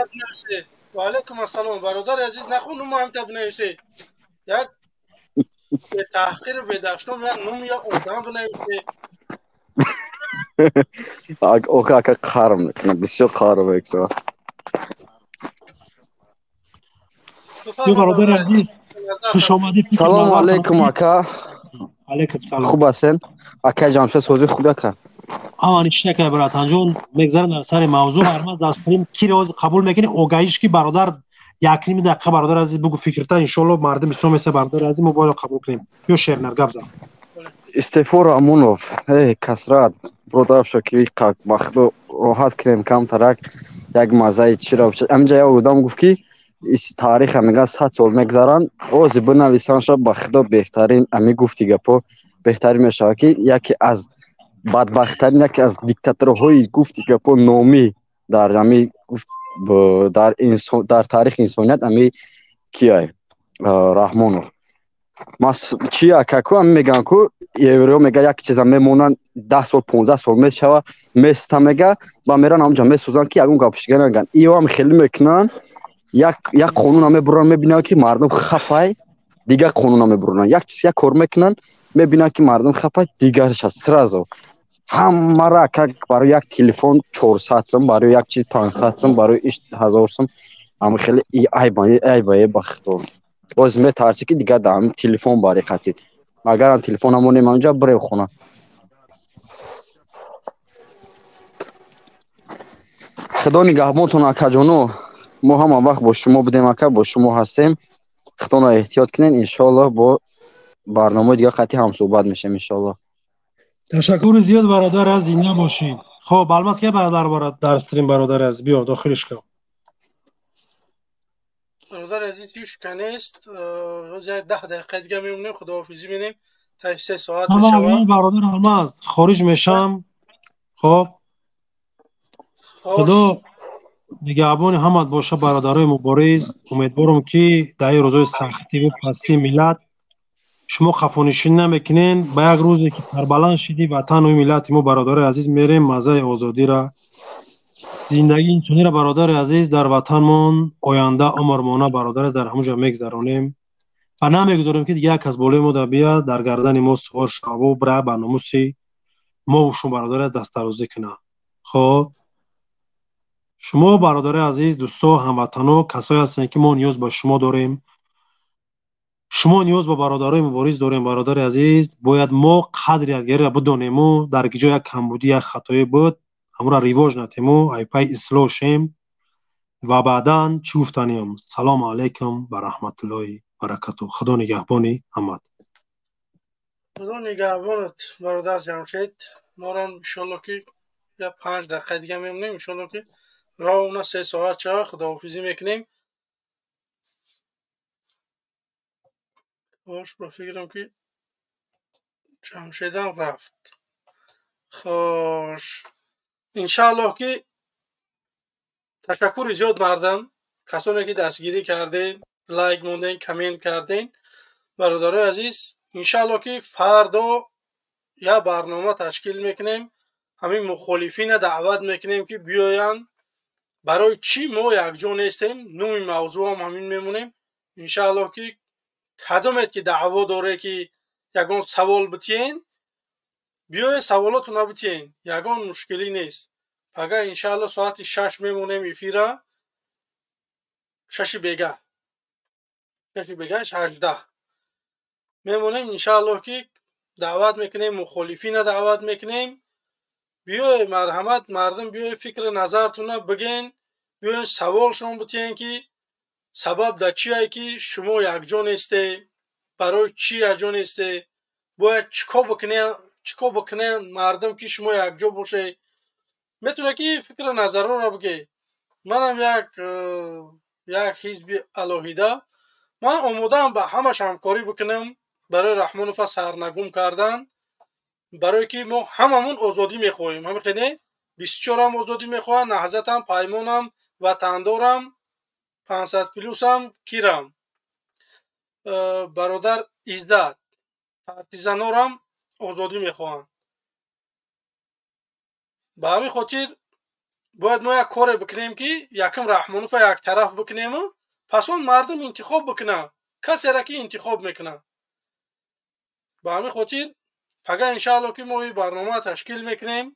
Ва алайкум ассалом. Бародари азиз, нахун нум ҳам та бинависе. Як бетаҳқир бедаштом як нум я одам бинависе. Охи ака қарм мекунам, бисёр қарм мекунам. Ё бародари азиз, хуш омадӣ. Салому алайкум ака. Алайкум салом. Хуб ҳастен? Ака Ҷамшед сози хуб ака. Амани чӣ накард братанҷон, мегзарем дар сари мавзӯъ. Ҳармаз дар стрим киро ҳозир қабул мекунӣ? Огаҳиш ки бародар як ним дақиқа бародар азиз бугу фикрта, иншоалло мардум бисёр меса бародар азиз мо бояд қабул кунем. Ё Шернар гап зан. Истеъфо Раҳмонов, эй касрат, бародар Шокири қак, ба худо роҳат кунем камтарак, як маззаи чиро. Ҳаминҷа як одам гуфт ки таъриха мегӯяд 100 сол мегзаранд, ози бинависанд шо ба худо беҳтарин, ами гуфти гапо беҳтарин мешавад ки яке аз бадбахттарин, яке аз диктаторҳои гуфти гапо номӣ дар ами гуфт дар инсон дар таърихи инсоният ами кияй Раҳмонов. Мас чи акаку ами мегӯянд ку еврео мега як чиза мемонанд 10 сол 15 сол мешава места мега ба меран ҳамҷа месӯзанд ки ягон гапшига нагӯянд. Иам хеле мекунанд. Як қонуна мебуранд, мебинанд, ки мардум хапай, дигар қонуна мебуранд. Як чиз, як кор мекунанд, мебинанд, ки мардум хапай, дигарша сразу ҳамара как барои як телефон 400 сум, барои як чиз 500 сум, барои иш 1000 сум. Ама хеле айба, айба, ба худо. Боз метарсӣ, ки дигар дар ҳамин телефон бари хатид. Агарам телефон ҳамонем, анҷа бирев хона. Худо нигаҳбонтон, акаҷоно. Мо ҳама вақт бо шумо будем, ака, бо шумо ҳастем. Худоно эҳтиёт кунед, иншоаллоҳ, бо барномаи дигар қатъи ҳамсӯҳбат мешем, иншоаллоҳ. Ташаккури зиёд, бародар, аз зинда бошед. Хоб, Алмаз, ки бародар борад дар стрим, бародар аз биё дохилиш кун. Бародар азиз, ҳеч нест. Боз як 10 дақиқа дига мемонем, худоҳофизӣ менем. Та 3 соат мешавад. Бародар Алмаз, хориҷ мешам. Хоб, худо нигаҳбони ҳамат боша, бародарои мубориз. Умедворам, ки дар ин рӯзҳои сахтиву пастии миллат шумо қафонишин намекунен. Ба як рӯзе ки сарбаланд шиди ватану миллати мо, бародарои азиз, мерем маззаи озодира, зиндагии инсонира, бародари азиз, дар ватанмон оянда умрмона, бародар, дар ҳамон ҷо мегзаронем ва намегузорем, ки дигар як кас болои мо да биёяд, дар гардани мо сувор шаву бира ба номуси мову шумо, бародари, дастдарозӣ кунад. Хоб, шумо, бародари азиз, дӯсто, ҳамватано, касое ҳастем, ки мо ниёз ба шумо дорем, шумо ниёз ба бародарои мубориз дорем. Бародари азиз, бояд мо қадри якдигарро бидонему дар ки ҷо як камбудӣ, як хатоӣ буд, ҳамонро ривоҷ натему, айпай ислоҳ шем. Ва баъдан чӣ гуфтаниям? Салому алайкум ва раҳматуллоҳи баракату. Худо нигаҳбони ҳамат. Худо нигаҳбонат, бародар Ҷамшед. Морам иншолло, ки я 5 дақиқа дига мемонем, иншолло, ки ровно 3 соат шава, худоҳофизӣ мекунем. Хош, ба фикрам, ки Ҷамшедам рафт. Хош, иншааллоҳ, ки ташаккури зиёд, мардам, касоне ки дастгирӣ кардед, лайк монден, коммент карден. Бародарои азиз, иншааллоҳ, ки фардо як барнома ташкил мекунем, ҳамин мухолифина даъват мекунем, ки биёянд, барои чӣ мо якҷо нестем. Номи мавзӯъам ҳамин мемонем. Иншааллоҳ, ки кадомед ки даъво доре, ки ягон савол битиен, биёед, саволотона битиен, ягон мушкилӣ нест. Пага иншааллоҳ соати 6 мемонем эфира, 6-и бега, 6-и бега, 18 мемонем. Иншааллоҳ, ки даъват мекунем, мухолифина даъват мекунем. Биёед, марҳамат, мардум, биёед, фикри назартона бигӯен, биёед, саволшон битиен, ки сабаб дар чие, ки шумо якҷо несте, барои чӣ якҷо несте, бояд чӣ кор бикунанд мардум, ки шумо якҷо бошед. Метавонед, ки фикри назарҳоро бигӯед. Манам як ҳизби алоҳида, ман омодаам ба ҳамаш ҳамкорӣ бикунам барои Раҳмонова сарнагум кардан, барое ки мо ҳамамон озодӣ мехоҳем. Ҳамин хеле 24-ам озодӣ мехоҳанд, Наҳзатам, Паймонам, Ватандорам, 500 плюсам, кирам, бародар Иззат, партизанорам озодӣ мехоҳанд. Ба ҳамин хотир бояд мо як коре бикунем, ки якум Раҳмонова яктараф бикунему пас он мардум интихоб бикунад касеро, ки интихоб мекунад. Ба ҳамин хотир пага иншаалло, ки мо ин барнома ташкил мекунем.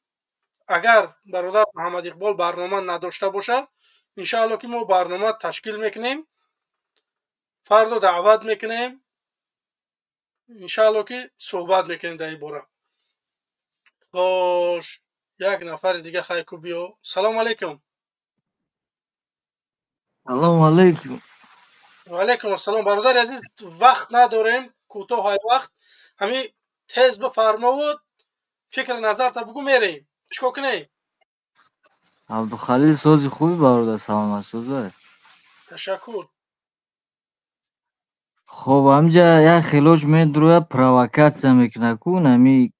Агар бародар Муҳаммад Иқбол барнома надошта бошад, иншаалло, ки мо барнома ташкил мекунем, фардо даъват мекунем, иншаалло, ки суҳбат мекунем дар ин бора. Хош, як нафари дига хайку, биё. Салому алайкум. Салому алайкум. Ваалайкум ассалом, бародари азиз. Вақт надорем, кӯтоҳ вақт, ҳамин тез бифармовуд, фикри назарта бугӯ, мерем. Чӣ кор кунем? Абдухалил, сози хуби, бародар, саломат, созай. Ташаккур. Хоб, ҳамҷа як хелош медурояд, провокатсия мекунад ку, нами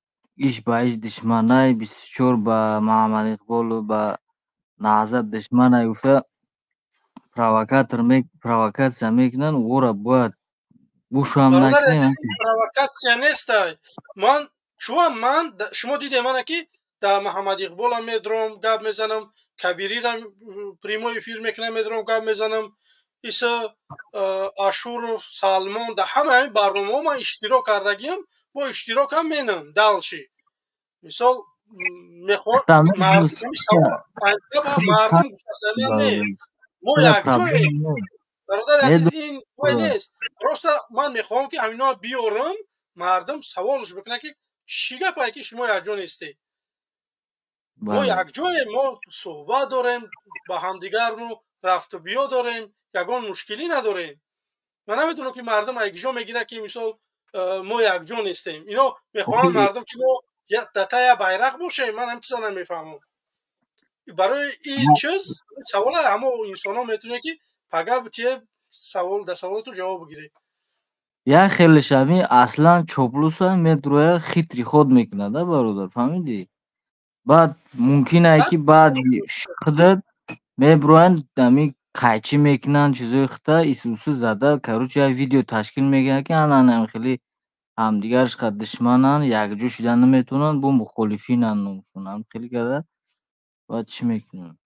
иш ба иш душманай, 24 ба Муҳаммад Иқболу ба Наҳзат душманай гуфта, провокатор провокатсия мекунанд, ӯро бояд гӯшам накунем. Провокатсия нестай. Ман чуам, ман шумо дидем мана, ки дар Муҳаммад Иқболам медуром, гап мезанам, Кабирирам прямой эфир мекунам, медуром, гап мезанам. Иса Ашуров, Салмон, дар ҳама ҳамин барномаҳо ман иштирок кардагиам, бо иштирокам менам далши. Мисол, мехоҳам мардум гуфтасамият не. Мо якҷоем. Бародар азиз, ин вай нест. Просто ман мехоҳам ки ҳаминоа биёрам, мардум саволш бикунад ки чӣ гапае ки шумо якҷо нестед. Мо якҷоем, мо суҳбат дорем, ба ҳамдигармо рафту биё дорем, ягон мушкилӣ надорем. Ман намедонам ки мардум якҷо мегирад ки мисол мо якҷо нестем. Ино мехоҳанд мардум ки мо датая байрақ бошем, ман ҳам чиза намефаҳмам. Барои ин чиз савола ҳамо инсонҳо метавонед ки пага битие савол да саволату ҷавоб бигиред. Як хелеш ҳами аслан чоплуса медроя хитри ход мекунад, да бародар, фаҳмидӣ? Баъд мумкин ай ки баъд худат меброянд ҳами қайчӣ мекунанд чизои хита исусу зада, короче як видео ташкил мекунанд ки ана ана хеле ҳамдигарш қад душмананд, якҷо шуда наметавонанд, бо мухолифинанд номшон. Ҳам хеле када баъд чӣ мекунанд?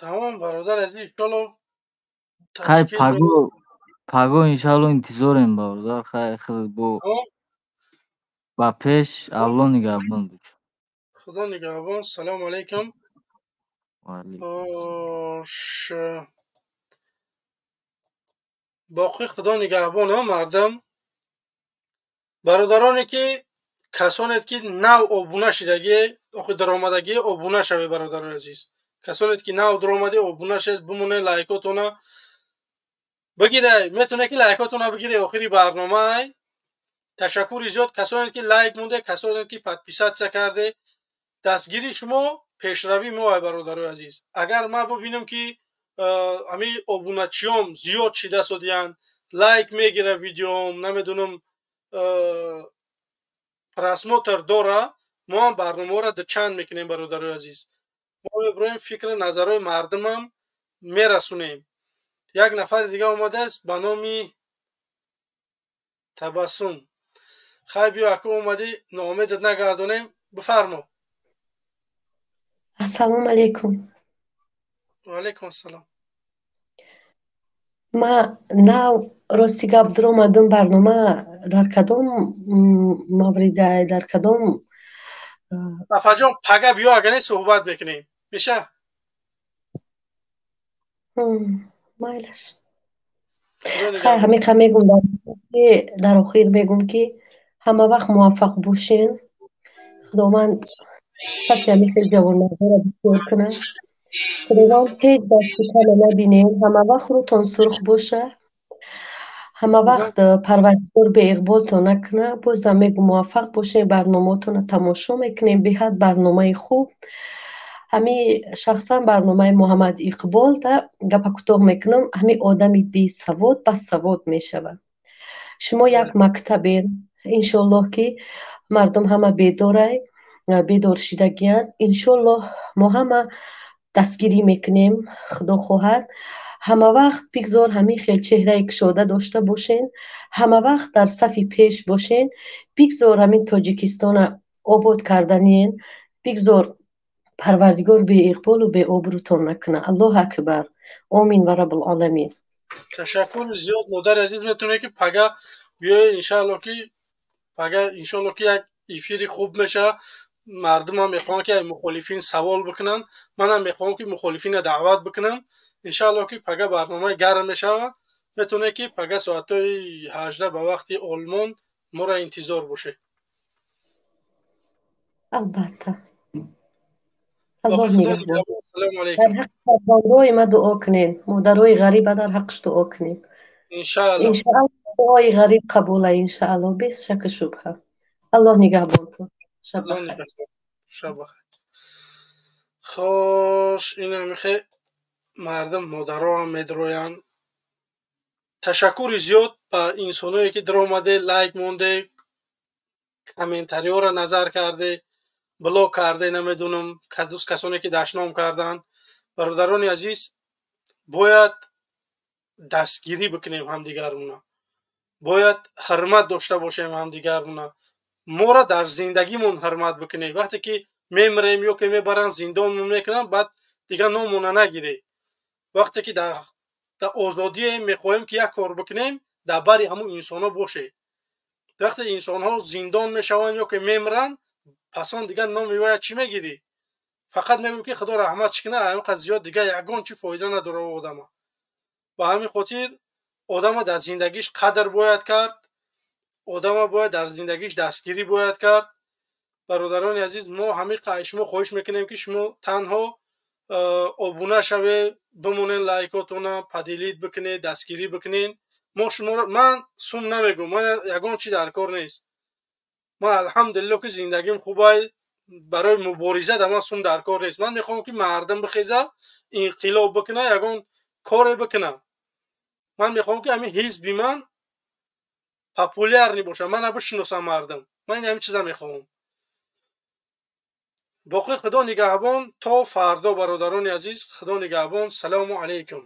Тамом бародар азиз, иншоалло хай паго паго иншоалло интизорем бародар, хай худат бо ба пеш, Аллоҳ нигаҳбон буд. Худо нигаҳбон. Салому алайкум. Боқӣ худо нигаҳбон мардум. Бародароне ки касонед ки нав обуна шидагӣ, охи даромадагӣ, обуна шавед бародарони азиз. Касонед ки нав даромадӣ, обуна шавед, бимонед, лайкотона бигиред, метавонед ки лайкотона бигиред охири барномаи. Ташаккури зиёд касонед ки лайк монде, касонед ки подписатсия карде. Дастгирии шумо пешравии мо, бародарои азиз. Агар ман бибинам ки ҳамин обуначиём зиёд шида содиянд, лайк мегира видеом, намедонам просмотр дора, мо ҳам барномаҳоро дучанд мекунем бародарои азиз. Мо мебироем фикри назарҳои мардумам мерасонем. Як нафари дига омадааст ба номи Табассум. Хай биё, ака омадӣ, ноумедат нагардонем, бифармо. Ассалому алайкум. Ва алайкум ассалом. Ма нав рости гап дуромадам, барнома дар кадом маврида, дар кадом? Афаҷон, пага биё, агар не суҳбат мекунем. Меша? Майлаш. Хай, ҳамиқа мегум, дар охир мегум ки ҳама вақт муваффақ бошен. Худованд сафи ҳамин хел ҷавонмардоро бисёр кунад. Худованд ҳеҷ дасти каме набинем, ҳама вақт рӯтон сурх боша, ҳама вақт Парвардигор беиқболтон накунад. Бозам мегум муваффақ бошем, барномаотонро тамошо мекунем, беҳад барномаи хуб. Ҳами шахсан барномаи Муҳаммад Иқбол да гапа кӯтоҳ мекунам, ҳами одами бесавод басавод мешавад. Шумо як мактабед, иншоаллоҳ ки мардум ҳама бедорай, бедор шидагиянд. Иншоаллоҳ мо ҳама дастгирӣ мекунем, худо хоҳад. Ҳама вақт бигзор ҳамин хел чеҳраи кушода дошта бошен, ҳама вақт дар сафи пеш бошен, бигзор ҳамин Тоҷикистона обод карданиен, бигзор Парвардигор беиқболу беобрӯтон накунад. Аллоҳ акбар. Омин ва раббул оламин. Ташаккури зиёд модари азиз, метавонед ки пага биёед, иншааллоҳ ки пага иншоаллоҳ ки як эфири хуб мешавад. Мардумам мехоҳанд ки мухолифин савол бикунанд, манам мехоҳам ки мухолифинро даъват бикунам. Иншааллоҳ ки пага барномаи гарм мешавад. Метавонед ки пага соатҳои 18 ба вақти Олмон моро интизор бошед. Албатта. Аллоҳ нигаҳбон. Дар ҳаққи фарзандои ма дуо кунед, модарои ғариба дар ҳаққаш дуо кунед. Иншааллоҳ. Иншааллоҳ дуои ғариб қабула, иншааллоҳ, без шаку шубҳа. Аллоҳ нигаҳбонтон. Шаб бахайр. Шаб бахайр. Хош, ина михе мардум модароам медроянд. Ташаккури зиёд ба инсоное ки даромаде, лайк монде, комментариёро назар карде, блок карде, намедонам, касоне ки дашном карданд. Бародарони азиз, бояд дастгирӣ бикунем ҳамдигармона, бояд ҳурмат дошта бошем ҳамдигармона. Моро дар зиндагимон ҳурмат бикунед. Вақте ки мемирем ё ки мебаранд зиндонмон мекунанд, баъд дигар номона нагиред. Вақте ки дар Дар озодие мехоҳем, ки як кор бикунем, дар бари ҳамун инсонҳо боше. Вақте инсонҳо зиндон мешаванд ё ки мемиранд, пас он дигар номи вая чӣ мегирӣ? Фақат мегӯӣ, ки Худо раҳматш кунад, ҳамин зиёд дигар ягон чӣ фоида надорад одама. Ба ҳамин хотир одама дар зиндагиш қадр бояд кард, одама бояд дар зиндагиш дастгирӣ бояд кард. Бародарони азиз, мо ҳамин шумо хоҳиш мекунем, ки шумо танҳо обуна шавед, бимонед, лайкотона поделить бикунед, дастгирӣ бикунед. Мо шуморо, ман сум намегӯм, ман ягон чи дар кор нест. Ман, алҳамдулилло, ки зиндагим хубай, барои мубориза дар ман сум дар кор нест. Ман мехоҳам, ки мардум бихеза, инқилоб бикуна, ягон коре бикуна. Ман мехоҳам, ки ҳамин ҳизби ман популярный бошад, мана бишиносам мардум. Ман ин ҳамин чиза мехоҳам. Боқӣ Худо нигаҳбон, то фардо, бародарони азиз, Худо нигаҳбон. Салому алайкум.